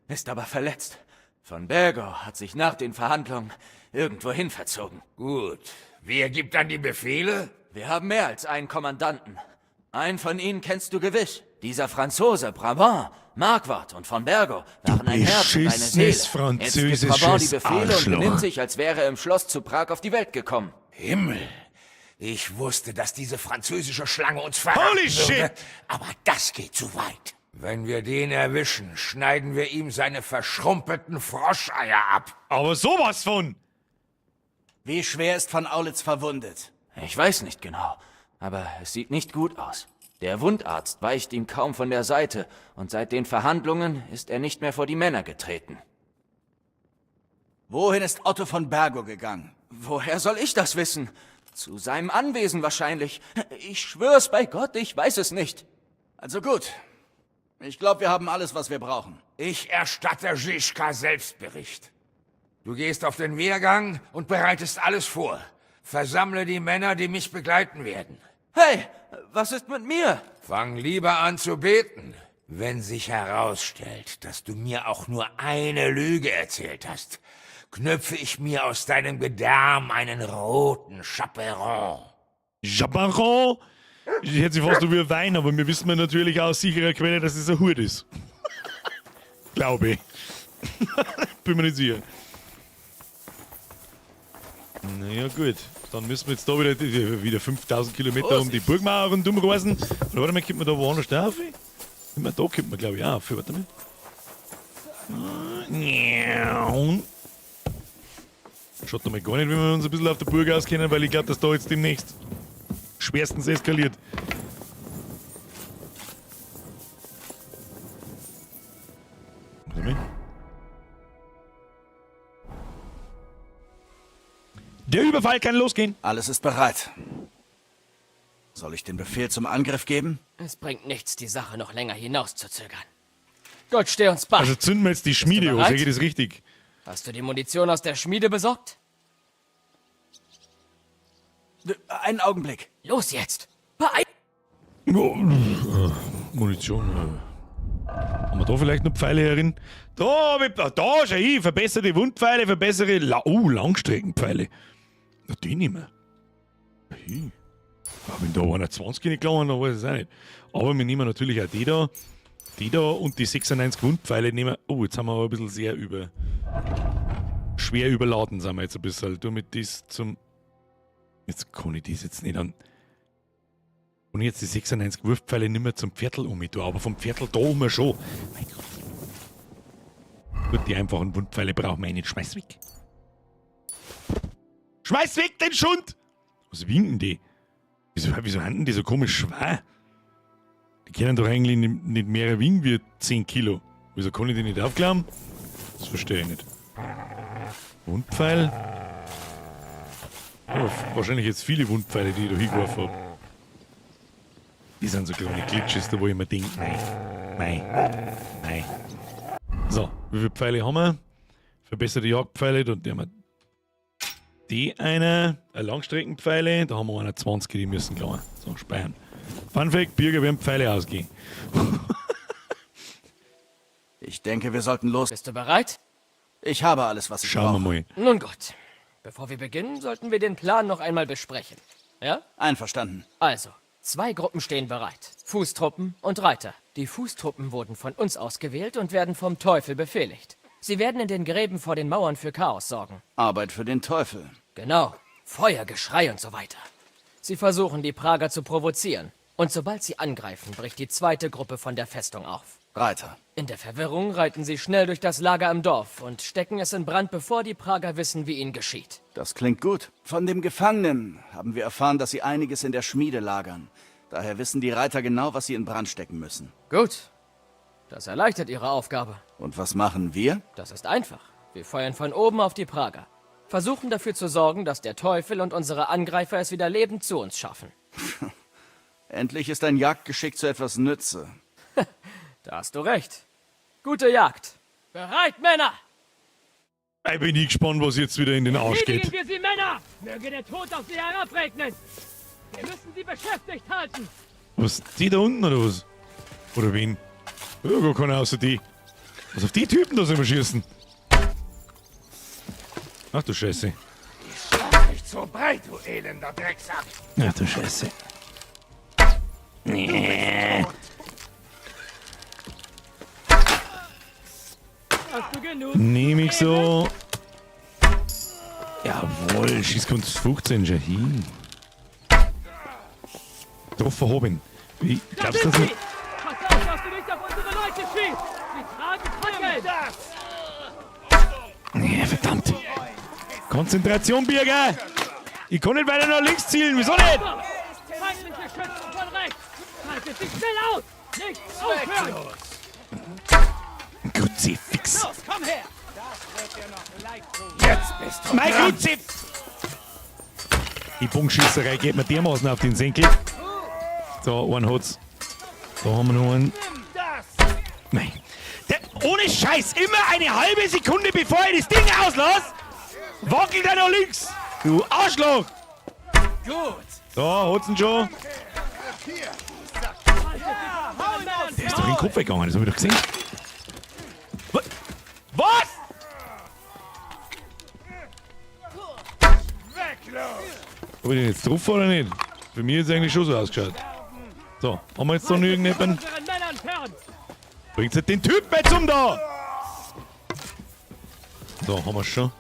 ist aber verletzt. Von Bergow hat sich nach den Verhandlungen irgendwohin verzogen. Gut. Wer gibt dann die Befehle? Wir haben mehr als einen Kommandanten. Einen von ihnen kennst du gewiss. Dieser Franzose, Brabant, Marquardt und von Bergow waren ein Herz und eine Seele. beschissenes Jetzt gibt Brabant die französisches Befehle und Arschloch. benimmt sich, als wäre er im Schloss zu Prag auf die Welt gekommen. Himmel! Ich wusste, dass diese französische Schlange uns verraten Holy würde. shit! Aber das geht zu weit. Wenn wir den erwischen, schneiden wir ihm seine verschrumpelten Froscheier ab. Aber sowas von! Wie schwer ist von Aulitz verwundet? Ich weiß nicht genau, aber es sieht nicht gut aus. Der Wundarzt weicht ihm kaum von der Seite und seit den Verhandlungen ist er nicht mehr vor die Männer getreten. Wohin ist Otto von Bergow gegangen? Woher soll ich das wissen? Zu seinem Anwesen wahrscheinlich. Ich schwör's bei Gott, ich weiß es nicht. Also gut. Ich glaube, wir haben alles, was wir brauchen. Ich erstatte Žižka Selbstbericht. Du gehst auf den Wehrgang und bereitest alles vor. Versammle die Männer, die mich begleiten werden. Hey, was ist mit mir? Fang lieber an zu beten. Wenn sich herausstellt, dass du mir auch nur eine Lüge erzählt hast, knöpfe ich mir aus deinem Gedärm einen roten Chaperon. Chaperon! Ich hätte sich fast über Wein, aber wir wissen natürlich auch aus sicherer Quelle, dass es ein Hut ist. Glaube ich. Bin mir nicht sicher. Naja, gut. Dann müssen wir jetzt da wieder 5000 Kilometer um die Burgmauer rundum reisen. Oder warte mal, kommt man da woanders drauf? Immer da kommt man, glaube ich, auch auf. Warte mal. Schaut doch mal gar nicht, wie wir uns ein bisschen auf der Burg auskennen, weil ich glaube, dass da jetzt demnächst schwerstens eskaliert. Warte mal. Der Überfall kann losgehen. Alles ist bereit. Soll ich den Befehl zum Angriff geben? Es bringt nichts, die Sache noch länger hinauszuzögern. Gott steh uns bei. Also zünden wir jetzt die Schmiede an, bereit? sehe ich das richtig? Hast du die Munition aus der Schmiede besorgt? Einen Augenblick. Los jetzt! Beeil! Oh, Munition. Haben wir da vielleicht noch Pfeile herin? Da, hab ich, da, schau ich, verbesserte Wundpfeile, verbessere La Langstreckenpfeile. Na, die nehmen wir. Hey. Ja, wenn da einer 20 nicht gelangen, dann weiß ich es auch nicht. Aber wir nehmen natürlich auch die da und die 96 Wundpfeile nehmen wir. Oh, jetzt haben wir aber ein bisschen sehr über. Schwer überladen sind wir jetzt ein bisschen. Du mit das zum. Jetzt kann ich das jetzt nicht an. Und jetzt die 96 Wurfpfeile nicht mehr zum Viertel um, aber vom Viertel da um schon. Mein Gott. Gut, die einfachen Wundpfeile brauchen wir eh nicht. Schmeiß weg. Schmeiß weg den Schund! Was winken die? Wieso haben die so komisch schwer? Die können doch eigentlich nicht mehr wiegen wie 10 Kilo. Wieso kann ich die nicht aufklappen? Das verstehe ich nicht. Wundpfeil? Oh, wahrscheinlich jetzt viele Wundpfeile, die ich da hingeworfen habe. Die sind so kleine Glitches, da wo ich mir denke, nein, nein, nein. So, wie viele Pfeile haben wir? Verbesserte Jagdpfeile, da haben wir die eine Langstreckenpfeile, da haben wir 21, die müssen klar. So, speichern. Fun Fact, Birger werden Pfeile ausgehen. Ich denke, wir sollten los. Bist du bereit? Ich habe alles, was ich Schauen wir brauche. mal. Nun gut. Bevor wir beginnen, sollten wir den Plan noch einmal besprechen. Ja? Einverstanden. Also, 2 Gruppen stehen bereit. Fußtruppen und Reiter. Die Fußtruppen wurden von uns ausgewählt und werden vom Teufel befehligt. Sie werden in den Gräben vor den Mauern für Chaos sorgen. Arbeit für den Teufel. Genau. Feuer, Geschrei und so weiter. Sie versuchen, die Prager zu provozieren. Und sobald sie angreifen, bricht die zweite Gruppe von der Festung auf. Reiter. In der Verwirrung reiten sie schnell durch das Lager im Dorf und stecken es in Brand, bevor die Prager wissen, wie ihnen geschieht. Das klingt gut. Von dem Gefangenen haben wir erfahren, dass sie einiges in der Schmiede lagern. Daher wissen die Reiter genau, was sie in Brand stecken müssen. Gut. Das erleichtert ihre Aufgabe. Und was machen wir? Das ist einfach. Wir feuern von oben auf die Prager. Versuchen dafür zu sorgen, dass der Teufel und unsere Angreifer es wieder lebend zu uns schaffen. Endlich ist dein Jagdgeschick zu etwas Nütze. Da hast du recht. Gute Jagd. Bereit, Männer! Ich bin nie gespannt, was jetzt wieder in den Arsch Erledigen geht. wir sie, Männer! Möge der Tod auf sie herabregnen! Wir müssen sie beschäftigt halten! Was, die da unten oder was? Oder wen? Ja, gar keiner außer die. Was auf die Typen da sollen wir schießen? Ach du Scheiße. Ich schlag dich so breit, du elender Drecksack. Ach du Scheiße. Nee. Hast du genug? Nehme ich so. Jawohl, Schießkunst 15 schon hin. Getroffen hab ihn. Wie, Da glaubst du sind das sie! nicht? Pass auf, dass du nicht auf unsere Leute schießt! Sie tragen Fackeln! Nee, verdammt. Konzentration, Birger! Ich kann nicht weiter nach links zielen, wieso nicht? Feindliche Schützen von rechts! Haltet sie schnell aus! Nicht aufhören! Kruzifix! Los, komm her! Das wird dir noch leid tun. Jetzt bist du Mein dran. Kruzif! Die Bogenschießerei geht mir dermaßen auf den Senkel. So, einen hat's. Da haben wir noch einen. Nein. Der, ohne Scheiß, immer eine halbe Sekunde bevor ich das Ding auslasse, wackelt er nach links. Du Arschloch! Gut. Da, hat's ihn schon. Der ist doch in den Kopf weggegangen, das hab ich doch gesehen. Was? Hab ich den jetzt drauf oder nicht? Für mich ist es eigentlich schon so ausgeschaut. So, haben wir jetzt da noch irgendjemanden? Bringt jetzt den Typen jetzt um da! So, haben wir's schon.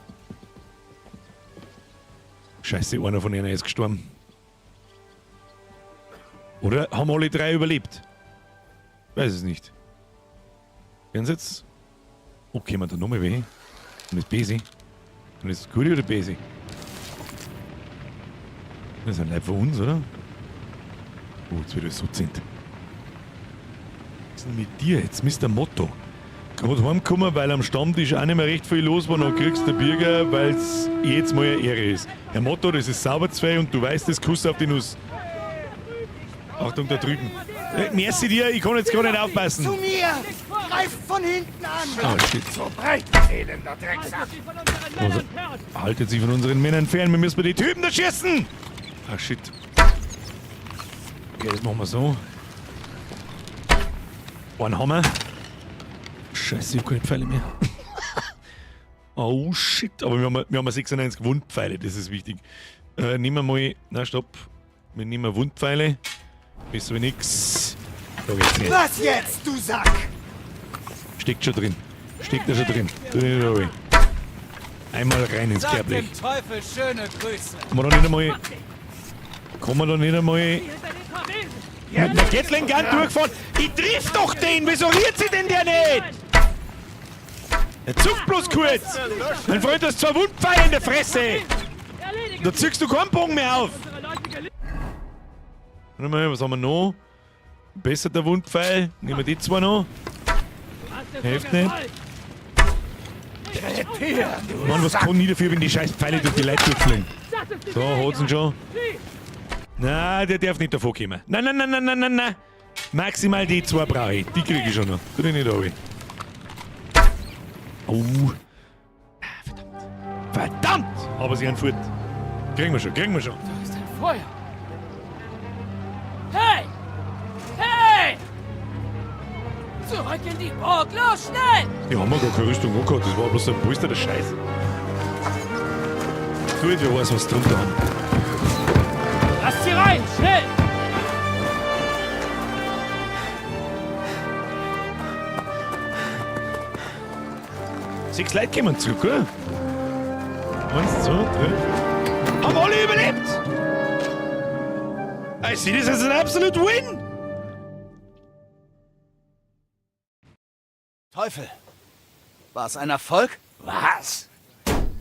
Scheiße, einer von ihnen ist gestorben. Oder haben alle drei überlebt? Weiß es nicht. Werden sie jetzt? Oh, kommen da nochmal weh? Und ist Besi? Und ist Guri oder Besi? Das ist ein Leib von uns, oder? Oh, jetzt wird es so zehnt. Was ist denn mit dir jetzt, Mr. Motto? Gerade heimgekommen, weil am Stammtisch auch nicht mehr recht viel los war, dann kriegst du Birger, weil's jetzt mal eine Ehre ist. Herr Motto, das ist sauber zwei und du weißt das, Kuss auf die Nuss. Achtung, da drüben. Merci dir, ich kann jetzt gar nicht aufpassen. Zu mir! Greift von hinten an! Oh, shit. So breit, elender Drecksack. Also, haltet sich von unseren Männern fern, wir müssen die Typen da schießen! Ah, shit. Okay, das machen wir so. Einen haben wir. Scheiße, ich hab keine Pfeile mehr. Oh shit, aber wir haben 96 Wundpfeile, das ist wichtig. Nehmen wir mal. Na stopp. Wir nehmen Wundpfeile. Besser wie nix. Da geht's nicht. Was jetzt, du Sack? Steckt schon drin. Steckt da schon drin. Tu dich nicht ruhig. Einmal rein ins Sag Kerbblech. dem Teufel schöne Grüße. Kann man da nicht einmal. Kann man da nicht einmal. Mit der Gatling Gun durchfahren? Ich triff doch den! Wieso rührt sie denn der nicht? Er zuckt bloß kurz! Mein Freund, du hast zwei Wundpfeile in der Fresse! Da ziehst du keinen Bogen mehr auf! Warte mal, was haben wir noch? Besser der Wundpfeil. Nehmen wir die zwei noch. Hilft nicht. Mann, was kann ich dafür, wenn die scheiß Pfeile durch die Leute durchfliegen? So, hat's ihn schon. Na, der darf nicht davor kommen. Nein, nein, nein, nein, nein, nein, nein. Maximal die zwei brauche ich. Die kriege ich schon noch. Tu dich nicht runter. Oh. Ah, verdammt. Verdammt! Aber sie haben fort. Kriegen wir schon, kriegen wir schon. Da ist ein Feuer. Hey! Hey! Zurück in die Burg! Los, schnell! Die haben wir gar keine Rüstung angehabt. Das war bloß ein Polster der Scheiß. Gut, wer weiß, was drunter haben. Lasst sie rein! Schnell! Sechs Leute kommen zurück, oder? Eins, zwei, drei, vier. Haben alle überlebt! I see this as an absolute win! Teufel! War es ein Erfolg? Was?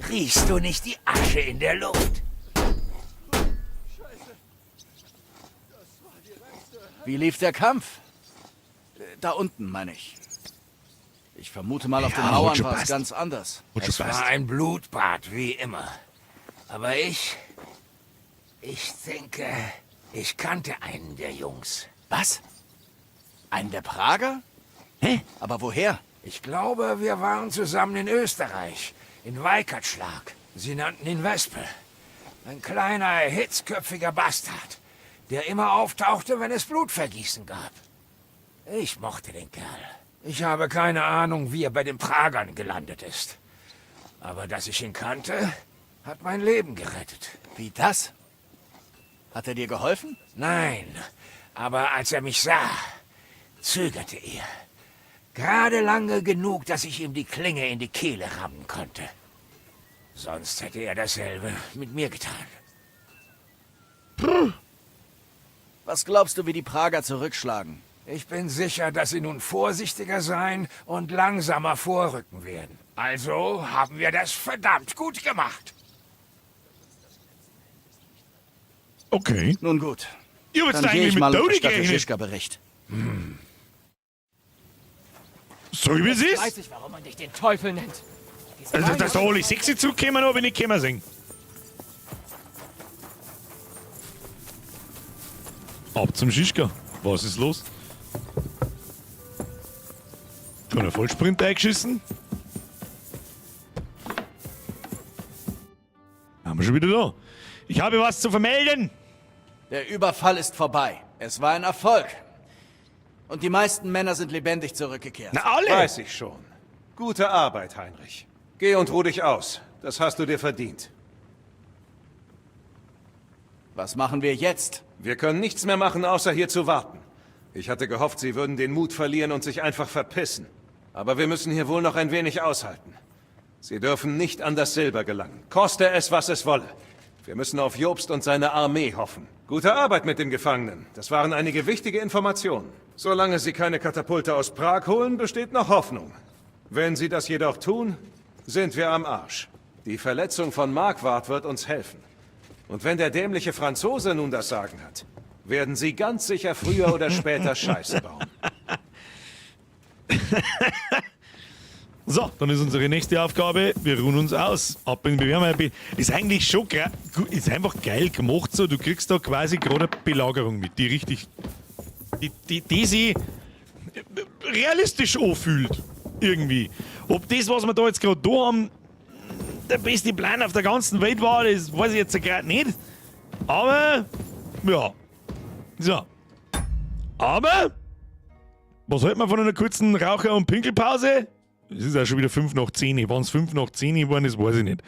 Riechst du nicht die Asche in der Luft? Wie lief der Kampf? Da unten, meine ich. Ich vermute mal, auf Ja, den hat Mauern schon war es passt. ganz anders. Es war ein Blutbad, wie immer. Aber ich... Ich denke, ich kannte einen der Jungs. Was? Einen der Prager? Hä? Aber woher? Ich glaube, wir waren zusammen in Österreich, in Weikertschlag. Sie nannten ihn Wespe. Ein kleiner, hitzköpfiger Bastard, der immer auftauchte, wenn es Blutvergießen gab. Ich mochte den Kerl. Ich habe keine Ahnung, wie er bei den Pragern gelandet ist. Aber dass ich ihn kannte, hat mein Leben gerettet. Wie das? Hat er dir geholfen? Nein, aber als er mich sah, zögerte er. Gerade lange genug, dass ich ihm die Klinge in die Kehle rammen konnte. Sonst hätte er dasselbe mit mir getan. Was glaubst du, wie die Prager zurückschlagen? Ich bin sicher, dass sie nun vorsichtiger sein und langsamer vorrücken werden. Also haben wir das verdammt gut gemacht. Okay. Nun gut. Ich hab jetzt Dann da gehe eigentlich ich mit mal und Dodi erstatte gerechnet. Žižka Bericht. So wie es Jetzt ist. weiß ich, warum man dich den Teufel nennt. Diese Also, dass da alle sechs zurückkommen, habe ich nicht kommen sehen. Ab zum Schischka. Was ist los? Schon ein Vollsprint eingeschissen? Haben wir schon wieder da. Ich habe was zu vermelden. Der Überfall ist vorbei. Es war ein Erfolg. Und die meisten Männer sind lebendig zurückgekehrt. Na alle! Weiß ich schon. Gute Arbeit, Heinrich. Geh und ruh dich aus. Das hast du dir verdient. Was machen wir jetzt? Wir können nichts mehr machen, außer hier zu warten. Ich hatte gehofft, sie würden den Mut verlieren und sich einfach verpissen. Aber wir müssen hier wohl noch ein wenig aushalten. Sie dürfen nicht an das Silber gelangen. Koste es, was es wolle. Wir müssen auf Jobst und seine Armee hoffen. Gute Arbeit mit den Gefangenen. Das waren einige wichtige Informationen. Solange sie keine Katapulte aus Prag holen, besteht noch Hoffnung. Wenn sie das jedoch tun, sind wir am Arsch. Die Verletzung von Marquardt wird uns helfen. Und wenn der dämliche Franzose nun das Sagen hat, werden sie ganz sicher früher oder später Scheiße bauen. So, dann ist unsere nächste Aufgabe, wir ruhen uns aus. Ab in den Bewerber. Ist eigentlich schon ist einfach geil gemacht so. Du kriegst da quasi gerade eine Belagerung mit, die richtig, die sich realistisch anfühlt. Irgendwie. Ob das, was wir da jetzt gerade da haben, der beste Plan auf der ganzen Welt war, das weiß ich jetzt gerade nicht. Aber, ja. So. Aber, was hält man von einer kurzen Raucher- und Pinkelpause? Es ist auch schon wieder 5 nach 10. Wann es 5 nach 10 geworden ist, weiß ich nicht.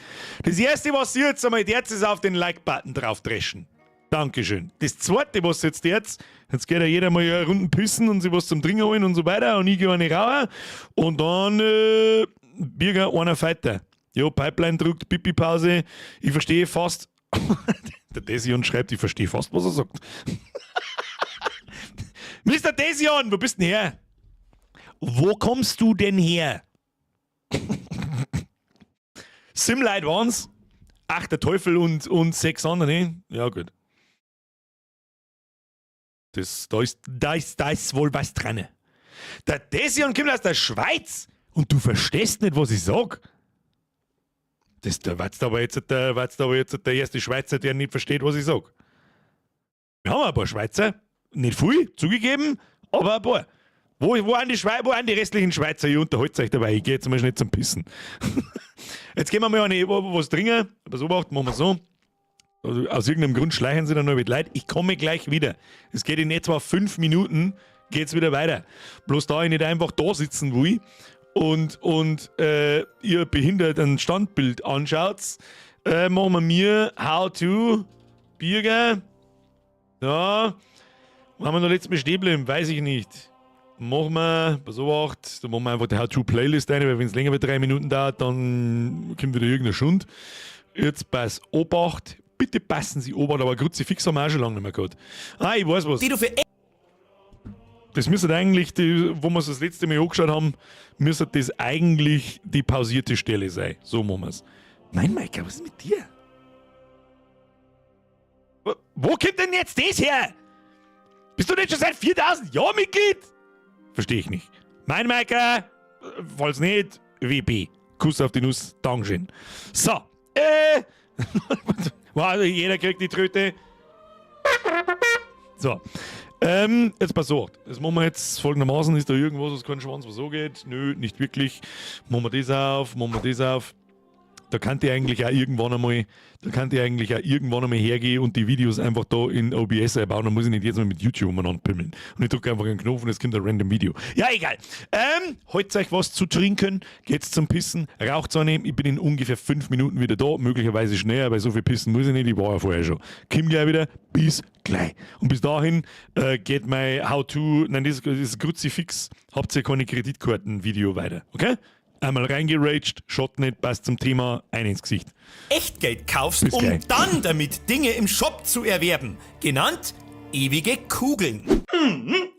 Das erste, was ihr jetzt einmal jetzt ist, auf den Like-Button draufdreschen. Dankeschön. Das zweite, was jetzt jetzt geht ja jeder mal eine Runde pissen und sich was zum Trinken holen und so weiter und ich gehe eine rauchen. Und dann, Birger, einer weiter. Jo, Pipeline druckt, Pipi-Pause. Ich verstehe fast. Der Desion schreibt, ich verstehe fast, was er sagt. Mr. Desion, wo bist denn her? Wo kommst du denn her? Sieben Leute waren's. Ach, der Teufel und sechs andere. Ja, gut. Das, da, ist, da, ist, da ist wohl was dran. Der Desian kommt aus der Schweiz und du verstehst nicht, was ich sag. Das, da war's aber jetzt der, war's aber jetzt der erste Schweizer, der nicht versteht, was ich sag. Wir haben ein paar Schweizer. Nicht viel, zugegeben, aber ein paar. Wo sind die restlichen Schweizer? Ihr unterhaltet euch dabei. Ich gehe jetzt mal schnell zum Pissen. Jetzt gehen wir mal eine, was trinken. Pass auf, machen wir so. Also aus irgendeinem Grund schleichen sie dann noch mit Leid. Ich komme gleich wieder. Es geht in etwa 5 Minuten, geht's wieder weiter. Bloß da ich nicht einfach da sitzen will und ihr behindert ein Standbild anschaut, machen wir mir How to Birger. Ja, wo haben wir noch letztes Mal stehen bleiben? Weiß ich nicht. Machen wir, pass auf, da machen wir einfach die How-To-Playlist rein, weil wenn es länger wie 3 Minuten dauert, dann kommt wieder irgendein Schund. Jetzt pass Obacht, bitte passen Sie Obacht, aber Kruzifix haben wir auch schon lange nicht mehr gehabt. Ah, ich weiß was. Die du für Das müsste eigentlich, die, wo wir es das letzte Mal angeschaut haben, müsste das eigentlich die pausierte Stelle sein. So machen wir es. Mein Maika, was ist mit dir? Wo kommt denn jetzt das her? Bist du nicht schon seit 4000 Jahren Mitglied? Verstehe ich nicht. Mein Maika, falls nicht, WB. Kuss auf die Nuss, Dankeschön. So, wow, jeder kriegt die Tröte. So. Jetzt pass auf. Das machen wir jetzt folgendermaßen. Ist da irgendwas, was kein Schwanz, was so geht? Nö, nicht wirklich. Machen wir das auf, machen wir das auf. Da kann ich eigentlich auch irgendwann einmal hergehen und die Videos einfach da in OBS einbauen. Dann muss ich nicht jetzt mal mit YouTube umeinander pimmeln. Und ich drücke einfach einen Knopf und es kommt ein random Video. Ja, egal. Holt euch was zu trinken, geht's zum Pissen, raucht eine. Ich bin in ungefähr 5 Minuten wieder da, möglicherweise schneller, weil so viel pissen muss ich nicht, ich war ja vorher schon. Komm gleich wieder, bis gleich. Und bis dahin geht mein How-To, nein, das ist Kruzifix, habt ihr keine Kreditkarten-Video weiter, okay? Einmal reingeraged, schadet nicht, passt zum Thema, ein ins Gesicht. Echtgeld kaufst, Bis um gleich. Dann damit Dinge im Shop zu erwerben. Genannt ewige Kugeln.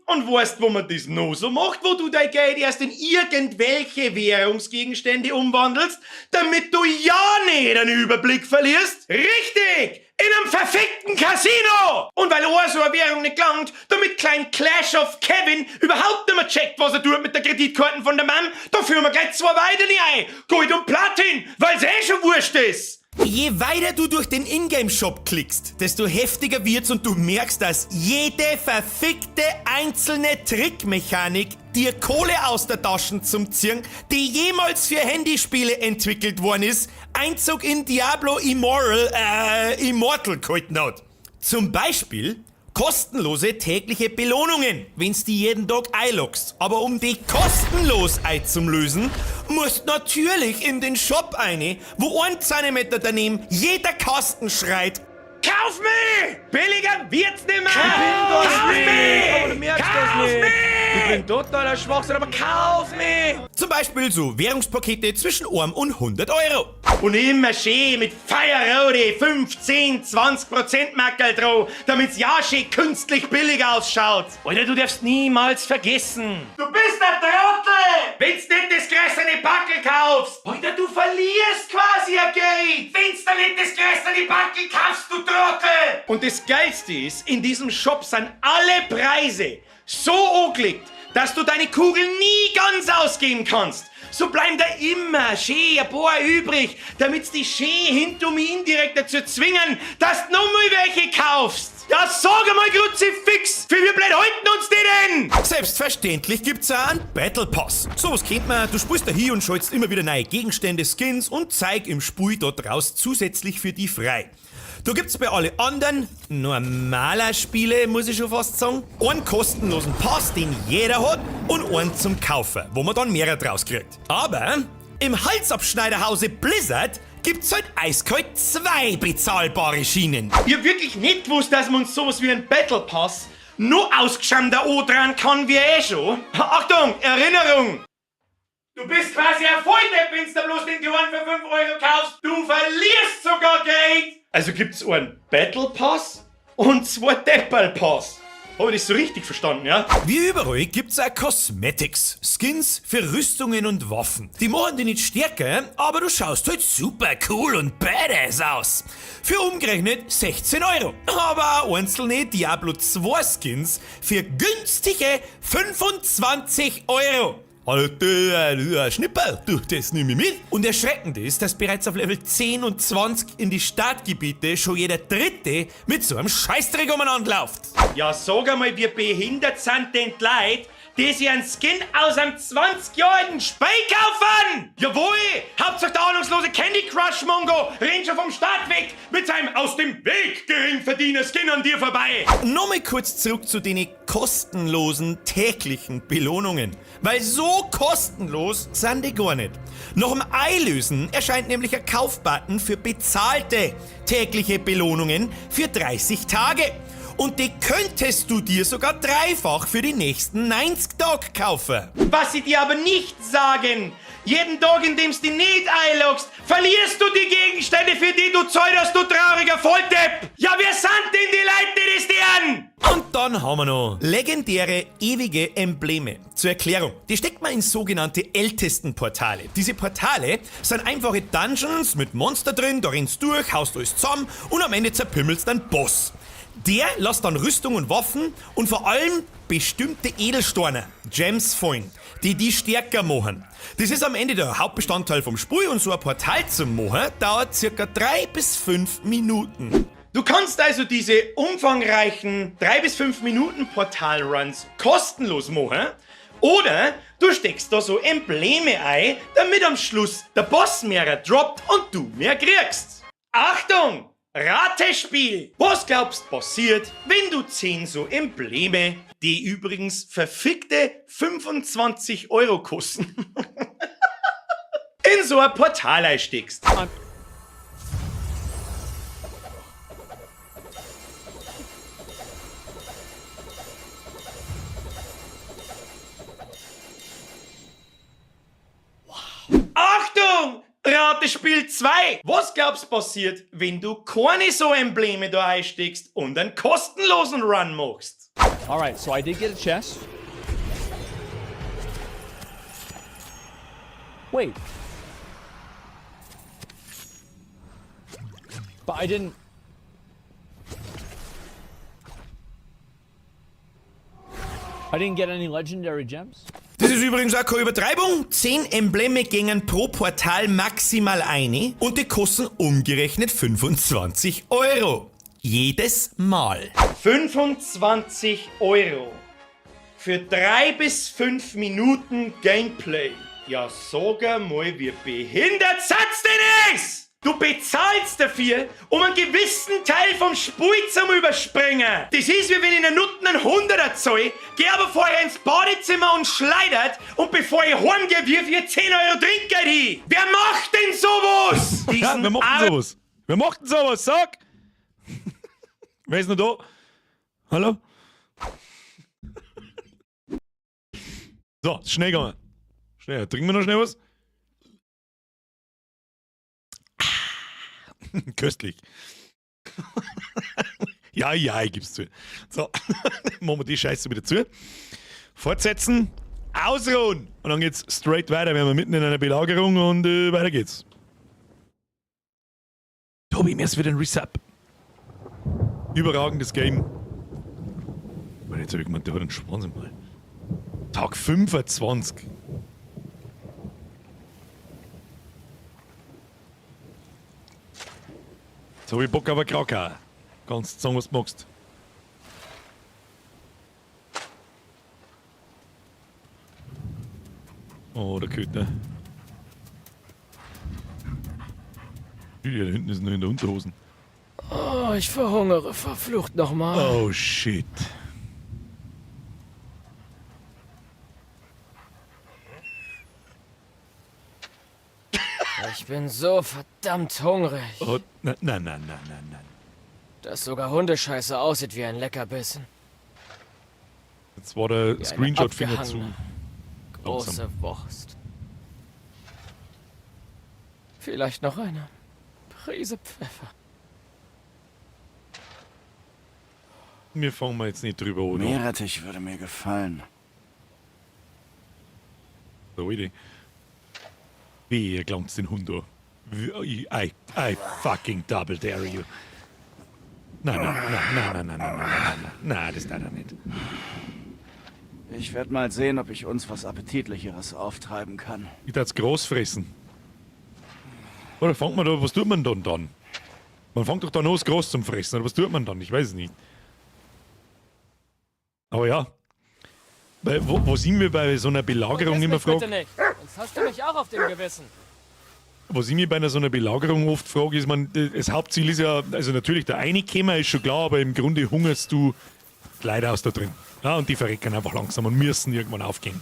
Und weißt, wo man das noch so macht, wo du dein Geld erst in irgendwelche Währungsgegenstände umwandelst, damit du ja nicht den Überblick verlierst? Richtig! In einem verfickten Casino! Und weil auch so eine Währung nicht gelangt, damit klein Clash of Kevin überhaupt nicht mehr checkt, was er tut mit der Kreditkarten von der Mom, da führen wir gleich zwei weitere ein. Gold und Platin, weil's eh schon wurscht ist. Je weiter du durch den Ingame-Shop klickst, desto heftiger wird's und du merkst, dass jede verfickte einzelne Trickmechanik dir Kohle aus der Taschen zum Ziehen, die jemals für Handyspiele entwickelt worden ist, Einzug in Diablo Immortal gehalten hat. Zum Beispiel kostenlose tägliche Belohnungen, wenn's die jeden Tag einloggst. Aber um die kostenlos einzulösen, musst natürlich in den Shop eine, wo ein Zentimeter daneben jeder Kasten schreit: Kauf mich! Billiger wird's nimmer! Ich bin das Kauf nicht! mich! Aber du merkst das Kauf nicht! mich! Ich bin totaler Schwachsinn, aber kauf mich! Zum Beispiel so Währungspakete zwischen 1 und 100 Euro. Und immer schön mit Feierrode 15, 20% Mackerl drauf, damit's ja schön künstlich billig ausschaut. Alter, du darfst niemals vergessen. Du bist ein Trottel! Wenn's nicht das größere Packel kaufst! Alter, du verlierst quasi ein Geld! Wenn's da nicht das größere Packel kaufst, du Trottel! Und das Geilste ist, in diesem Shop sind alle Preise so angelegt, dass du deine Kugel nie ganz ausgeben kannst. So bleiben da immer schön ein paar übrig, damit's die schön hinter mir indirekt dazu zwingen, dass du noch mal welche kaufst. Ja, sag einmal Kruzifix, für wie blöd halten uns die denn? Selbstverständlich gibt's auch einen Battle Pass. Sowas kennt man, du spielst da hier und schaltest immer wieder neue Gegenstände, Skins und Zeug im Spiel dort raus zusätzlich für die frei. Da gibt's bei alle anderen normaler Spiele, muss ich schon fast sagen, einen kostenlosen Pass, den jeder hat, und einen zum Kaufen, wo man dann mehrere draus kriegt. Aber im Halsabschneiderhause Blizzard gibt's halt eiskalt zwei bezahlbare Schienen. Ich hab wirklich nicht gewusst, dass man uns sowas wie einen Battle Pass nur ausgeschamter dran kann wie eh schon. Achtung, Erinnerung! Du bist quasi ein Volldepp, wenn's da bloß den Johann für 5 Euro kaufst. Du verlierst sogar Geld. Also gibt's einen Battle Pass und zwei Deppel Pass. Hab ich das so richtig verstanden, ja? Wie überall gibt's auch Cosmetics, Skins für Rüstungen und Waffen. Die machen dich nicht stärker, aber du schaust halt super cool und badass aus. Für umgerechnet 16 Euro. Aber auch einzelne Diablo 2 Skins für günstige 25 Euro. Alter, Schnipperl, du, das nehme ich mit. Und erschreckend ist, dass bereits auf Level 10 und 20 in die Startgebiete schon jeder Dritte mit so einem Scheißdreck umeinander läuft. Ja, sag einmal, wie behindert sind denn die Leute, die sich einen Skin aus einem 20 Jahre alten Spiel kaufen? Jawohl! Hauptsache der ahnungslose Candy Crush Mongo rennt schon vom Start weg mit seinem aus dem Weg Geringverdiener Skin an dir vorbei. Nochmal kurz zurück zu den kostenlosen täglichen Belohnungen. Weil so kostenlos sind die gar nicht. Nach dem Einlösen erscheint nämlich ein Kaufbutton für bezahlte tägliche Belohnungen für 30 Tage. Und die könntest du dir sogar dreifach für die nächsten 90 Tage kaufen. Was sie dir aber nicht sagen, jeden Tag, in dem du dich nicht einloggst, verlierst du die Gegenstände, für die du zahlst, du trauriger Volldepp! Ja, wer sind denn die Leute, die das tun? Und dann haben wir noch legendäre, ewige Embleme. Zur Erklärung, die steckt man in sogenannte Ältestenportale. Diese Portale sind einfache Dungeons mit Monster drin, da rennst du durch, haust alles zusammen und am Ende zerpümmelst dann Boss. Der lässt dann Rüstung und Waffen und vor allem bestimmte Edelsteine, Gems fallen, die die stärker machen. Das ist am Ende der Hauptbestandteil vom Spiel und so ein Portal zu machen dauert circa 3 bis 5 Minuten. Du kannst also diese umfangreichen 3 bis 5 Minuten Portal-Runs kostenlos machen oder du steckst da so Embleme ein, damit am Schluss der Boss mehr droppt und du mehr kriegst. Achtung! Ratespiel! Was glaubst passiert, wenn du 10 so Embleme, die übrigens verfickte 25 Euro kosten, in so ein Portal einsteckst? Achtung! Ratespiel 2! Was glaubst passiert, wenn du keine so Embleme da einsteckst und einen kostenlosen Run machst? Alright, so I did get a chest. Wait. But I didn't. I didn't get any legendary gems? Das ist übrigens auch keine Übertreibung. 10 Embleme gingen pro Portal maximal eine und die kosten umgerechnet 25 Euro. Jedes Mal. 25 Euro für 3 bis 5 Minuten Gameplay. Ja, sag einmal, wie behindert sat's denn ist! Du bezahlst dafür, um einen gewissen Teil vom Spiel zu überspringen. Das ist wie wenn ich einer Nutten einen Hunderter zahle, geh aber vorher ins Badezimmer und schleudert und bevor ich heimgehe, wirf ich 10 Euro Trinkgeld hin. Wer macht denn sowas? Ja, wer macht denn sowas? Wer macht denn sowas? Sag! Wer ist noch da? Hallo? So, ist schnell gegangen. Schnell, trinken wir noch schnell was? Ah, köstlich. Ja, ja, ich geb's zu. So, machen wir die Scheiße wieder zu. Fortsetzen, ausruhen! Und dann geht's straight weiter. Wir sind mitten in einer Belagerung und weiter geht's. Tobi, mir ist wieder ein Resub. Überragendes Game. Warte, jetzt hab ich gemeint, der hat einen Schwanz im Ball. Tag 25. Jetzt hab ich Bock auf einen Krakauer. Kannst sagen, was du magst. Oh, der Köter. Ja, da hinten ist noch in der Unterhosen. Oh, ich verhungere, verflucht nochmal. Oh, shit. Ich bin so verdammt hungrig. Oh, nein, nein, nein, nein, nein, nein. Dass sogar Hundescheiße aussieht wie ein Leckerbissen. Jetzt war der Wie eine Screenshot-Finger zu abgehangene, große langsam. Wurst. Vielleicht noch eine Prise Pfeffer. Wir fangen mal jetzt nicht drüber an. Meerrettich würde mir gefallen. So, Idee. Wie, ihr glaubt den Hund an. I fucking double dare you. Nein, nein, nein, nein, nein, nein, nein, nein, nein, nein, nein, das darf er nicht. Ich werde mal sehen, ob ich uns was Appetitlicheres auftreiben kann. Ich darf's groß fressen. Oder fängt man da, was tut man dann dann? Man fängt doch dann an, das groß zum Fressen, oder was tut man dann? Ich weiß es nicht. Aber ja. Weil, wo sind wir bei so einer Belagerung Vergiss immer mich frag? bitte nicht, sonst hast du mich auch auf dem Gewissen. Was ich mich bei einer so einer Belagerung oft frage, ist, man, das Hauptziel ist ja, also natürlich der Einkämmer ist schon klar, aber im Grunde hungerst du die Leute aus da drin. Ja, und die verrecken einfach langsam und müssen irgendwann aufgehen.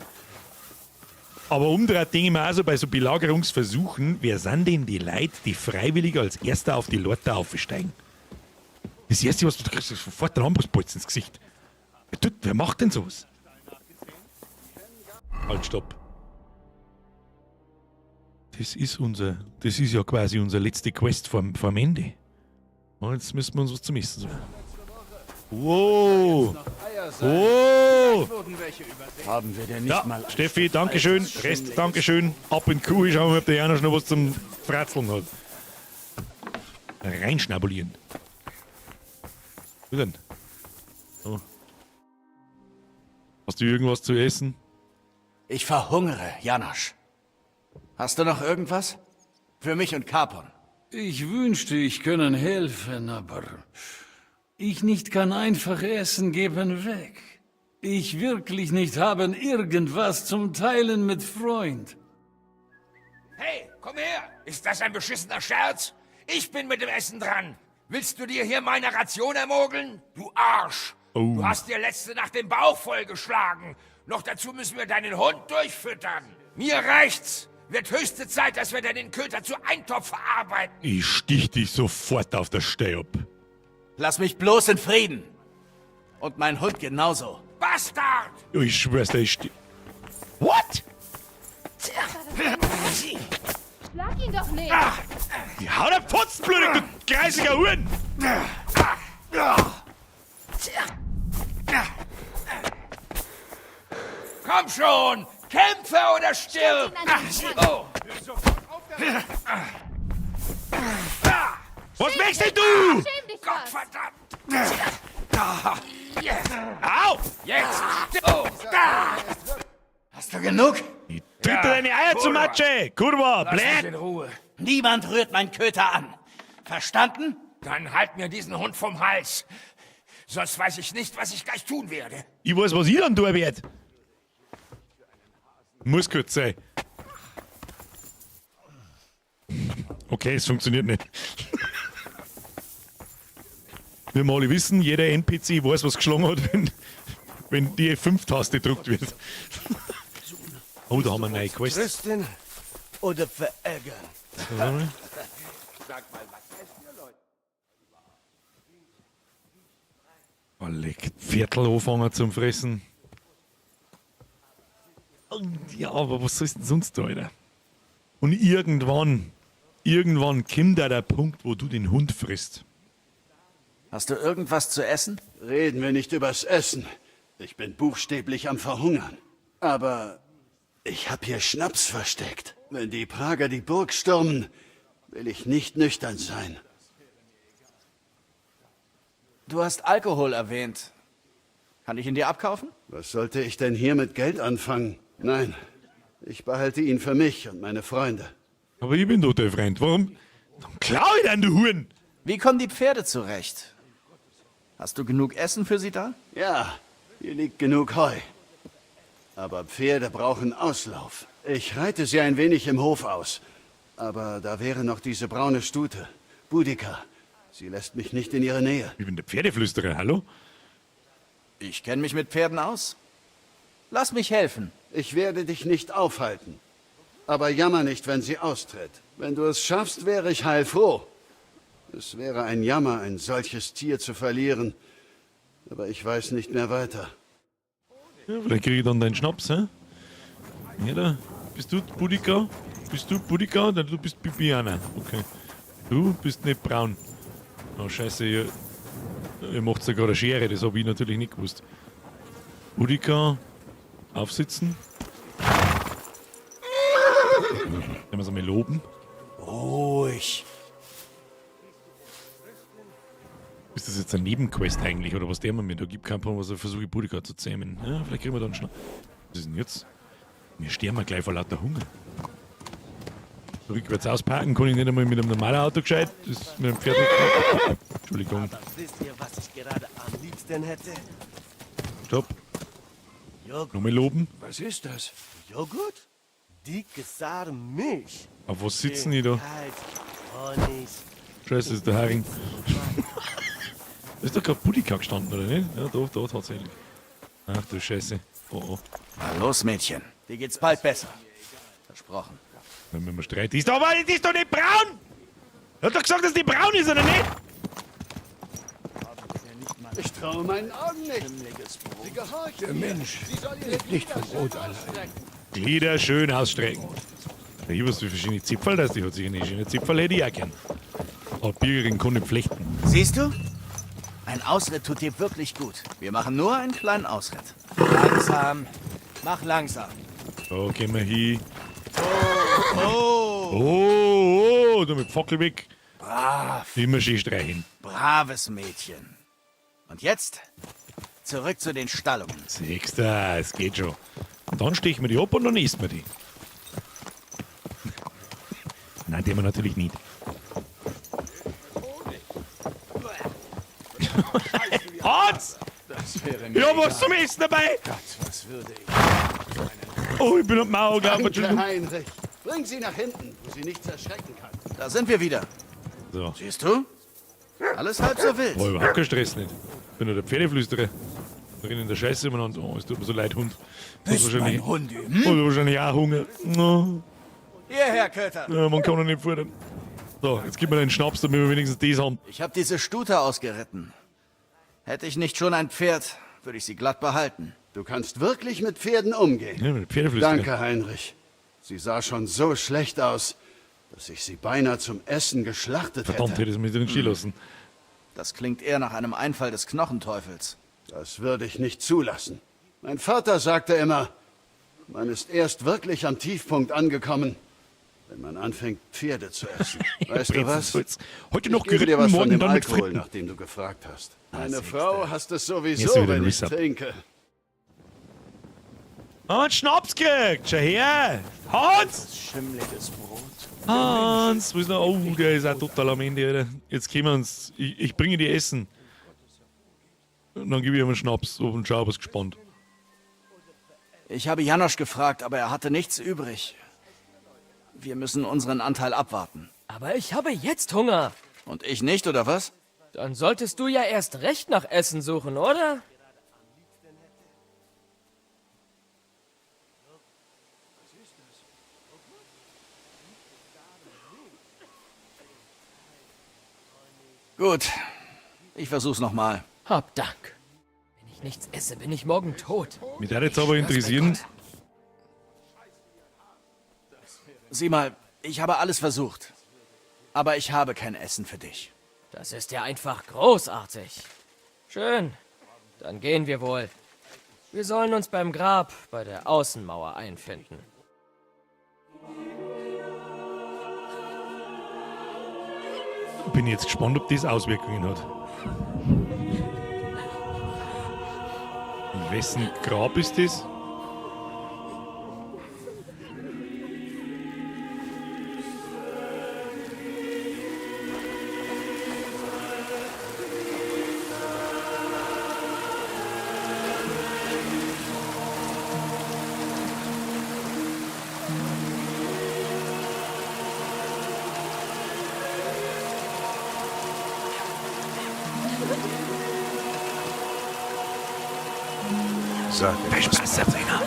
Aber umdreht denke ich mir auch so bei so Belagerungsversuchen, wer sind denn die Leute, die freiwillig als Erster auf die Leute aufsteigen? Das Erste, was du kriegst, ist sofort ein Armbrustbolzen ins Gesicht. Wer macht denn sowas? Halt, stopp. Das ist ja quasi unsere letzte Quest vorm Ende. Und jetzt müssen wir uns was zum Essen suchen. Wow! Wow! Haben wir denn nicht Ja, mal ein Steffi, dankeschön. altes, Rest, dankeschön. Ab in die Kuh, schauen wir mal, ob der Janosch noch was zum Fratzeln hat. Reinschnabulieren. Wo denn? Oh. Hast du irgendwas zu essen? Ich verhungere, Janosch. Hast du noch irgendwas? Für mich und Capon. Ich wünschte, ich können helfen, aber ich nicht kann einfach Essen geben weg. Ich wirklich nicht haben irgendwas zum Teilen mit Freund. Hey, komm her! Ist das ein beschissener Scherz? Ich bin mit dem Essen dran. Willst du dir hier meine Ration ermogeln? Du Arsch! Oh. Du hast dir letzte Nacht den Bauch vollgeschlagen. Noch dazu müssen wir deinen Hund durchfüttern. Mir reicht's. Wird höchste Zeit, dass wir deinen Köter zu Eintopf verarbeiten. Ich stich dich sofort auf der Stelle ab. Lass mich bloß in Frieden. Und mein Hund genauso. Bastard! Ich schwör's dir, ich stich... What? Schlag ihn doch nicht! Die hau der Putzenblöde, du greisiger Huren! Komm schon! Kämpfe oder stirb! Oh. Was möchtest du? Gottverdammt! Au! Jetzt! Oh. Da. Hast du genug? Tritt dir deine Eier zu Matsche! Kurva, Lass mich blöd! in Ruhe. Niemand rührt meinen Köter an. Verstanden? Dann halt mir diesen Hund vom Hals. Sonst weiß ich nicht, was ich gleich tun werde. Ich weiß, was ich dann tun werde. Muss kurz sein. Okay, es funktioniert nicht. Wir mal alle wissen, jeder NPC weiß, was geschlagen hat, wenn die F5-Taste gedrückt wird. Oh, da haben wir eine neue Quest. Trösten oder verärgern. Sag mal, was esst ihr, Leute? Oh, leck. Viertel anfangen zum Fressen. Ja, aber was soll's denn sonst da, Alter? Und irgendwann kommt da der Punkt, wo du den Hund frisst. Hast du irgendwas zu essen? Reden wir nicht übers Essen. Ich bin buchstäblich am Verhungern. Aber ich hab hier Schnaps versteckt. Wenn die Prager die Burg stürmen, will ich nicht nüchtern sein. Du hast Alkohol erwähnt. Kann ich ihn dir abkaufen? Was sollte ich denn hier mit Geld anfangen? Nein, ich behalte ihn für mich und meine Freunde. Aber ich bin doch der Freund. Warum? Dann klau ich denn, du Huren! Wie kommen die Pferde zurecht? Hast du genug Essen für sie da? Ja, hier liegt genug Heu. Aber Pferde brauchen Auslauf. Ich reite sie ein wenig im Hof aus. Aber da wäre noch diese braune Stute, Boudica. Sie lässt mich nicht in ihre Nähe. Ich bin der Pferdeflüsterer, hallo? Ich kenne mich mit Pferden aus. Lass mich helfen. Ich werde dich nicht aufhalten. Aber jammer nicht, wenn sie austritt. Wenn du es schaffst, wäre ich heilfroh. Es wäre ein Jammer, ein solches Tier zu verlieren. Aber ich weiß nicht mehr weiter. Ja, vielleicht kriege ich dann deinen Schnaps, hä? Ja, da. Bist du Boudica? Bist du Boudica? Nein, du bist Bibiana. Okay. Du bist nicht braun. Oh, scheiße, hier. Ihr macht ja gerade eine Schere, das habe ich natürlich nicht gewusst. Boudica, aufsitzen. Können wir es einmal loben? Ruhig. Ist das jetzt eine Nebenquest eigentlich, oder was der mir da gibt? Kein Problem, was er versuche, Boudica zu zähmen. Ja, vielleicht kriegen wir dann schnell. Was ist denn jetzt? Wir sterben gleich vor lauter Hunger. Rückwärts ausparken kann ich nicht einmal mit einem normalen Auto gescheit. Das ist mit einem Pferd. Entschuldigung. Aber wisst ihr, was ich gerade am liebsten hätte? Stopp. Joghurt. Nochmal loben. Was ist das? Joghurt? Dicke, saure Milch. Auf was sitzen die da? Kalt, Honig. Scheiße, das ist der Haring. Da ist doch gerade Boudica gestanden, oder nicht? Ja, doch, doch, tatsächlich. Ach du Scheiße. Oh, oh. Na los, Mädchen. Dir geht's bald besser. Versprochen. Wenn wir streiten. Ist doch, aber die ist doch nicht braun! Er hat doch gesagt, dass die braun ist, oder nicht? Ich traue meinen Augen nicht. Sie gehorcht Der mir. Mensch Sie soll ihre lebt nicht Glieder vom Brot schön allein. ausstrecken. Glieder schön ausstrecken. Ja, ich weiß, wie verschiedene Zipfel das die hat. Sich eine schöne Zipfel hätte ich auch gern. Aber Bürgerin kann nicht flechten. Siehst du? Ein Ausritt tut dir wirklich gut. Wir machen nur einen kleinen Ausritt. Langsam. Mach langsam. Da gehen wir hin. Oh, Oh, oh, du mit Fackel weg. Brav. Immer schön streichen. Braves Mädchen. Und jetzt zurück zu den Stallungen. Siehst du, es geht schon. Und dann stechen wir die ab und dann isst wir die. Nein, die haben wir natürlich nicht. Hans! Das wäre mir Ich hab was egal. zum Essen dabei! Gott, was würde ich... Oh, ich bin am Mauer gelaufen, Danke, Entschuldigung. Heinrich. Bring sie nach hinten, wo sie nichts erschrecken kann. Da sind wir wieder. So. Siehst du? Alles halb so wild. Boah, überhaupt kein Stress nicht. Ich bin nur der Pferdeflüsterer. Drin in der Scheiße umeinander. Oh, es tut mir so leid, Hund. Hat Bist wahrscheinlich, mein Hundi, hm? Hat wahrscheinlich auch Hunger. No. Hierher, Köter. Ja, man kann ihn nicht fordern. So, jetzt gib mir den Schnaps, damit wir wenigstens das haben. Ich habe diese Stute ausgeritten. Hätte ich nicht schon ein Pferd, würde ich sie glatt behalten. Du kannst wirklich mit Pferden umgehen. Ja, mit Pferdeflüsterer. Danke, Heinrich. Sie sah schon so schlecht aus, dass ich sie beinahe zum Essen geschlachtet Verdammt, hätte. hätte ich es mit drin stehen lassen. Das klingt eher nach einem Einfall des Knochenteufels. Das würde ich nicht zulassen. Mein Vater sagte immer, man ist erst wirklich am Tiefpunkt angekommen, wenn man anfängt, Pferde zu essen. Weißt du was? Brezelsalz. Heute noch ich gebe dir geritten, was von morgen dem dann mit Alkohol, Fritten. nachdem du gefragt hast. Ah, Meine siehst Frau hasst es Hier ist sowieso, wieder ein wenn ich Riss ab. trinke. Und Schnaps gekriegt. Schau her. Hans! Schimmliges Brot. Hans, wo ist noch? Oh, der ist auch total am Ende, Alter. Jetzt können wir uns. Ich bringe dir Essen. Und dann gebe ich ihm einen Schnaps und schau, ob er's gespannt. Ich habe Janosch gefragt, aber er hatte nichts übrig. Wir müssen unseren Anteil abwarten. Aber ich habe jetzt Hunger. Und ich nicht, oder was? Dann solltest du ja erst recht nach Essen suchen, oder? Gut. Ich versuch's nochmal. Hab Dank. Wenn ich nichts esse, bin ich morgen tot. Mich würde jetzt aber interessieren, Sieh mal, ich habe alles versucht. Aber ich habe kein Essen für dich. Das ist ja einfach großartig. Schön. Dann gehen wir wohl. Wir sollen uns beim Grab bei der Außenmauer einfinden. bin jetzt gespannt, ob das Auswirkungen hat. In wessen Grab ist das? Sag Viel Spaß, Sabrina.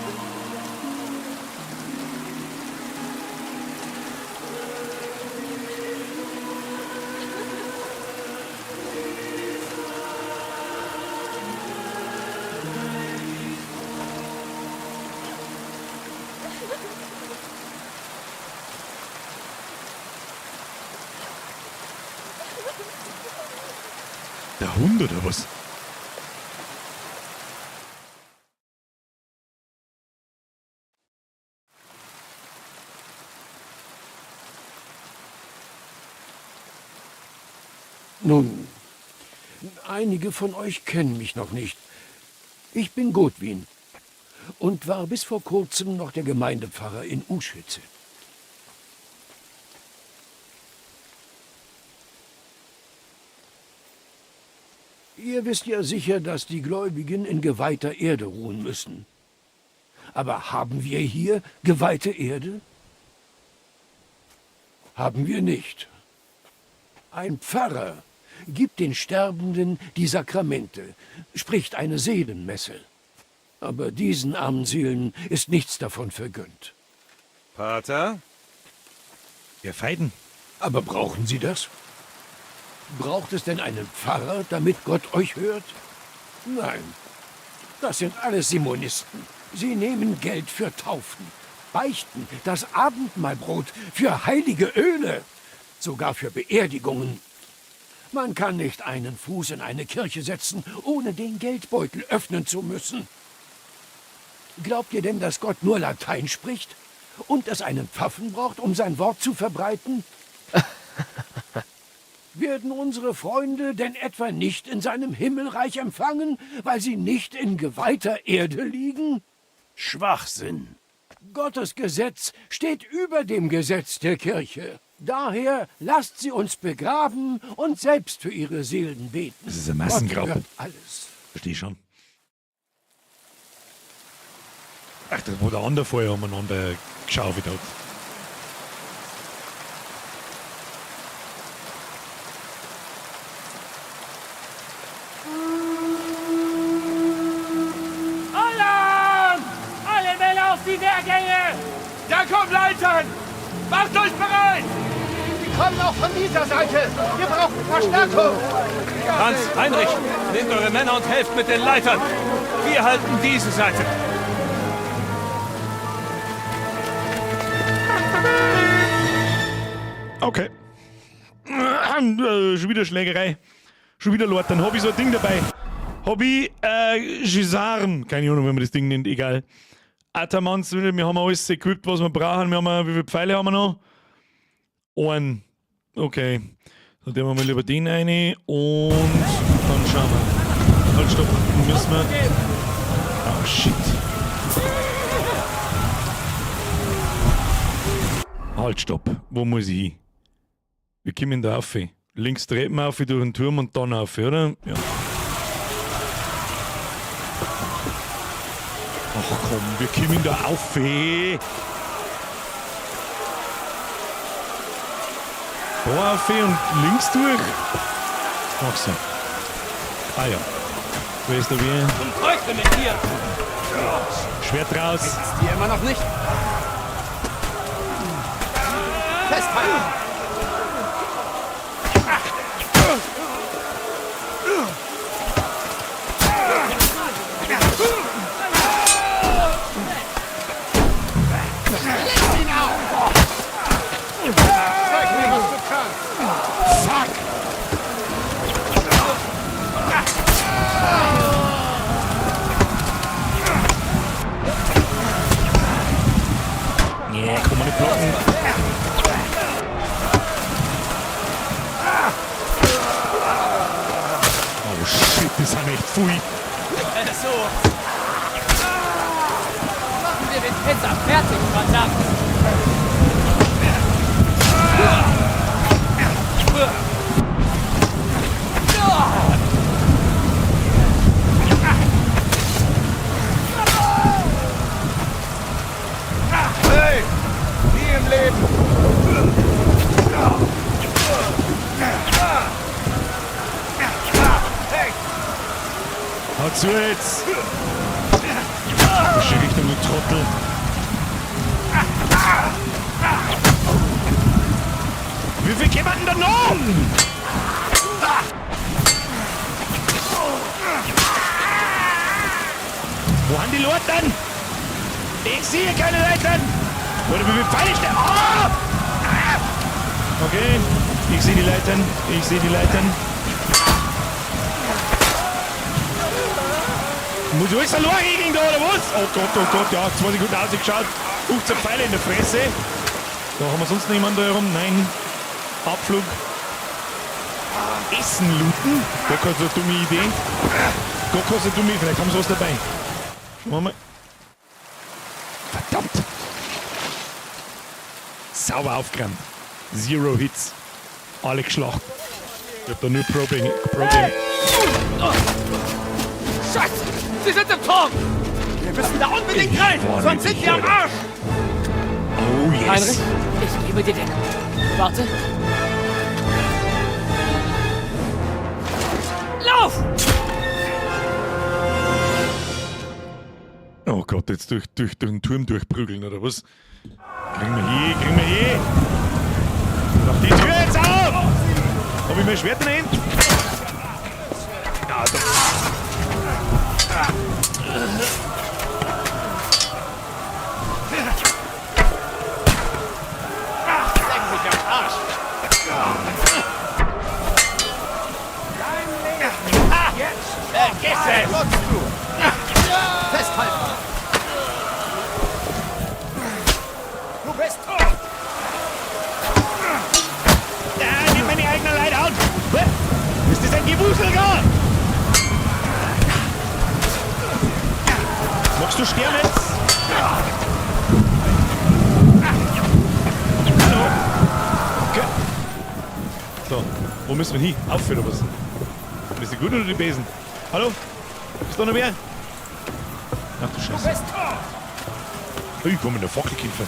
Der Hund oder was? Nun, einige von euch kennen mich noch nicht. Ich bin Godwin und war bis vor kurzem noch der Gemeindepfarrer in Uschitze. Ihr wisst ja sicher, dass die Gläubigen in geweihter Erde ruhen müssen. Aber haben wir hier geweihte Erde? Haben wir nicht. Ein Pfarrer gibt den Sterbenden die Sakramente, spricht eine Seelenmesse. Aber diesen armen Seelen ist nichts davon vergönnt. Pater? Wir feiden. Aber brauchen Sie das? Braucht es denn einen Pfarrer, damit Gott euch hört? Nein, das sind alles Simonisten. Sie nehmen Geld für Taufen, Beichten, das Abendmahlbrot, für heilige Öle, sogar für Beerdigungen. Man kann nicht einen Fuß in eine Kirche setzen, ohne den Geldbeutel öffnen zu müssen. Glaubt ihr denn, dass Gott nur Latein spricht und es einen Pfaffen braucht, um sein Wort zu verbreiten? Werden unsere Freunde denn etwa nicht in seinem Himmelreich empfangen, weil sie nicht in geweihter Erde liegen? Schwachsinn. Gottes Gesetz steht über dem Gesetz der Kirche. Daher lasst sie uns begraben und selbst für ihre Seelen beten. Das ist ein Massengrab. Gott hört alles. Versteh schon. Ach, das wo der andere vorher umeinander geschaufelt hat. Alarm! Alle Männer auf die Wehrgänge! Da kommen Leitern! Macht euch bereit! Sie kommen auch von dieser Seite! Wir brauchen Verstärkung! Hans, Heinrich, nehmt eure Männer und helft mit den Leitern. Wir halten diese Seite. Okay. Schon wieder Schlägerei. Schon wieder Leutern. Hab ich so ein Ding dabei. Hab ich, Gisarm. Keine Ahnung, wie man das Ding nennt, egal. Atamans, wir haben alles equipped, was wir brauchen. Wir haben, wie viele Pfeile haben wir noch? Einen. Okay. Dann nehmen wir mal lieber den rein und dann schauen wir. Halt, stopp. Müssen wir. Oh, shit. Halt, stopp. Wo muss ich hin? Wir kommen da auf. Links dreht man auf durch den Turm und dann auf, oder? Ja. Ach komm, wir kommen da auf. Da auf und links durch. Ach so. Ah ja. Wer ist da wer? Zum Teufel mit dir! Schwert raus. Ist die immer noch nicht? Festhalten! Schlitz ihn auf! Zeig mir, was du kannst! Fuck! Nee, kann man nicht blocken. Oh shit, das sind echt pfui. So. Machen wir den Pisser fertig, verdammt! Hey! Nie im Leben! Hey! Hau zu jetzt! Falsche Richtung, du Trottel. Wie viel kämen denn da noch? Wo haben die Leute? Ich sehe keine Leitern! Oder wie viele Pfeile stehen? Ah! Ah! Okay, ich sehe die Leitern. Ich sehe die Leitern. Muss ich alles allein regeln da, oder was? Oh Gott, ja, 2 Sekunden ausgeschaut. 15 Pfeile in der Fresse. Da haben wir sonst noch jemanden da herum? Nein. Abflug. Essen looten? Gar keine so dumme Idee. Gar keine so dumme Idee. Vielleicht haben sie was dabei. Schauen wir mal. Verdammt! Sauber aufgeräumt. Zero Hits. Alle geschlacht. Ich hab da nur Probing. Probing. Oh. Scheiße! Sie sind im Turm! Wir müssen da unbedingt rein, sonst sind wir am Arsch! Oh yes! Heinrich, ich gebe dir Deckung. Warte. Lauf! Oh Gott, jetzt durch den Turm durchprügeln, oder was? Kriegen wir hier, kriegen wir hier! Mach die Tür jetzt auf! Hab ich mein Schwert in der Hand? Ja, da. Leck mich am Arsch! Jetzt! Vergiss es! Festhalten! Du bist tot! Da, nimm meine eigenen Leute an! Ist das ein Gewusel da? Magst du sterben jetzt? Hallo? Okay. So, wo müssen wir hin? Auf oder was? Ist die gut oder die Besen? Hallo? Ist da noch wer? Ach du Scheiße. Du bist tot! Ich komme in der Fackelkämpfer.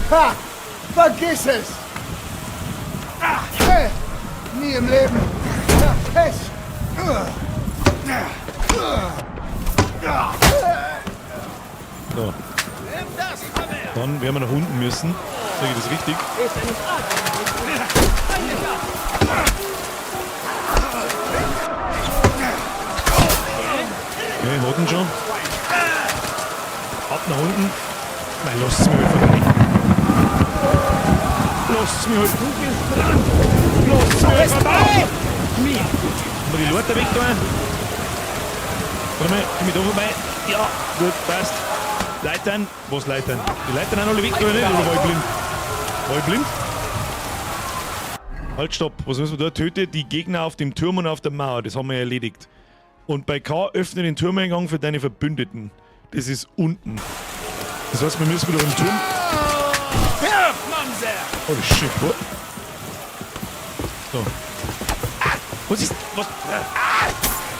Ha! Vergiss es! Hey, nie im Leben! Ja, Pech! So. Dann werden wir nach unten müssen. Sag ich das richtig? Okay, hat ihn schon. Ab nach unten. Nein, lasst's mich halt vorbei. Lasst's mich halt. Lasst's mich halt vorbei! Haben wir die Leute weg da? Warte mal, komm ich da vorbei? Ja, gut, passt. Leitern, was Leitern? Die Leitern sind alle weg, oder nicht? Oder war ich blind? War ich blind? Halt, stopp. Was müssen wir da? Töte die Gegner auf dem Turm und auf der Mauer. Das haben wir erledigt. Und bei K öffne den Turmeingang für deine Verbündeten. Das ist unten. Das heißt, wir müssen wieder im Turm. Oh shit, what? So. Ah, was ist. Was. Ah,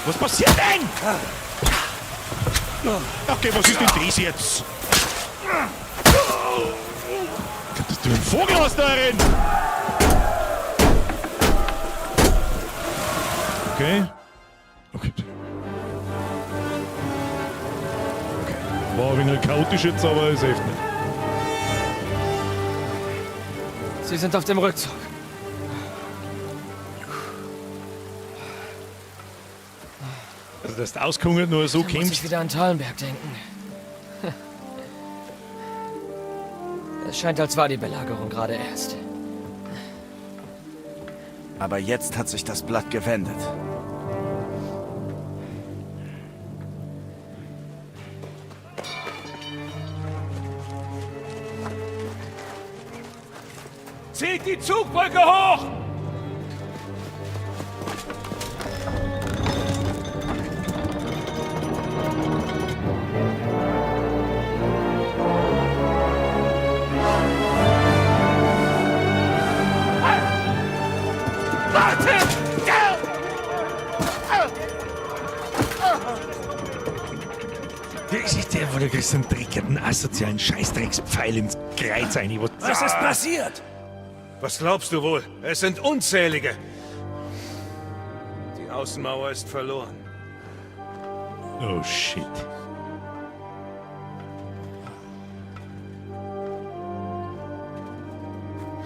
was passiert denn? Okay, was ist denn das jetzt? Ich glaub, das ist ein Vogel aus da drin! Okay. Okay. Okay. War ein wenig chaotisch jetzt, aber es hilft nicht. Sie sind auf dem Rückzug. Also, dass du ausgehungert nur so Da muss kämpfst. ich wieder an Thallenberg denken. Es scheint, als war die Belagerung gerade erst. Aber jetzt hat sich das Blatt gewendet. Zieht die Zugbrücke hoch! Warte! Das ist der, wo du kriegst einen dreckigen, asozialen Scheißdreckspfeil ins Kreuz rein. Was ist passiert? Was glaubst du wohl? Es sind unzählige. Die Außenmauer ist verloren. Oh shit.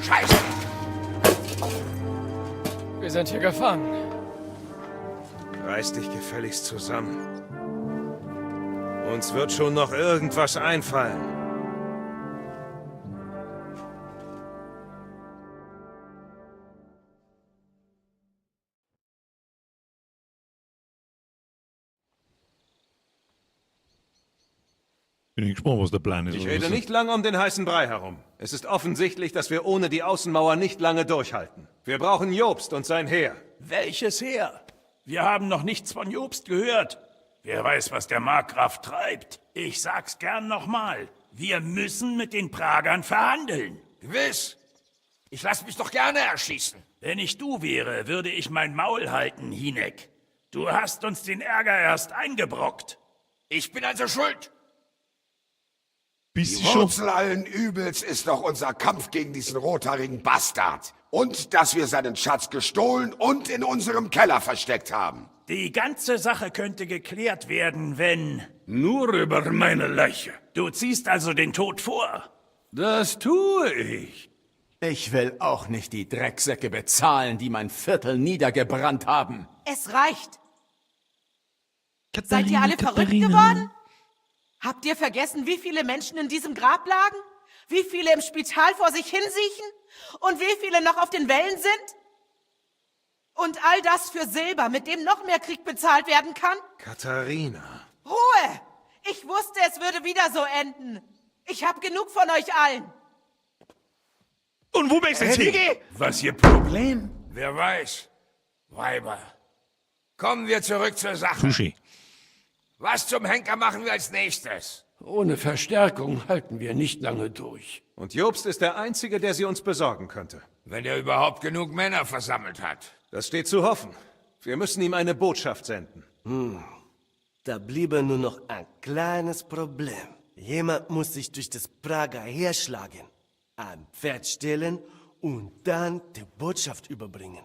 Scheiße! Wir sind hier gefangen. Reiß dich gefälligst zusammen. Uns wird schon noch irgendwas einfallen. Bin ich gespannt, was der Plan ist. Ich oder rede was. nicht lange um den heißen Brei herum. Es ist offensichtlich, dass wir ohne die Außenmauer nicht lange durchhalten. Wir brauchen Jobst und sein Heer. Welches Heer? Wir haben noch nichts von Jobst gehört. Wer weiß, was der Markgraf treibt. Ich sag's gern nochmal. Wir müssen mit den Pragern verhandeln. Gewiss. Ich lass mich doch gerne erschießen. Wenn ich du wäre, würde ich mein Maul halten, Hinek. Du hast uns den Ärger erst eingebrockt. Ich bin also schuld. Bist Die Wurzel allen Übels ist doch unser Kampf gegen diesen rothaarigen Bastard. Und dass wir seinen Schatz gestohlen und in unserem Keller versteckt haben. Die ganze Sache könnte geklärt werden, wenn... Nur über meine Leiche. Du ziehst also den Tod vor. Das tue ich. Ich will auch nicht die Drecksäcke bezahlen, die mein Viertel niedergebrannt haben. Es reicht. Seid ihr alle verrückt geworden? Habt ihr vergessen, wie viele Menschen in diesem Grab lagen? Wie viele im Spital vor sich hinsiechen? Und wie viele noch auf den Wellen sind? Und all das für Silber, mit dem noch mehr Krieg bezahlt werden kann? Katharina. Ruhe! Ich wusste, es würde wieder so enden. Ich hab genug von euch allen. Und wo möchtest du jetzt hingehen? Was Ihr Problem? Wer weiß. Weiber. Kommen wir zurück zur Sache. Touché. Was zum Henker machen wir als nächstes? Ohne Verstärkung halten wir nicht lange durch. Und Jobst ist der Einzige, der sie uns besorgen könnte. Wenn er überhaupt genug Männer versammelt hat. Das steht zu hoffen. Wir müssen ihm eine Botschaft senden. Da bliebe nur noch ein kleines Problem. Jemand muss sich durch das Prager Heer schlagen, ein Pferd stehlen und dann die Botschaft überbringen.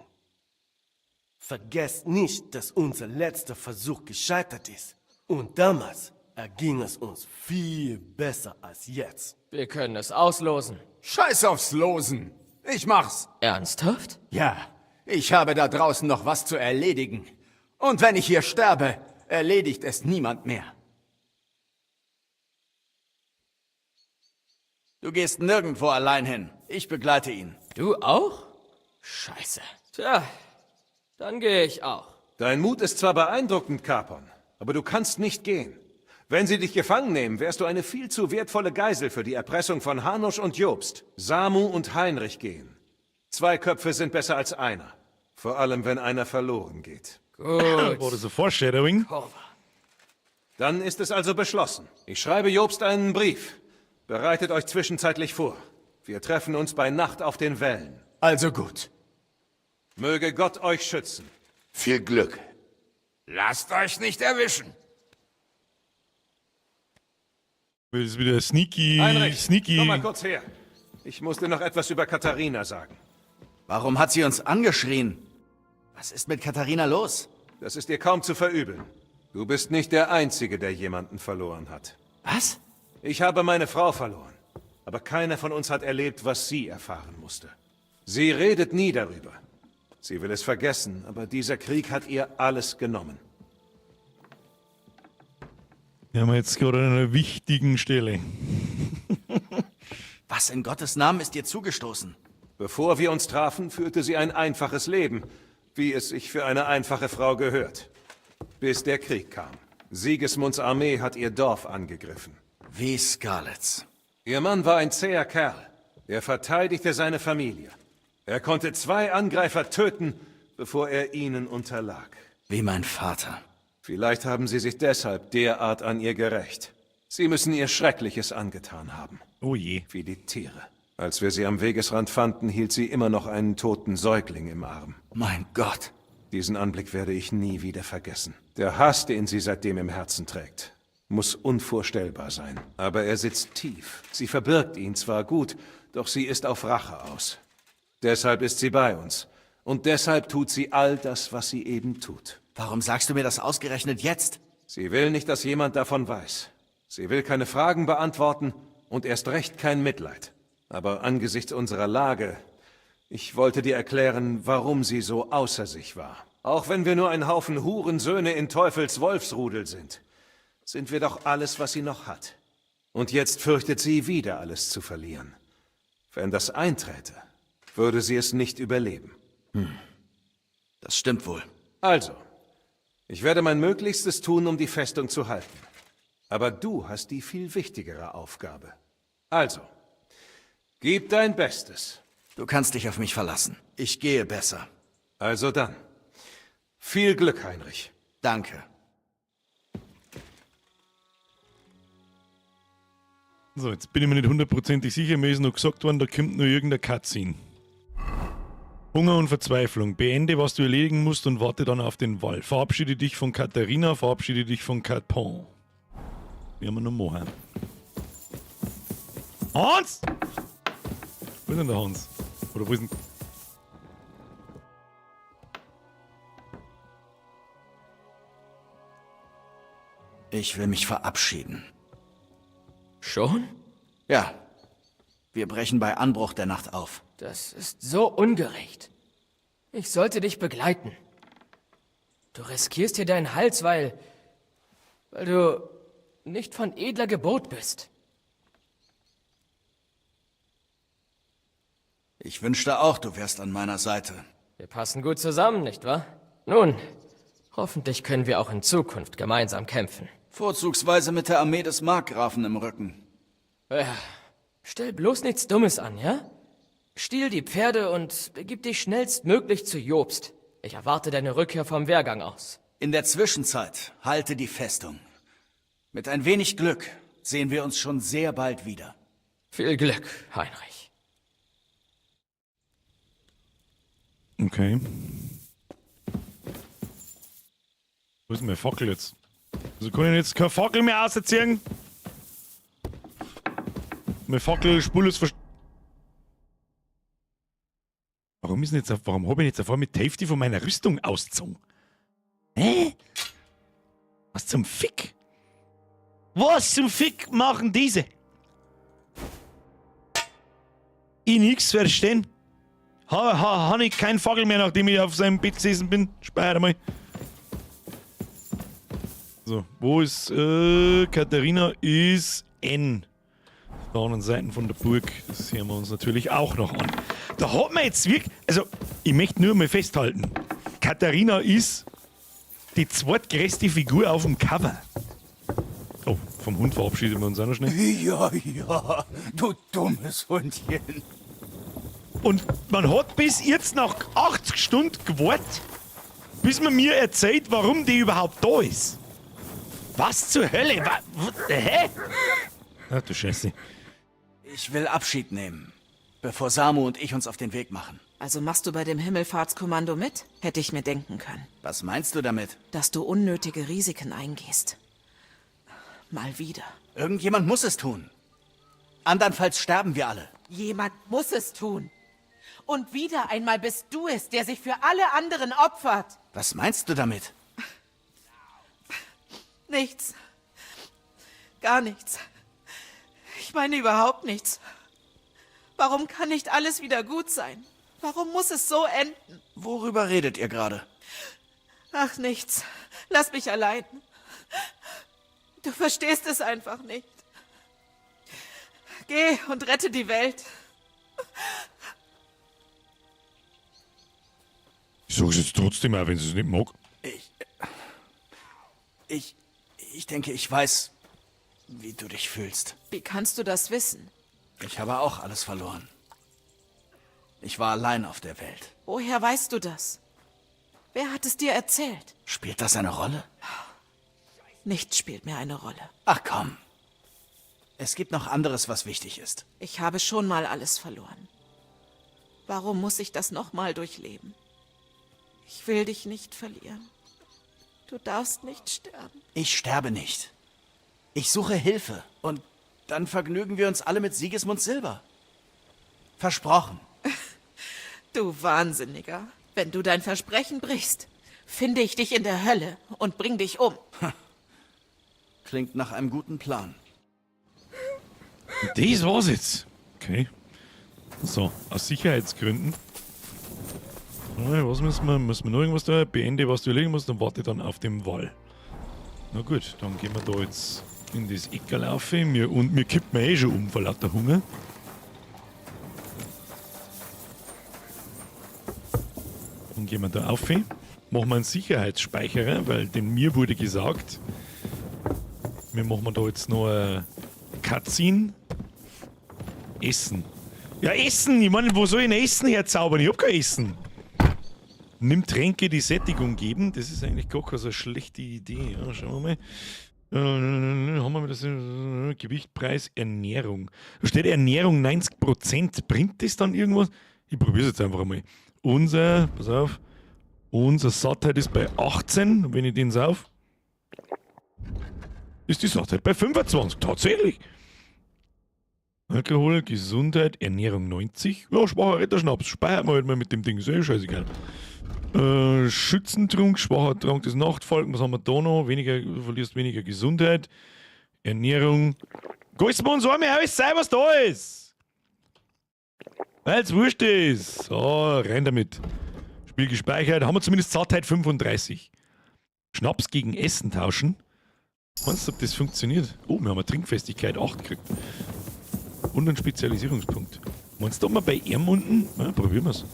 Vergesst nicht, dass unser letzter Versuch gescheitert ist. Und damals erging es uns viel besser als jetzt. Wir können es auslosen. Scheiß aufs Losen. Ich mach's. Ernsthaft? Ja, ich habe da draußen noch was zu erledigen. Und wenn ich hier sterbe, erledigt es niemand mehr. Du gehst nirgendwo allein hin. Ich begleite ihn. Du auch? Scheiße. Tja, dann gehe ich auch. Dein Mut ist zwar beeindruckend, Capon, aber du kannst nicht gehen. Wenn sie dich gefangen nehmen, wärst du eine viel zu wertvolle Geisel für die Erpressung von Hanusch und Jobst. Samu und Heinrich gehen. Zwei Köpfe sind besser als einer. Vor allem, wenn einer verloren geht. Gut. War das ein Foreshadowing? Dann ist es also beschlossen. Ich schreibe Jobst einen Brief. Bereitet euch zwischenzeitlich vor. Wir treffen uns bei Nacht auf den Wellen. Also gut. Möge Gott euch schützen. Viel Glück. Lasst euch nicht erwischen. Das ist wieder sneaky, Heinrich, sneaky. komm mal kurz her. Ich muss dir noch etwas über Katharina sagen. Warum hat sie uns angeschrien? Was ist mit Katharina los? Das ist ihr kaum zu verübeln. Du bist nicht der Einzige, der jemanden verloren hat. Was? Ich habe meine Frau verloren. Aber keiner von uns hat erlebt, was sie erfahren musste. Sie redet nie darüber. Sie will es vergessen, aber dieser Krieg hat ihr alles genommen. Wir haben jetzt gerade an einer wichtigen Stelle. Was in Gottes Namen ist dir zugestoßen? Bevor wir uns trafen, führte sie ein einfaches Leben, wie es sich für eine einfache Frau gehört. Bis der Krieg kam. Sigismunds Armee hat ihr Dorf angegriffen. Wie Scarlets. Ihr Mann war ein zäher Kerl. Er verteidigte seine Familie. Er konnte zwei Angreifer töten, bevor er ihnen unterlag. Wie mein Vater. Vielleicht haben sie sich deshalb derart an ihr gerächt. Sie müssen ihr Schreckliches angetan haben. Oh je. Wie die Tiere. Als wir sie am Wegesrand fanden, hielt sie immer noch einen toten Säugling im Arm. Mein Gott. Diesen Anblick werde ich nie wieder vergessen. Der Hass, den sie seitdem im Herzen trägt, muss unvorstellbar sein. Aber er sitzt tief. Sie verbirgt ihn zwar gut, doch sie ist auf Rache aus. Deshalb ist sie bei uns. Und deshalb tut sie all das, was sie eben tut. Warum sagst du mir das ausgerechnet jetzt? Sie will nicht, dass jemand davon weiß. Sie will keine Fragen beantworten und erst recht kein Mitleid. Aber angesichts unserer Lage, ich wollte dir erklären, warum sie so außer sich war. Auch wenn wir nur ein Haufen Hurensöhne in Teufels Wolfsrudel sind, sind wir doch alles, was sie noch hat. Und jetzt fürchtet sie, wieder alles zu verlieren. Wenn das einträte, würde sie es nicht überleben. Das stimmt wohl. Also, ich werde mein Möglichstes tun, um die Festung zu halten. Aber du hast die viel wichtigere Aufgabe. Also, gib dein Bestes. Du kannst dich auf mich verlassen. Ich gehe besser. Also dann. Viel Glück, Heinrich. Danke. So, jetzt bin ich mir nicht hundertprozentig sicher. Mir ist noch gesagt worden, da kommt nur irgendein Cutscene. Hunger und Verzweiflung. Beende, was du erledigen musst und warte dann auf den Wall. Verabschiede dich von Katharina, verabschiede dich von Capon. Wir haben noch machen. Hans! Wo ist denn der Hans? Oder wo ist denn... Ich will mich verabschieden. Schon? Ja. Wir brechen bei Anbruch der Nacht auf. Das ist so ungerecht. Ich sollte dich begleiten. Du riskierst hier deinen Hals, weil du nicht von edler Geburt bist. Ich wünschte auch, du wärst an meiner Seite. Wir passen gut zusammen, nicht wahr? Nun, hoffentlich können wir auch in Zukunft gemeinsam kämpfen. Vorzugsweise mit der Armee des Markgrafen im Rücken. Ja, stell bloß nichts Dummes an, ja? Stiehl die Pferde und begib dich schnellstmöglich zu Jobst. Ich erwarte deine Rückkehr vom Wehrgang aus. In der Zwischenzeit halte die Festung. Mit ein wenig Glück sehen wir uns schon sehr bald wieder. Viel Glück, Heinrich. Okay. Wo ist denn meine Fackel jetzt? Also kann ich jetzt keine Fackel mehr ausziehen? Meine Fackel spurlos versch... Warum ist denn jetzt, warum habe ich jetzt auf einmal die Hälfte von meiner Rüstung ausgezogen? Hä? Was zum Fick? Was zum Fick machen diese? Ich nix verstehen. Ha ich keinen Fackel mehr, nachdem ich auf seinem Bett gesessen bin. Speicher mal. So, wo ist Katharina? Ist N. Auf der anderen Seite von der Burg. Das sehen wir uns natürlich auch noch an. Da hat man jetzt wirklich. Also, ich möchte nur mal festhalten. Katharina ist die zweitgrößte Figur auf dem Cover. Oh, vom Hund verabschieden wir uns auch noch schnell. Ja, ja, du dummes Hundchen. Und man hat bis jetzt nach 80 Stunden gewartet, bis man mir erzählt, warum die überhaupt da ist. Was zur Hölle? Hä? Ach du Scheiße. Ich will Abschied nehmen, bevor Samu und ich uns auf den Weg machen. Also machst du bei dem Himmelfahrtskommando mit? Hätte ich mir denken können. Was meinst du damit? Dass du unnötige Risiken eingehst. Mal wieder. Irgendjemand muss es tun. Andernfalls sterben wir alle. Jemand muss es tun. Und wieder einmal bist du es, der sich für alle anderen opfert. Was meinst du damit? Nichts. Gar nichts. Ich meine überhaupt nichts. Warum kann nicht alles wieder gut sein? Warum muss es so enden? Worüber redet ihr gerade? Ach, nichts. Lass mich allein. Du verstehst es einfach nicht. Geh und rette die Welt. Ich sag's jetzt trotzdem auch, wenn sie es nicht mag. Ich denke, ich weiß, wie du dich fühlst. Wie kannst du das wissen? Ich habe auch alles verloren. Ich war allein auf der Welt. Woher weißt du das? Wer hat es dir erzählt? Spielt das eine Rolle? Nichts spielt mir eine Rolle. Ach komm. Es gibt noch anderes, was wichtig ist. Ich habe schon mal alles verloren. Warum muss ich das nochmal durchleben? Ich will dich nicht verlieren. Du darfst nicht sterben. Ich sterbe nicht. Ich suche Hilfe. Und dann vergnügen wir uns alle mit Sigismunds Silber. Versprochen. Du Wahnsinniger. Wenn du dein Versprechen brichst, finde ich dich in der Hölle und bring dich um. Klingt nach einem guten Plan. Das war's jetzt. Okay. So, aus Sicherheitsgründen. Was müssen wir? Müssen wir noch irgendwas da? Beende, was du erledigen musst, und warte dann auf dem Wall. Na gut, dann gehen wir da jetzt in das Eckerl auf. Und mir kippt mir eh schon um vor lauter Hunger. Dann gehen wir da auf. Machen wir einen Sicherheitsspeicherer, weil denn mir wurde gesagt, Wir machen da jetzt noch eine Cutscene. Essen. Ja, Essen! Ich meine, wo soll ich denn Essen herzaubern? Ich hab kein Essen. Nimm Tränke, die Sättigung geben. Das ist eigentlich gar keine so schlechte Idee. Ja, schauen wir mal. Haben wir das Gewicht, Preis, Ernährung. Da steht Ernährung 90%. Bringt das dann irgendwas? Ich probiere es jetzt einfach mal. Unser, pass auf, unser Sattheit ist bei 18. Wenn ich den sauf, ist die Sattheit bei 25. Tatsächlich. Alkohol, Gesundheit, Ernährung 90. Ja, schwacher Retterschnaps. Speichert man halt mal mit dem Ding. Ist eh scheißegal. Schützentrunk, schwacher Trank des Nachtfalken. Was haben wir da noch? Weniger, du verlierst weniger Gesundheit. Ernährung. Geistmann, soll mir alles sein, was da ist. Weil's wurscht ist. So, rein damit. Spiel gespeichert. Haben wir zumindest Sattheit 35. Schnaps gegen Essen tauschen. Meinst du, ob das funktioniert? Oh, wir haben eine Trinkfestigkeit 8 gekriegt. Und einen Spezialisierungspunkt. Meinst du, ob wir bei ihm unten? Ja, probieren wir's.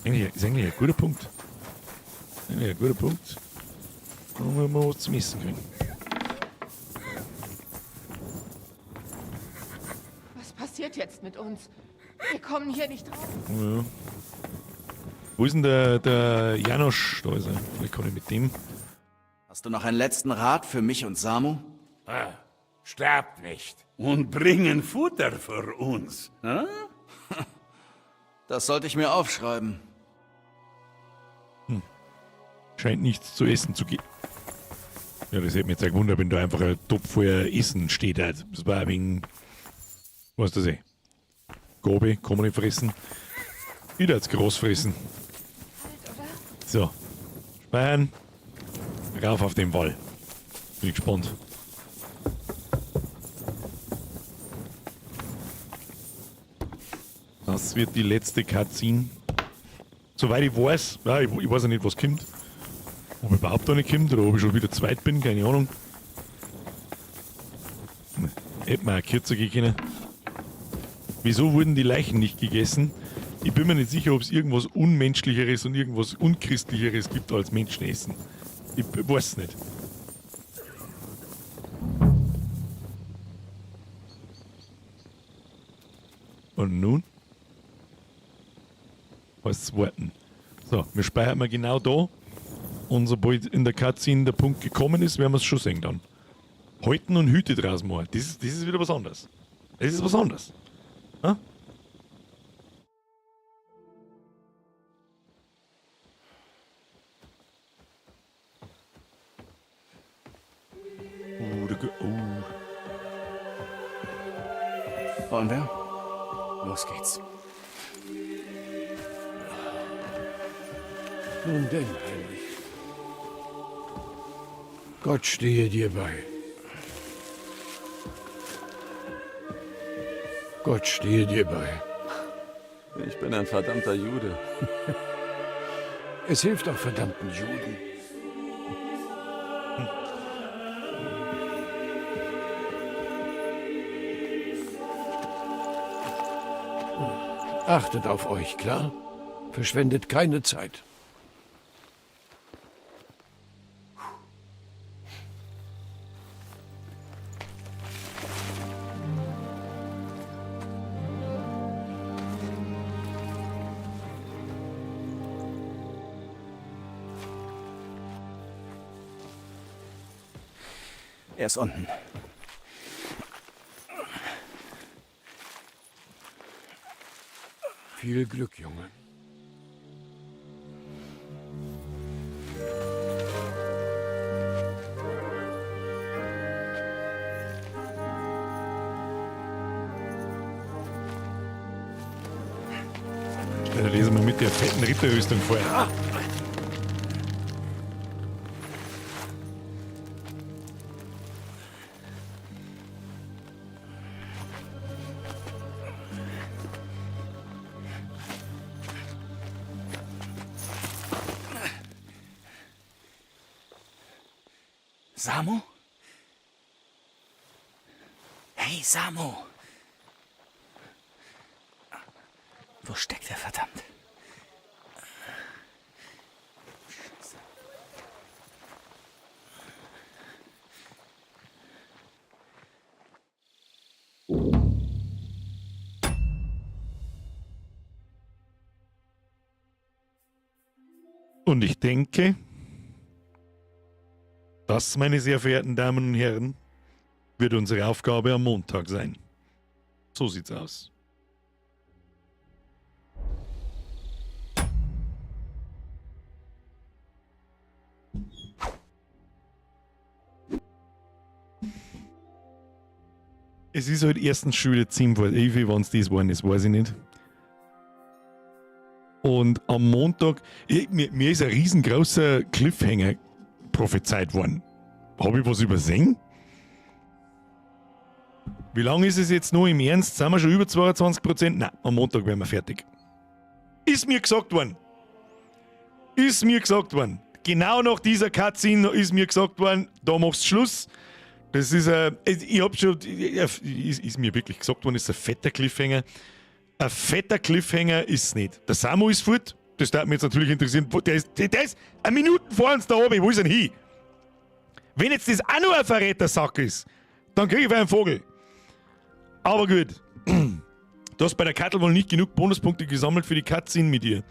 Eigentlich, ist eigentlich ein guter Punkt. Eigentlich ein guter Punkt. Wollen wir mal was zum Essen kriegen. Was passiert jetzt mit uns? Wir kommen hier nicht raus. Ja. Wo ist denn der Janosch? Da ist er. Vielleicht kann ich mit dem. Hast du noch einen letzten Rat für mich und Samu? Ah, sterbt nicht. Und bringen Futter für uns. Hm? Das sollte ich mir aufschreiben. Hm. Scheint nichts zu essen zu geben. Ja, das hätte mich jetzt auch gewundert, wenn da einfach ein Topf voller Essen steht. Halt. Das war wegen. Was das eh? Gobe, kann man nicht fressen. Wieder als groß fressen. So. Speichern. Rauf auf den Wall. Bin ich gespannt. Das wird die letzte Cutscene. Soweit ich weiß, ja, ich weiß ja nicht, was kommt. Ob überhaupt noch nicht kommt oder ob ich schon wieder zweit bin, keine Ahnung. Hätte man auch kürzer gehen können. Wieso wurden die Leichen nicht gegessen? Ich bin mir nicht sicher, ob es irgendwas Unmenschlicheres und irgendwas Unchristlicheres gibt als Menschenessen. Ich weiß es nicht. Und nun? Heißt es warten. So, wir speichern mal genau da. Und sobald in der Cutscene der Punkt gekommen ist, werden wir es schon sehen dann. Halten und Hüte draus machen. Das ist wieder was anderes. Das ist was anderes. Ha? Wollen wir? Los geht's. Nun denn, Heinrich. Gott stehe dir bei. Gott stehe dir bei. Ich bin ein verdammter Jude. Es hilft auch verdammten Juden. Achtet auf euch, klar? Verschwendet keine Zeit. Er ist unten. Viel Glück, Junge. Da lesen wir mit der fetten Ritterrüstung vor. Samu? Hey, Samu! Wo steckt er, verdammt? Scheiße. Und ich denke, das, meine sehr verehrten Damen und Herren, wird unsere Aufgabe am Montag sein. So sieht's aus. Es ist halt erstens schon wieder 10 vor 11, wenn's das waren, das weiß ich nicht. Und am Montag, mir ist ein riesengroßer Cliffhanger prophezeit worden. Hab ich was übersehen? Wie lange ist es jetzt noch im Ernst? Sind wir schon über 22%? Nein, am Montag werden wir fertig. Ist mir gesagt worden. Ist mir gesagt worden. Genau nach dieser Cutscene ist mir gesagt worden, da machst du Schluss. Das ist ein, ich hab schon, ist mir wirklich gesagt worden, ist ein fetter Cliffhanger. Ein fetter Cliffhanger ist es nicht. Der Samu ist fort. Das würde mich jetzt natürlich interessieren. Der ist eine Minute vor uns da oben. Wo ist er denn hin? Wenn jetzt das auch noch ein Verrätersack ist, dann krieg ich einen Vogel. Aber gut. Du hast bei der Kattel wohl nicht genug Bonuspunkte gesammelt für die Cutscene mit ihr.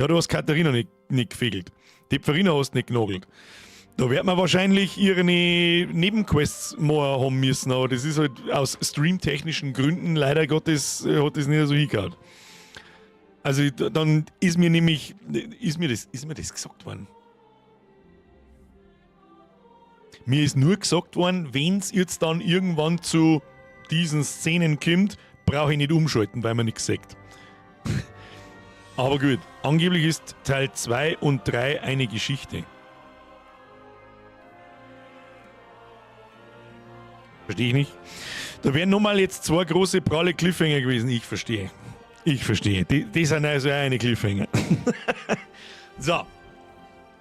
Ja, du hast Katharina nicht gefegelt. Die Pfarina hast nicht genagelt. Da wird man wahrscheinlich ihre Nebenquests mal haben müssen, aber das ist halt aus streamtechnischen Gründen, leider Gottes, hat das nicht so hingehauen. Also dann ist mir nämlich, ist mir das gesagt worden. Mir ist nur gesagt worden, wenn's jetzt dann irgendwann zu diesen Szenen kommt, brauche ich nicht umschalten, weil man nichts sagt. Aber gut, angeblich ist Teil 2 und 3 eine Geschichte. Verstehe ich nicht. Da wären nochmal jetzt zwei große, pralle Cliffhanger gewesen. Ich verstehe. Ich verstehe. Die sind also auch eine Cliffhanger. So.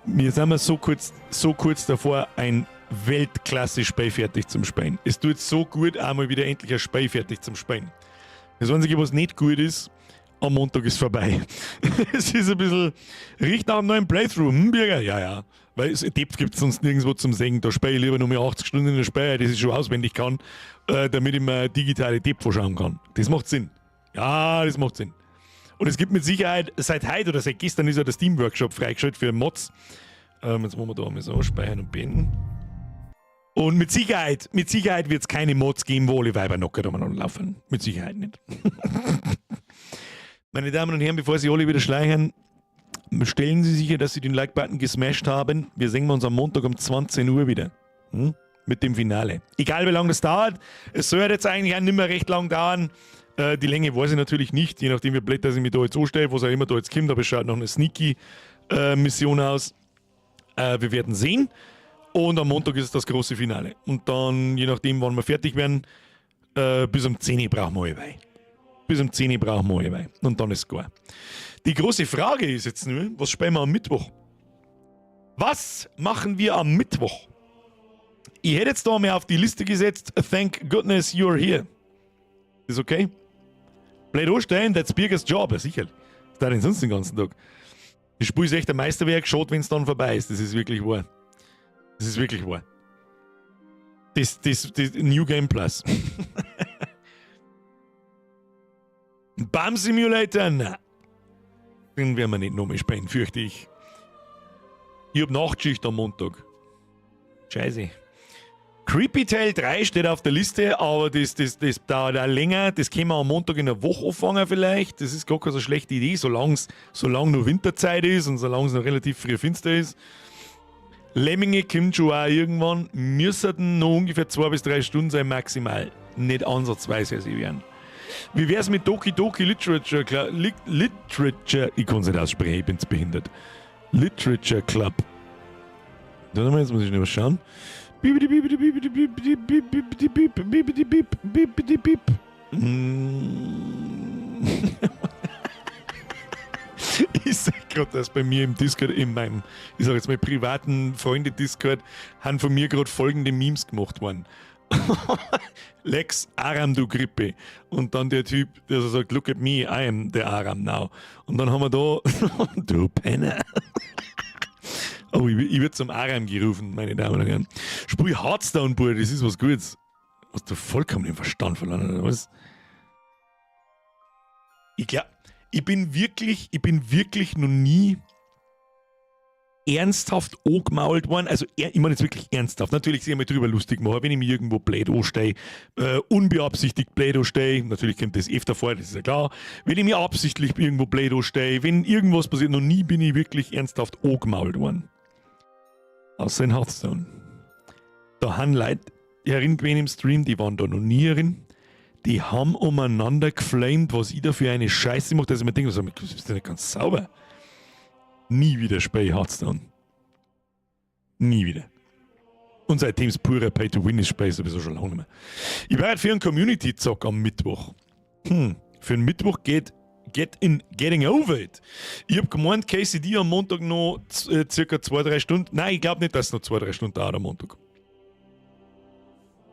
Wir sind mal so kurz davor, ein Weltklasse-Spiel fertig zum Spielen. Es tut so gut, einmal wieder endlich ein Spiel fertig zum Spielen. Das Einzige, was nicht gut ist, am Montag ist vorbei. Es ist ein bisschen, riecht nach einem neuen Playthrough, Birger? Ja, ja. Weil Depth gibt es sonst nirgendwo zum Sehen. Da spiele ich lieber nur mehr 80 Stunden in der Spiel, das ich schon auswendig kann, damit ich mir digitale Depth anschauen kann. Das macht Sinn. Ja, das macht Sinn. Und es gibt mit Sicherheit, seit heute oder seit gestern ist ja der Steam-Workshop freigeschaltet für Mods. Jetzt machen wir da mal so, speichern und beenden. Und mit Sicherheit wird es keine Mods geben, wo alle Weiber knockert umeinander laufen. Mit Sicherheit nicht. Meine Damen und Herren, bevor Sie alle wieder schleichen, stellen Sie sicher, dass Sie den Like-Button gesmashed haben. Wir sehen uns am Montag um 20 Uhr wieder. Mit dem Finale. Egal wie lange das dauert, es soll jetzt eigentlich auch nicht mehr recht lang dauern. Die Länge weiß ich natürlich nicht, je nachdem wie blöd, dass ich mich da jetzt anstelle, was auch immer da jetzt kommt, aber es schaut noch eine Sneaky-Mission aus. Wir werden sehen. Und am Montag ist es das große Finale. Und dann, je nachdem, wann wir fertig werden, bis um 10 Uhr brauchen wir alle. Bis um 10 Uhr brauchen wir alle. Und dann ist es klar. Die große Frage ist jetzt nur, was spielen wir am Mittwoch? Was machen wir am Mittwoch? Ich hätte jetzt da mal auf die Liste gesetzt, thank goodness you're here. Ist okay? Blöd anstellen, that's Birgers Job, ja, sicher. Was da denn sonst den ganzen Tag? Das Spiel ist echt ein Meisterwerk, schaut, wenn es dann vorbei ist. Das ist wirklich wahr. Das ist wirklich wahr. Das New Game Plus. Bum Simulator? Nein. Den werden wir nicht nochmal spielen, fürchte ich. Ich hab Nachtschicht am Montag. Scheiße. Creepy Tale 3 steht auf der Liste, aber das dauert auch länger. Das können wir am Montag in der Woche anfangen vielleicht. Das ist gar keine so schlechte Idee, solange noch Winterzeit ist und solange es noch relativ früh finster ist. Lemminge kommt schon auch irgendwann. Müssten noch ungefähr 2 bis 3 Stunden sein maximal. Nicht ansatzweise sie werden. Wie wär's mit Doki Doki Literature Club? Literature, ich kann's nicht aussprechen, ich bin's behindert. Literature Club. Warte mal, jetzt muss ich noch was schauen. Ich sag gerade, dass bei mir im Discord, in meinem, ich sag jetzt mal privaten Freunde-Discord, haben von mir gerade folgende Memes gemacht worden. Lex, Aram, du Grippe. Und dann der Typ, der so sagt, look at me, I am the Aram now. Und dann haben wir da, du Penner. Oh, ich werd zum Aram gerufen, meine Damen und Herren. Spiel Hearthstone, Bruder, das ist was Gutes. Hast du vollkommen den Verstand verloren, oder was? Ich glaube, ich bin wirklich noch nie Ernsthaft angemault worden. Also, ich meine jetzt wirklich ernsthaft. Natürlich sich einmal drüber lustig machen, wenn ich mich irgendwo blöd anstehe, unbeabsichtigt blöd anstehe. Natürlich kommt das öfter vor, das ist ja klar. Wenn ich mich absichtlich irgendwo blöd anstehe, wenn irgendwas passiert, noch nie bin ich wirklich ernsthaft angemault worden. Außer in Hearthstone. Da haben Leute herin gewesen im Stream, die waren da noch nie herin. Die haben umeinander geflamed, was ich da für eine Scheiße mache, dass ich mir denke, das ist ja nicht ganz sauber. Nie wieder spiele ich Hearthstone. Nie wieder. Und seitdem es purer Pay-to-Win ist, spiele ich sowieso schon lange nicht mehr. Ich werde für einen Community-Zock am Mittwoch. Für den Mittwoch geht Getting Over It. Ich hab gemeint, KCD am Montag noch circa 2-3 Stunden. Nein, ich glaube nicht, dass es noch 2-3 Stunden dauert am Montag.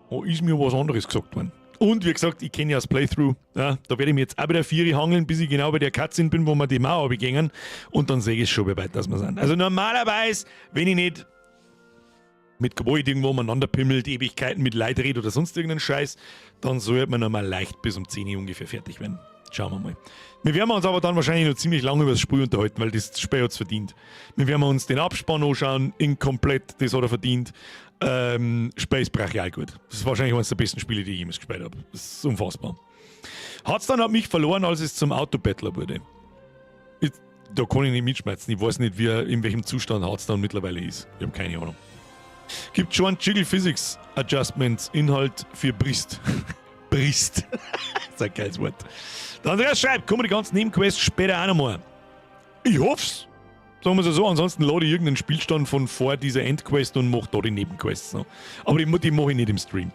Oh, ist mir was anderes gesagt worden. Und wie gesagt, ich kenne ja das Playthrough. Ja, da werde ich mir jetzt auch wieder vier hangeln, bis ich genau bei der Cutscene bin, wo wir die Mauer begingen. Und dann sehe ich schon, wie weit das wir sind. Also normalerweise, wenn ich nicht mit Gewalt irgendwo umeinander pimmelt, Ewigkeiten mit Leid redet oder sonst irgendeinen Scheiß, dann sollte man normal leicht bis um 10 Uhr ungefähr fertig werden. Schauen wir mal. Wir werden uns aber dann wahrscheinlich noch ziemlich lange über das Spiel unterhalten, weil das Spiel hat's verdient. Wir werden uns den Abspann anschauen, in komplett, das hat er verdient. Spiel ist brachial gut. Das ist wahrscheinlich eines der besten Spiele, die ich jemals gespielt habe. Das ist unfassbar. Hearthstone hat mich verloren, als es zum Autobattler wurde. Da kann ich nicht mitschmerzen. Ich weiß nicht, in welchem Zustand Hearthstone mittlerweile ist. Ich habe keine Ahnung. Gibt schon Jiggle Physics Adjustments, Inhalt für Brist. Brist. Das ist ein geiles Wort. Der Andreas schreibt, kommen die ganzen Nebenquests später auch nochmal. Ich hoff's. Sagen wir es so, ansonsten lade ich irgendeinen Spielstand von vor dieser Endquest und mach da die Nebenquests noch. Aber die mache ich nicht im Stream.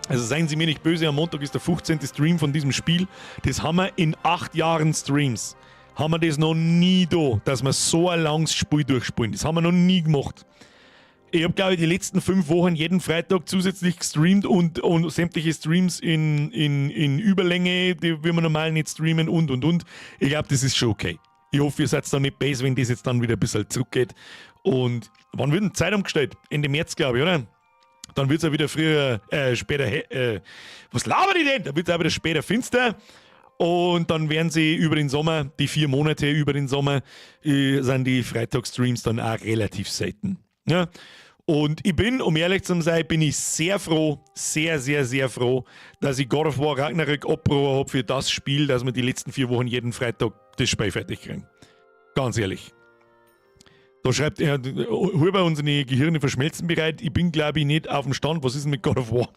Also seien Sie mir nicht böse, am Montag ist der 15. Stream von diesem Spiel. Das haben wir in 8 Jahren Streams. Haben wir das noch nie da, dass wir so ein langes Spiel durchspielen. Das haben wir noch nie gemacht. Ich hab, glaub ich, die letzten 5 Wochen jeden Freitag zusätzlich gestreamt und sämtliche Streams in Überlänge, die wir normal nicht streamen und, und. Ich glaub, das ist schon okay. Ich hoffe, ihr seid da nicht böse, wenn das jetzt dann wieder ein bisschen zurückgeht. Und wann wird denn Zeit umgestellt? Ende März, glaub ich, oder? Dann wird's ja wieder früher, später, was laber ich denn? Da wird's auch wieder später finster. Und dann werden sie über den Sommer, die 4 Monate über den Sommer, sind die Freitagsstreams dann auch relativ selten. Ja? Und ich bin, um ehrlich zu sein, bin ich sehr froh, sehr, sehr, sehr froh, dass ich God of War Ragnarök abgerufen hab für das Spiel, dass wir die letzten 4 Wochen jeden Freitag das Spiel fertig kriegen. Ganz ehrlich. Da schreibt er, Huber, unsere Gehirne verschmelzen bereit. Ich bin, glaub ich, nicht auf dem Stand. Was ist denn mit God of War?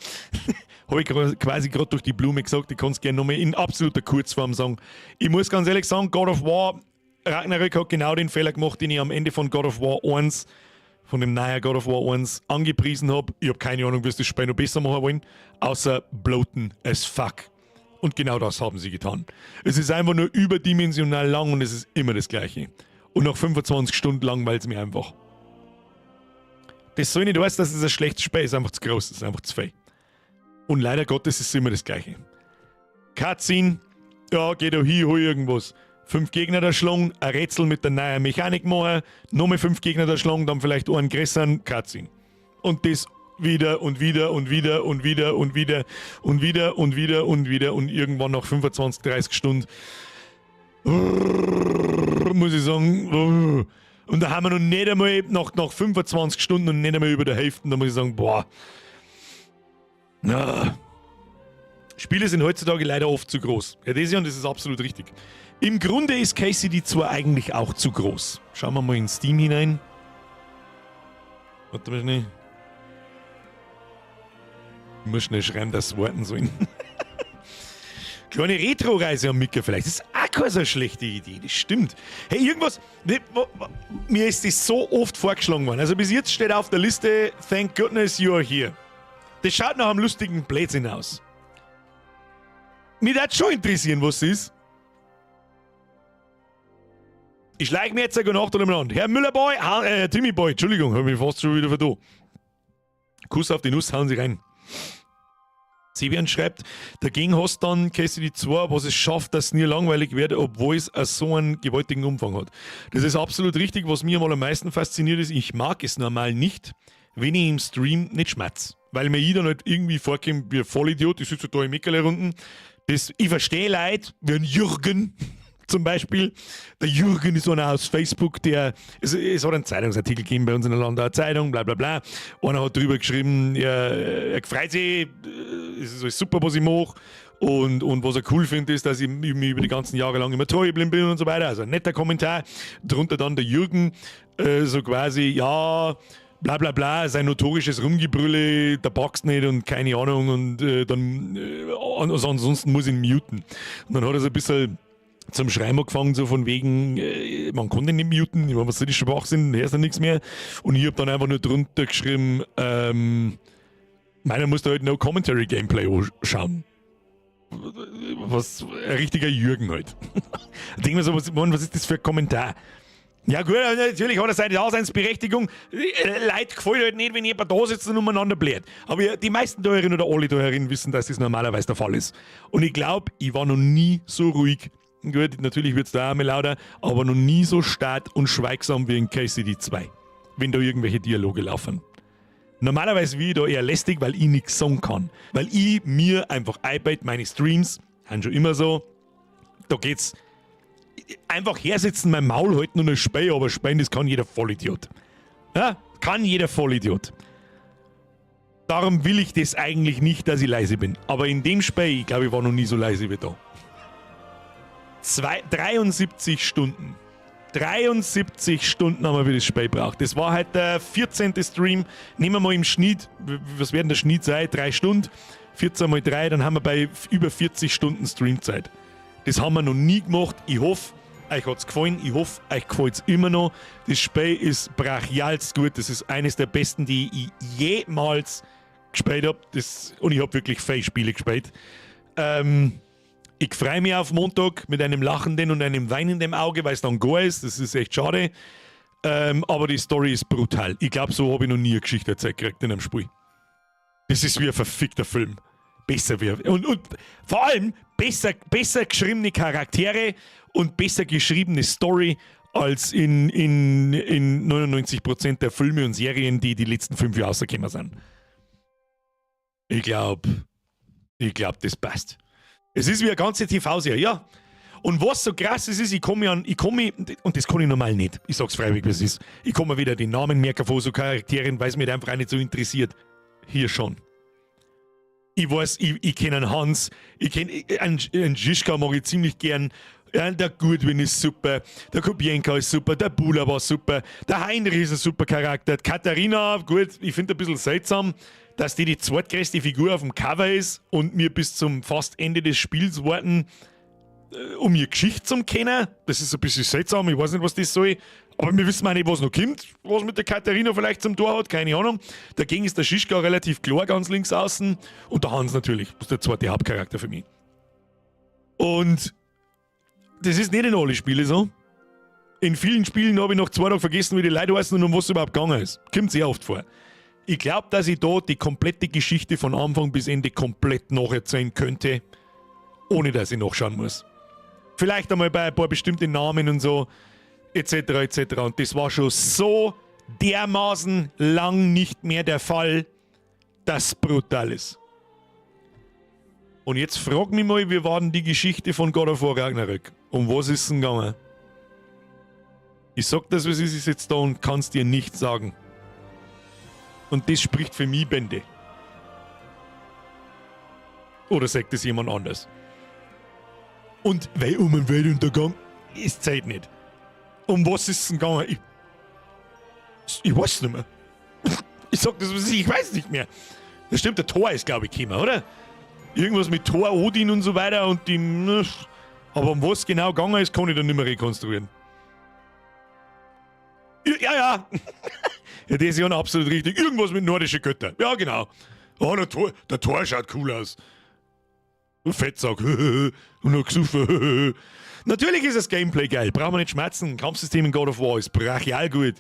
Hab ich quasi grad durch die Blume gesagt. Ich kann's gerne nochmal in absoluter Kurzform sagen. Ich muss ganz ehrlich sagen, God of War Ragnarök hat genau den Fehler gemacht, den ich am Ende von God of War 1, von dem neuen God of War 1, angepriesen hab. Ich hab keine Ahnung, wie sie das Spiel noch besser machen wollen, außer bloaten as fuck. Und genau das haben sie getan. Es ist einfach nur überdimensional lang und es ist immer das Gleiche. Und nach 25 Stunden langweilt's mich einfach. Das soll nicht heißen, dass es ein schlechtes Spiel ist, einfach zu groß, es ist einfach zu viel. Und leider Gottes ist es immer das Gleiche. Cutscene, ja, geh da hin, hol irgendwas. 5 Gegner da schlagen, ein Rätsel mit der neuen Mechanik machen, nochmal 5 Gegner da schlagen, dann vielleicht einen größeren Cutscene. Und das wieder und wieder und wieder und wieder und wieder und wieder und wieder und wieder und irgendwann nach 25, 30 Stunden muss ich sagen, und da haben wir noch nicht einmal, nach 25 Stunden und nicht einmal über der Hälfte, da muss ich sagen, boah. Na. Spiele sind heutzutage leider oft zu groß. Ja, das ist absolut richtig. Im Grunde ist KCD 2 eigentlich auch zu groß. Schauen wir mal in Steam hinein. Warte mal schnell. Ich muss schnell schreiben, dass sie warten sollen. Kleine Retro-Reise am Micker vielleicht. Das ist auch keine so schlechte Idee, das stimmt. Hey, irgendwas, ne, mir ist das so oft vorgeschlagen worden. Also bis jetzt steht auf der Liste, thank goodness you are here. Das schaut nach einem lustigen Blödsinn aus. Mich würde schon interessieren, was es ist. Ich schleich mir jetzt sogar nach umeinander. Herr Müllerboy, Timmy Boy, Entschuldigung, hab mich fast schon wieder vertan. Kuss auf die Nuss, hauen Sie rein. Sebian schreibt, dagegen hast dann KCD 2, was es schafft, dass es nie langweilig wird, obwohl es so einen gewaltigen Umfang hat. Das ist absolut richtig, was mir mal am meisten fasziniert ist, ich mag es normal nicht, wenn ich im Stream nicht schmatz. Weil mir jeder nicht irgendwie vorkommt wie ein Vollidiot, ich sitze da im Mickerle unten. Das, ich verstehe Leute, wie ein Jürgen, Zum Beispiel, der Jürgen ist einer aus Facebook, der, es hat einen Zeitungsartikel gegeben bei uns in der Landauer Zeitung, bla bla bla. Einer hat drüber geschrieben, er freut sich, es ist alles super, was ich mache. Und was er cool findet, ist, dass ich mir über die ganzen Jahre lang immer treu geblieben bin und so weiter. Also ein netter Kommentar. Drunter dann der Jürgen, so quasi, ja, bla bla bla, sein notorisches Rumgebrülle, da packst nicht und keine Ahnung und dann also ansonsten muss ich ihn muten. Und dann hat er so ein bisschen zum Schreiben angefangen, so von wegen, man kann den nicht muten, ich meine, was soll die Schwachsinn, hörst du nichts mehr. Und ich hab dann einfach nur drunter geschrieben, meiner muss da halt No Commentary Gameplay anschauen. Was, ein richtiger Jürgen halt. Da denk ich mir so, was, Mann, was ist das für ein Kommentar? Ja gut, natürlich hat er seine Daseinsberechtigung. Leute gefällt halt nicht, wenn jemand da sitzt und umeinander bläht. Aber ja, die meisten da herin oder alle da herin wissen, dass das normalerweise der Fall ist. Und ich glaub, ich war noch nie so ruhig. Gut, natürlich wird's da auch mal lauter, aber noch nie so stark und schweigsam wie in KCD 2, wenn da irgendwelche Dialoge laufen. Normalerweise bin ich da eher lästig, weil ich nix sagen kann. Weil ich mir einfach einbeite, meine Streams sind schon immer so, da geht's einfach hersitzen, mein Maul halten und ein Spiel, aber spielen, das kann jeder Vollidiot. Ja, kann jeder Vollidiot. Darum will ich das eigentlich nicht, dass ich leise bin. Aber in dem Spiel, ich glaube, ich war noch nie so leise wie da. 73 Stunden. 73 Stunden haben wir für das Spiel gebraucht. Das war halt der 14. Stream. Nehmen wir mal im Schnitt, was werden der Schnitt sein? 3 Stunden. 14 mal 3, dann haben wir bei über 40 Stunden Streamzeit. Das haben wir noch nie gemacht. Ich hoffe, euch hat's gefallen. Ich hoffe, euch gefällt's immer noch. Das Spiel ist brachialst gut. Das ist eines der besten, die ich jemals gespielt hab. Und ich hab wirklich viele Spiele gespielt. Ich freu mich auf Montag mit einem lachenden und einem weinenden Auge, weil's dann gar ist. Das ist echt schade. Aber die Story ist brutal. Ich glaub, so hab ich noch nie eine Geschichte erzählt gekriegt in einem Spiel. Das ist wie ein verfickter Film. Besser wie ein, und vor allem besser geschriebene Charaktere und besser geschriebene Story als in 99% der Filme und Serien, die die letzten 5 Jahre rausgekommen sind. Ich glaub, das passt. Es ist wie eine ganze T V-Serie, ja. Und was so krass ist, ist, ich komme an, ich komme, und das kann ich normal nicht, ich sag's freiwillig, wie es ist, ich komme wieder den Namen merken von so Charakteren, weil's mich einfach auch nicht so interessiert. Hier schon. Ich weiß, ich kenn einen Hans, ich kenn einen Žižka mag ich ziemlich gern, ja, der Gudwin ist super, der Kubjenka ist super, der Bula war super, der Heinrich ist ein super Charakter, die Katharina, gut, ich find ein bisschen seltsam, dass die die zweitgrößte Figur auf dem Cover ist und mir bis zum fast Ende des Spiels warten, um ihre Geschichte zu kennen. Das ist ein bisschen seltsam, ich weiß nicht, was das soll. Aber wir wissen auch nicht, was noch kommt, was mit der Katharina vielleicht zum Tor hat, keine Ahnung. Dagegen ist der Žižka relativ klar ganz links außen und der Hans natürlich, das ist der zweite Hauptcharakter für mich. Und das ist nicht in alle Spiele so. In vielen Spielen habe ich nach 2 Tagen vergessen, wie die Leute heißen und um was es überhaupt gegangen ist. Kommt sehr oft vor. Ich glaub, dass ich da die komplette Geschichte von Anfang bis Ende komplett nacherzählen könnte, ohne dass ich nachschauen muss. Vielleicht einmal bei ein paar bestimmten Namen und so, et cetera, et cetera. Und das war schon so dermaßen lang nicht mehr der Fall, dass brutal ist. Und jetzt frag mich mal, wie war denn die Geschichte von God of War Ragnarök? Um was ist denn gegangen? Ich sag das, was ist, ist jetzt da und kann's dir nicht sagen. Und das spricht für mich Bände. Oder sagt es jemand anders? Und weil um den Weltuntergang ist Zeit nicht. Um was ist denn gegangen? Ich weiß nicht mehr. Ich sag das, was ist, ich weiß nicht mehr. Das stimmt, der Thor ist, glaub ich, gekommen, oder? Irgendwas mit Thor, Odin und so weiter und die. Aber um was genau gegangen ist, kann ich dann nicht mehr rekonstruieren. Ja, ja. Ja, das ist ja absolut richtig. Irgendwas mit nordischen Göttern. Ja, genau. Oh, der Thor schaut cool aus. Und Fettsack. Und noch gesoffen. Natürlich ist das Gameplay geil. Brauchen wir nicht schmerzen. Kampfsystem in God of War ist brachial gut.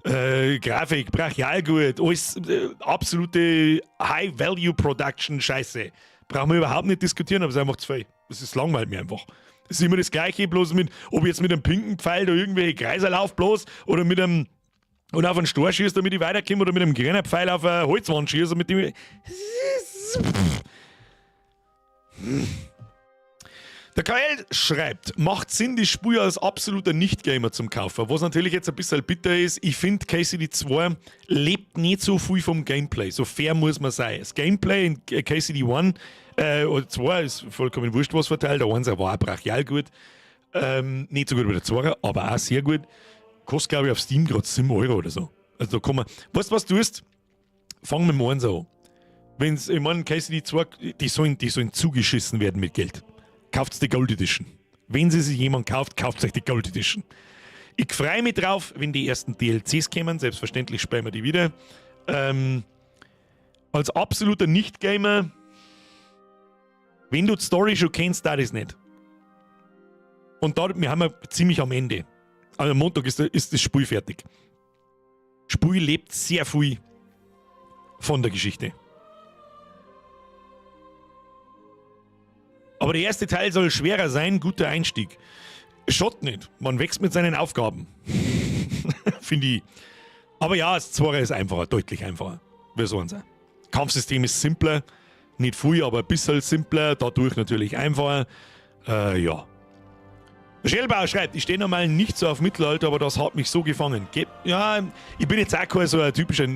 Grafik, brachial gut. Alles absolute High-Value-Production-Scheiße. Brauchen wir überhaupt nicht diskutieren, aber es ist einfach zu viel. Das ist langweilt mir einfach. Das ist immer das Gleiche, bloß mit, ob ich jetzt mit einem pinken Pfeil da irgendwelche Kreiser lauf bloß oder mit einem und auf einen Stor schießt, damit ich weiterkomme, oder mit einem grünen Pfeil auf eine Holzwand schieße, mit dem ich. Der KL schreibt, macht Sinn, die Spur als absoluter Nicht-Gamer zum Kaufen. Was natürlich jetzt ein bisschen bitter ist, ich finde, KCD 2 lebt nicht so viel vom Gameplay. So fair muss man sein. Das Gameplay in KCD 1 oder 2 ist vollkommen wurscht, was verteilt. Der 1 war auch brachial gut. Nicht so gut wie der 2, aber auch sehr gut. Kostet, glaube ich, auf Steam gerade 7 Euro oder so. Also da kann man. Weißt du, was du tust? Fang mit dem 1 an. Wenn's, ich meine, KCD 2, die sollen zugeschissen werden mit Geld. Kauft die Gold Edition. Wenn sie sich jemand kauft, kauft euch die Gold Edition. Ich freue mich drauf, wenn die ersten DLCs kommen. Selbstverständlich spielen wir die wieder. Als absoluter Nicht-Gamer, wenn du die Story schon kennst, da ist nicht. Und da, wir haben ja ziemlich am Ende. Also am Montag ist das Spiel fertig. Spiel lebt sehr viel von der Geschichte. Aber der erste Teil soll schwerer sein, guter Einstieg. Schaut nicht, man wächst mit seinen Aufgaben. Finde ich. Aber ja, das Zweite ist einfacher, deutlich einfacher. Wir sollen sein. Kampfsystem ist simpler, nicht viel, aber ein bisschen simpler, dadurch natürlich einfacher. Ja. Schellbauer schreibt, ich stehe normal nicht so auf Mittelalter, aber das hat mich so gefangen. Ja, ich bin jetzt auch kein so ein typischer,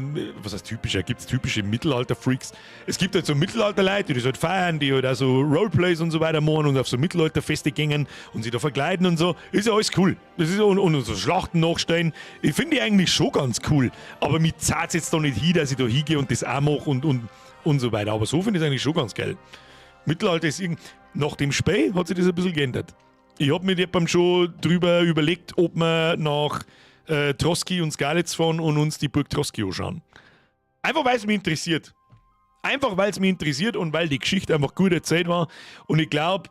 was heißt typischer, gibt es typische Mittelalter-Freaks? Es gibt halt so Mittelalter-Leute, die das halt feiern, die halt auch so Roleplays und so weiter machen und auf so Mittelalterfeste gängen und sich da verkleiden und so. Ist ja alles cool. Das ist, und so Schlachten nachstellen. Ich finde die eigentlich schon ganz cool. Aber mir zahlt jetzt da nicht hin, dass ich da hingehe und das auch mache und so weiter. Aber so finde ich es eigentlich schon ganz geil. Mittelalter ist irgend. Nach dem Spiel hat sich das ein bisschen geändert. Ich habe mir jemandem schon drüber überlegt, ob wir nach Trosky und Skalitz fahren und uns die Burg Trosky anschauen. Einfach weil es mich interessiert. Einfach weil es mich interessiert und weil die Geschichte einfach gut erzählt war. Und ich glaube,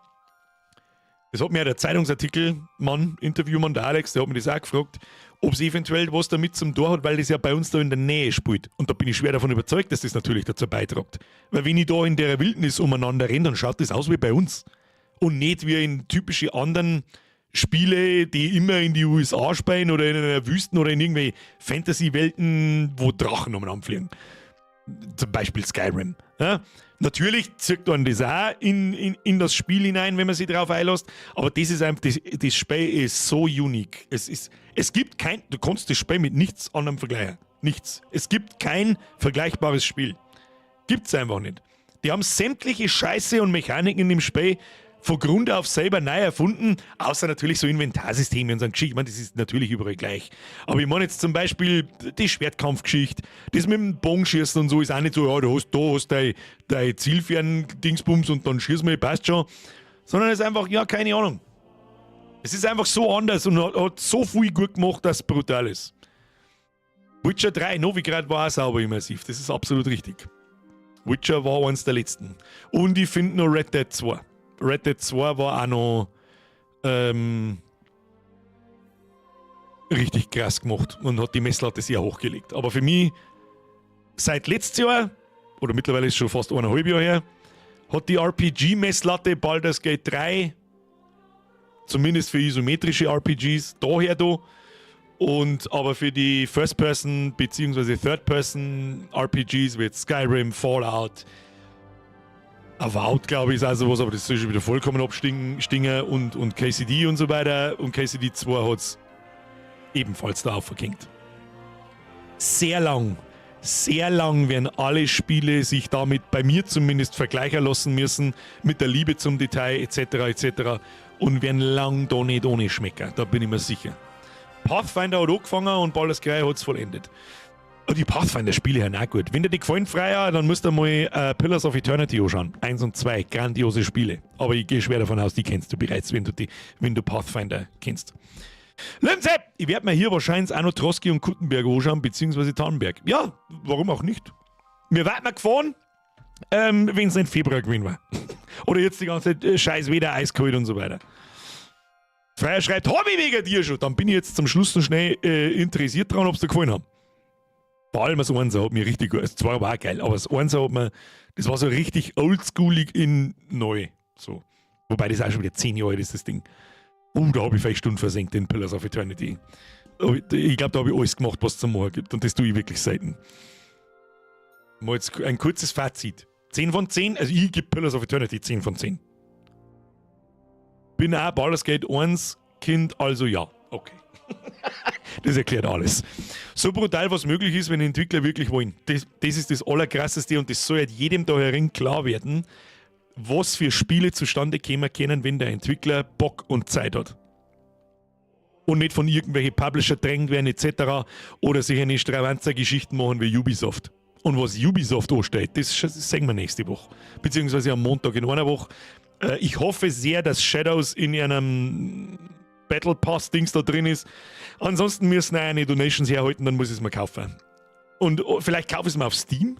das hat mir ja der Zeitungsartikel, Mann, Interviewmann, der Alex, der hat mir das auch gefragt, ob es eventuell was damit zum Tor hat, weil das ja bei uns da in der Nähe spielt. Und da bin ich schwer davon überzeugt, dass das natürlich dazu beiträgt. Weil wenn ich da in der Wildnis umeinander renne, dann schaut das aus wie bei uns. Und nicht wie in typische anderen Spiele, die immer in die USA spielen oder in einer Wüsten oder in irgendwelche Fantasy-Welten, wo Drachen umeinander fliegen. Zum Beispiel Skyrim. Ja? Natürlich zirkt man das auch in das Spiel hinein, wenn man sich darauf einlässt. Aber das ist einfach, das Spiel ist so unique. Es gibt kein, du kannst das Spiel mit nichts anderem vergleichen. Nichts. Es gibt kein vergleichbares Spiel. Gibt's einfach nicht. Die haben sämtliche Scheiße und Mechaniken in dem Spiel von Grund auf selber neu erfunden, außer natürlich so Inventarsysteme und so eine Geschichte. Ich meine, das ist natürlich überall gleich. Aber ich meine jetzt zum Beispiel die Schwertkampfgeschichte, das mit dem Bogenschießen und so ist auch nicht so, ja, du hast dein Zielfern-Dingsbums und dann schießen wir, passt schon. Sondern es ist einfach, ja, keine Ahnung. Es ist einfach so anders und hat so viel gut gemacht, dass es brutal ist. Witcher 3, Novigrad war auch sauber immersiv, das ist absolut richtig. Witcher war eins der letzten. Und ich finde noch Red Dead 2. Red Dead 2 war auch noch richtig krass gemacht und hat die Messlatte sehr hochgelegt. Aber für mich, seit letztes Jahr, oder mittlerweile ist es schon fast 1,5 Jahre her, hat die RPG-Messlatte Baldur's Gate 3, zumindest für isometrische RPGs, daher da. Und aber für die First-Person bzw. Third-Person RPGs wie jetzt Skyrim, Fallout, Avowed, glaube ich, ist also was, aber das soll schon wieder vollkommen abstinken und KCD und so weiter. Und KCD 2 hat es ebenfalls da aufgehängt. Sehr lang, sehr lang werden alle Spiele sich damit bei mir zumindest vergleichen lassen müssen, mit der Liebe zum Detail etc. etc. Und werden lang da nicht ohne schmecken, da bin ich mir sicher. Pathfinder hat angefangen und Baldur's Gate hat es vollendet. Oh, die Pathfinder-Spiele sind auch gut. Wenn dir die gefallen, Freier, dann musst du mal Pillars of Eternity anschauen. 1 und 2, grandiose Spiele. Aber ich gehe schwer davon aus, die kennst du bereits, wenn du Pathfinder kennst. Lindsay, ich werde mir hier wahrscheinlich auch noch Trosky und Kuttenberg anschauen, beziehungsweise Tannenberg. Ja, warum auch nicht? Mir wird mir gefahren, wenn es nicht Februar gewesen war. Oder jetzt die ganze Zeit scheiß Wetter, eiskalt und so weiter. Freier schreibt, hab ich wegen dir schon. Dann bin ich jetzt zum Schluss noch schnell interessiert dran, ob es dir gefallen hat. Vor allem das Einser hat mir richtig gut. Das Zweier war auch geil, aber das Einser hat mir, das war so richtig oldschoolig in neu. So. Wobei das auch schon wieder 10 Jahre alt ist, das Ding. Da habe ich vielleicht Stunden versenkt in Pillars of Eternity. Ich glaube, da habe ich alles gemacht, was es zum Machen gibt. Und das tue ich wirklich selten. Mal jetzt ein kurzes Fazit. 10 von 10, also ich gebe Pillars of Eternity 10 von 10. Bin auch Baldur's Gate 1 Kind, also ja. Okay. Das erklärt alles. So brutal, was möglich ist, wenn Entwickler wirklich wollen. Das ist das Allerkrasseste und das soll halt jedem da herin klar werden, was für Spiele zustande kommen können, wenn der Entwickler Bock und Zeit hat. Und nicht von irgendwelchen Publisher drängt werden etc. oder sich eine Stravanzer-Geschichten machen wie Ubisoft. Und was Ubisoft anstellt, das sehen wir nächste Woche. Beziehungsweise am Montag in einer Woche. Ich hoffe sehr, dass Shadows in einem Battle Pass-Dings da drin ist. Ansonsten müssen wir eine Donations herhalten, dann muss ich es mir kaufen. Und oh, vielleicht kaufe ich es mir auf Steam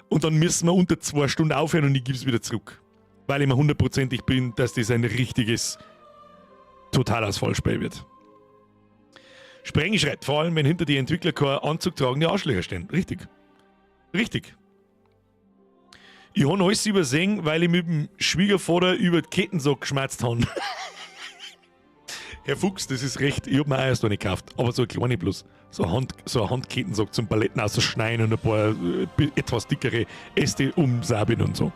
und dann müssen wir unter 2 Stunden aufhören und ich gebe es wieder zurück. Weil ich mir hundertprozentig bin, dass das ein richtiges Totalausfallspiel wird. Sprengi schreibt, vor allem, wenn hinter die Entwickler kein Anzug tragende Arschlöcher stehen. Richtig. Richtig. Ich habe alles übersehen, weil ich mit dem Schwiegervater über die Kettensack geschmatzt habe. Herr Fuchs, das ist recht. Ich habe mir auch erst eine gekauft, aber so eine kleine bloß. So ein Handkettensack zum Paletten ausschneiden und ein paar etwas dickere Äste umsäben und so.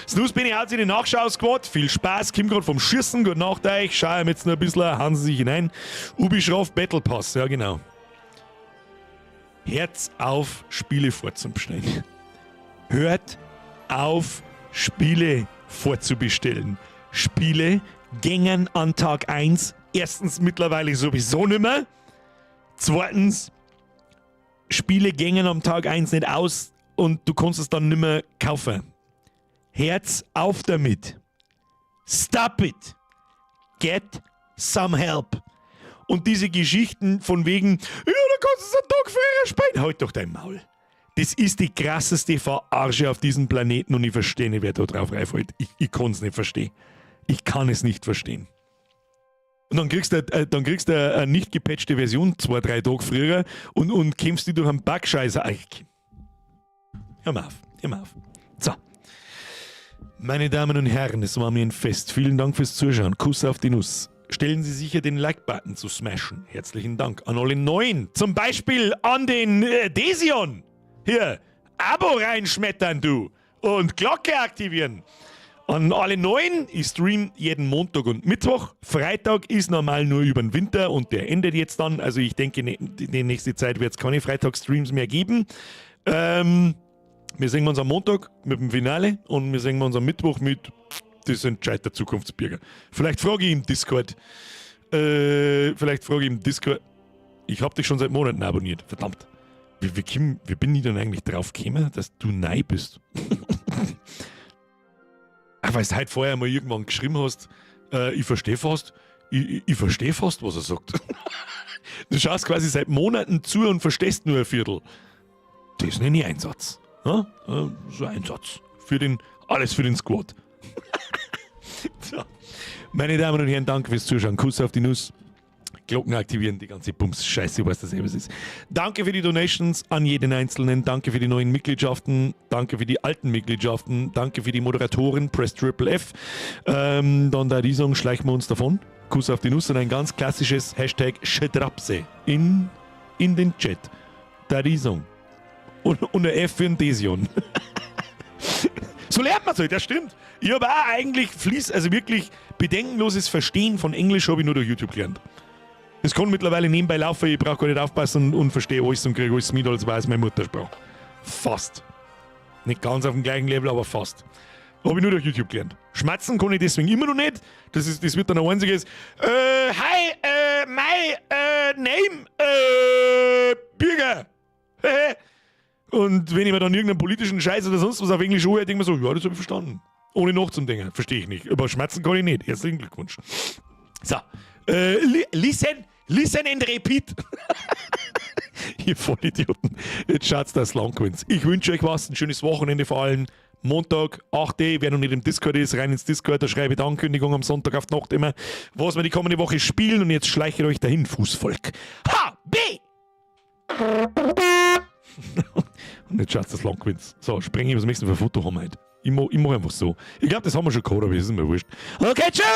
Snooze bin ich haut in die Nachschau-Squad. Viel Spaß, komm grad vom Schießen. Gute Nacht euch. Schau jetzt noch ein bisschen, hauen Sie sich hinein. Ubischroff Battle Pass, ja genau. Herz auf, Spiele vorzubestellen. Hört auf, Spiele vorzubestellen. Spiele gängen an Tag 1 erstens mittlerweile sowieso nicht mehr. Zweitens, Spiele gängen am Tag 1 nicht aus und du kannst es dann nicht mehr kaufen. Herz auf damit. Stop it. Get some help. Und diese Geschichten von wegen, ja, da kannst du es einen Tag früher spielen. Halt doch dein Maul. Das ist die krasseste Verarsche auf diesem Planeten und ich verstehe nicht, wer da drauf reinfällt. Ich kann es nicht verstehen. Ich kann es nicht verstehen. Und dann kriegst du eine nicht gepatchte Version 2, 3 Tage früher und kämpfst die durch einen Bug-Scheißer. Hör mal auf, hör mal auf. So. Meine Damen und Herren, es war mir ein Fest. Vielen Dank fürs Zuschauen. Kuss auf die Nuss. Stellen Sie sicher, den Like-Button zu smashen. Herzlichen Dank an alle Neuen. Zum Beispiel an den Desion. Hier, Abo reinschmettern, du. Und Glocke aktivieren. An alle Neuen, ich stream jeden Montag und Mittwoch. Freitag ist normal nur über den Winter und der endet jetzt dann. Also ich denke, ne, die nächste Zeit wird es keine Freitagsstreams mehr geben. Wir sehen uns am Montag mit dem Finale und wir sehen uns am Mittwoch mit das entscheidet der Zukunftsbürger. Vielleicht frage ich im Discord. Vielleicht frage ich im Discord. Ich habe dich schon seit Monaten abonniert. Verdammt. Wie bin ich denn eigentlich drauf gekommen, dass du neu bist? Ach, weil du heute vorher mal irgendwann geschrieben hast, ich verstehe fast, was er sagt. Du schaust quasi seit Monaten zu und verstehst nur ein Viertel. Das nenne ich Einsatz. Ja? So ein Einsatz. Alles für den Squad. So. Meine Damen und Herren, danke fürs Zuschauen. Kuss auf die Nuss. Glocken aktivieren, die ganze Bums. Scheiße, was das eben ist. Danke für die Donations an jeden Einzelnen. Danke für die neuen Mitgliedschaften. Danke für die alten Mitgliedschaften. Danke für die Moderatoren. Press Triple F. Dann da die sagen, schleichen wir uns davon. Kuss auf die Nuss und ein ganz klassisches Hashtag Schdrapse in den Chat. Da die Song. Und ein F für den Desion. So lernt man es halt, das stimmt. Ich habe auch eigentlich fließ, also wirklich bedenkenloses Verstehen von Englisch habe ich nur durch YouTube gelernt. Es kann mittlerweile nebenbei laufen, ich brauche gar nicht aufpassen und verstehe alles und kriege alles mit, als wäre es meine Muttersprache. Fast. Nicht ganz auf dem gleichen Level, aber fast. Habe ich nur durch YouTube gelernt. Schmatzen kann ich deswegen immer noch nicht. Das wird dann ein einziges Hi, my name, Bürger. Und wenn ich mir dann irgendeinen politischen Scheiß oder sonst was auf Englisch anhöre, denke ich mir so, ja, das habe ich verstanden. Ohne nachzudenken. Verstehe ich nicht. Aber schmatzen kann ich nicht. Herzlichen Glückwunsch. So. Listen, listen and repeat. Ihr Vollidioten. Jetzt schaut's, dass lang gewinnt. Ich wünsche euch was, ein schönes Wochenende vor allem. Montag, 8 Uhr, wer noch nicht im Discord ist, rein ins Discord, da schreibe ich die Ankündigung am Sonntag auf die Nacht immer, was wir die kommende Woche spielen und jetzt schleiche ich euch dahin, Fußvolk. H, B! Und jetzt schaut's, dass lang gewinnt. So, springe ich, was möchtest du für ein Foto haben heute? Ich mach einfach so. Ich glaube, das haben wir schon gehabt, aber das ist mir wurscht. Okay, tschüss!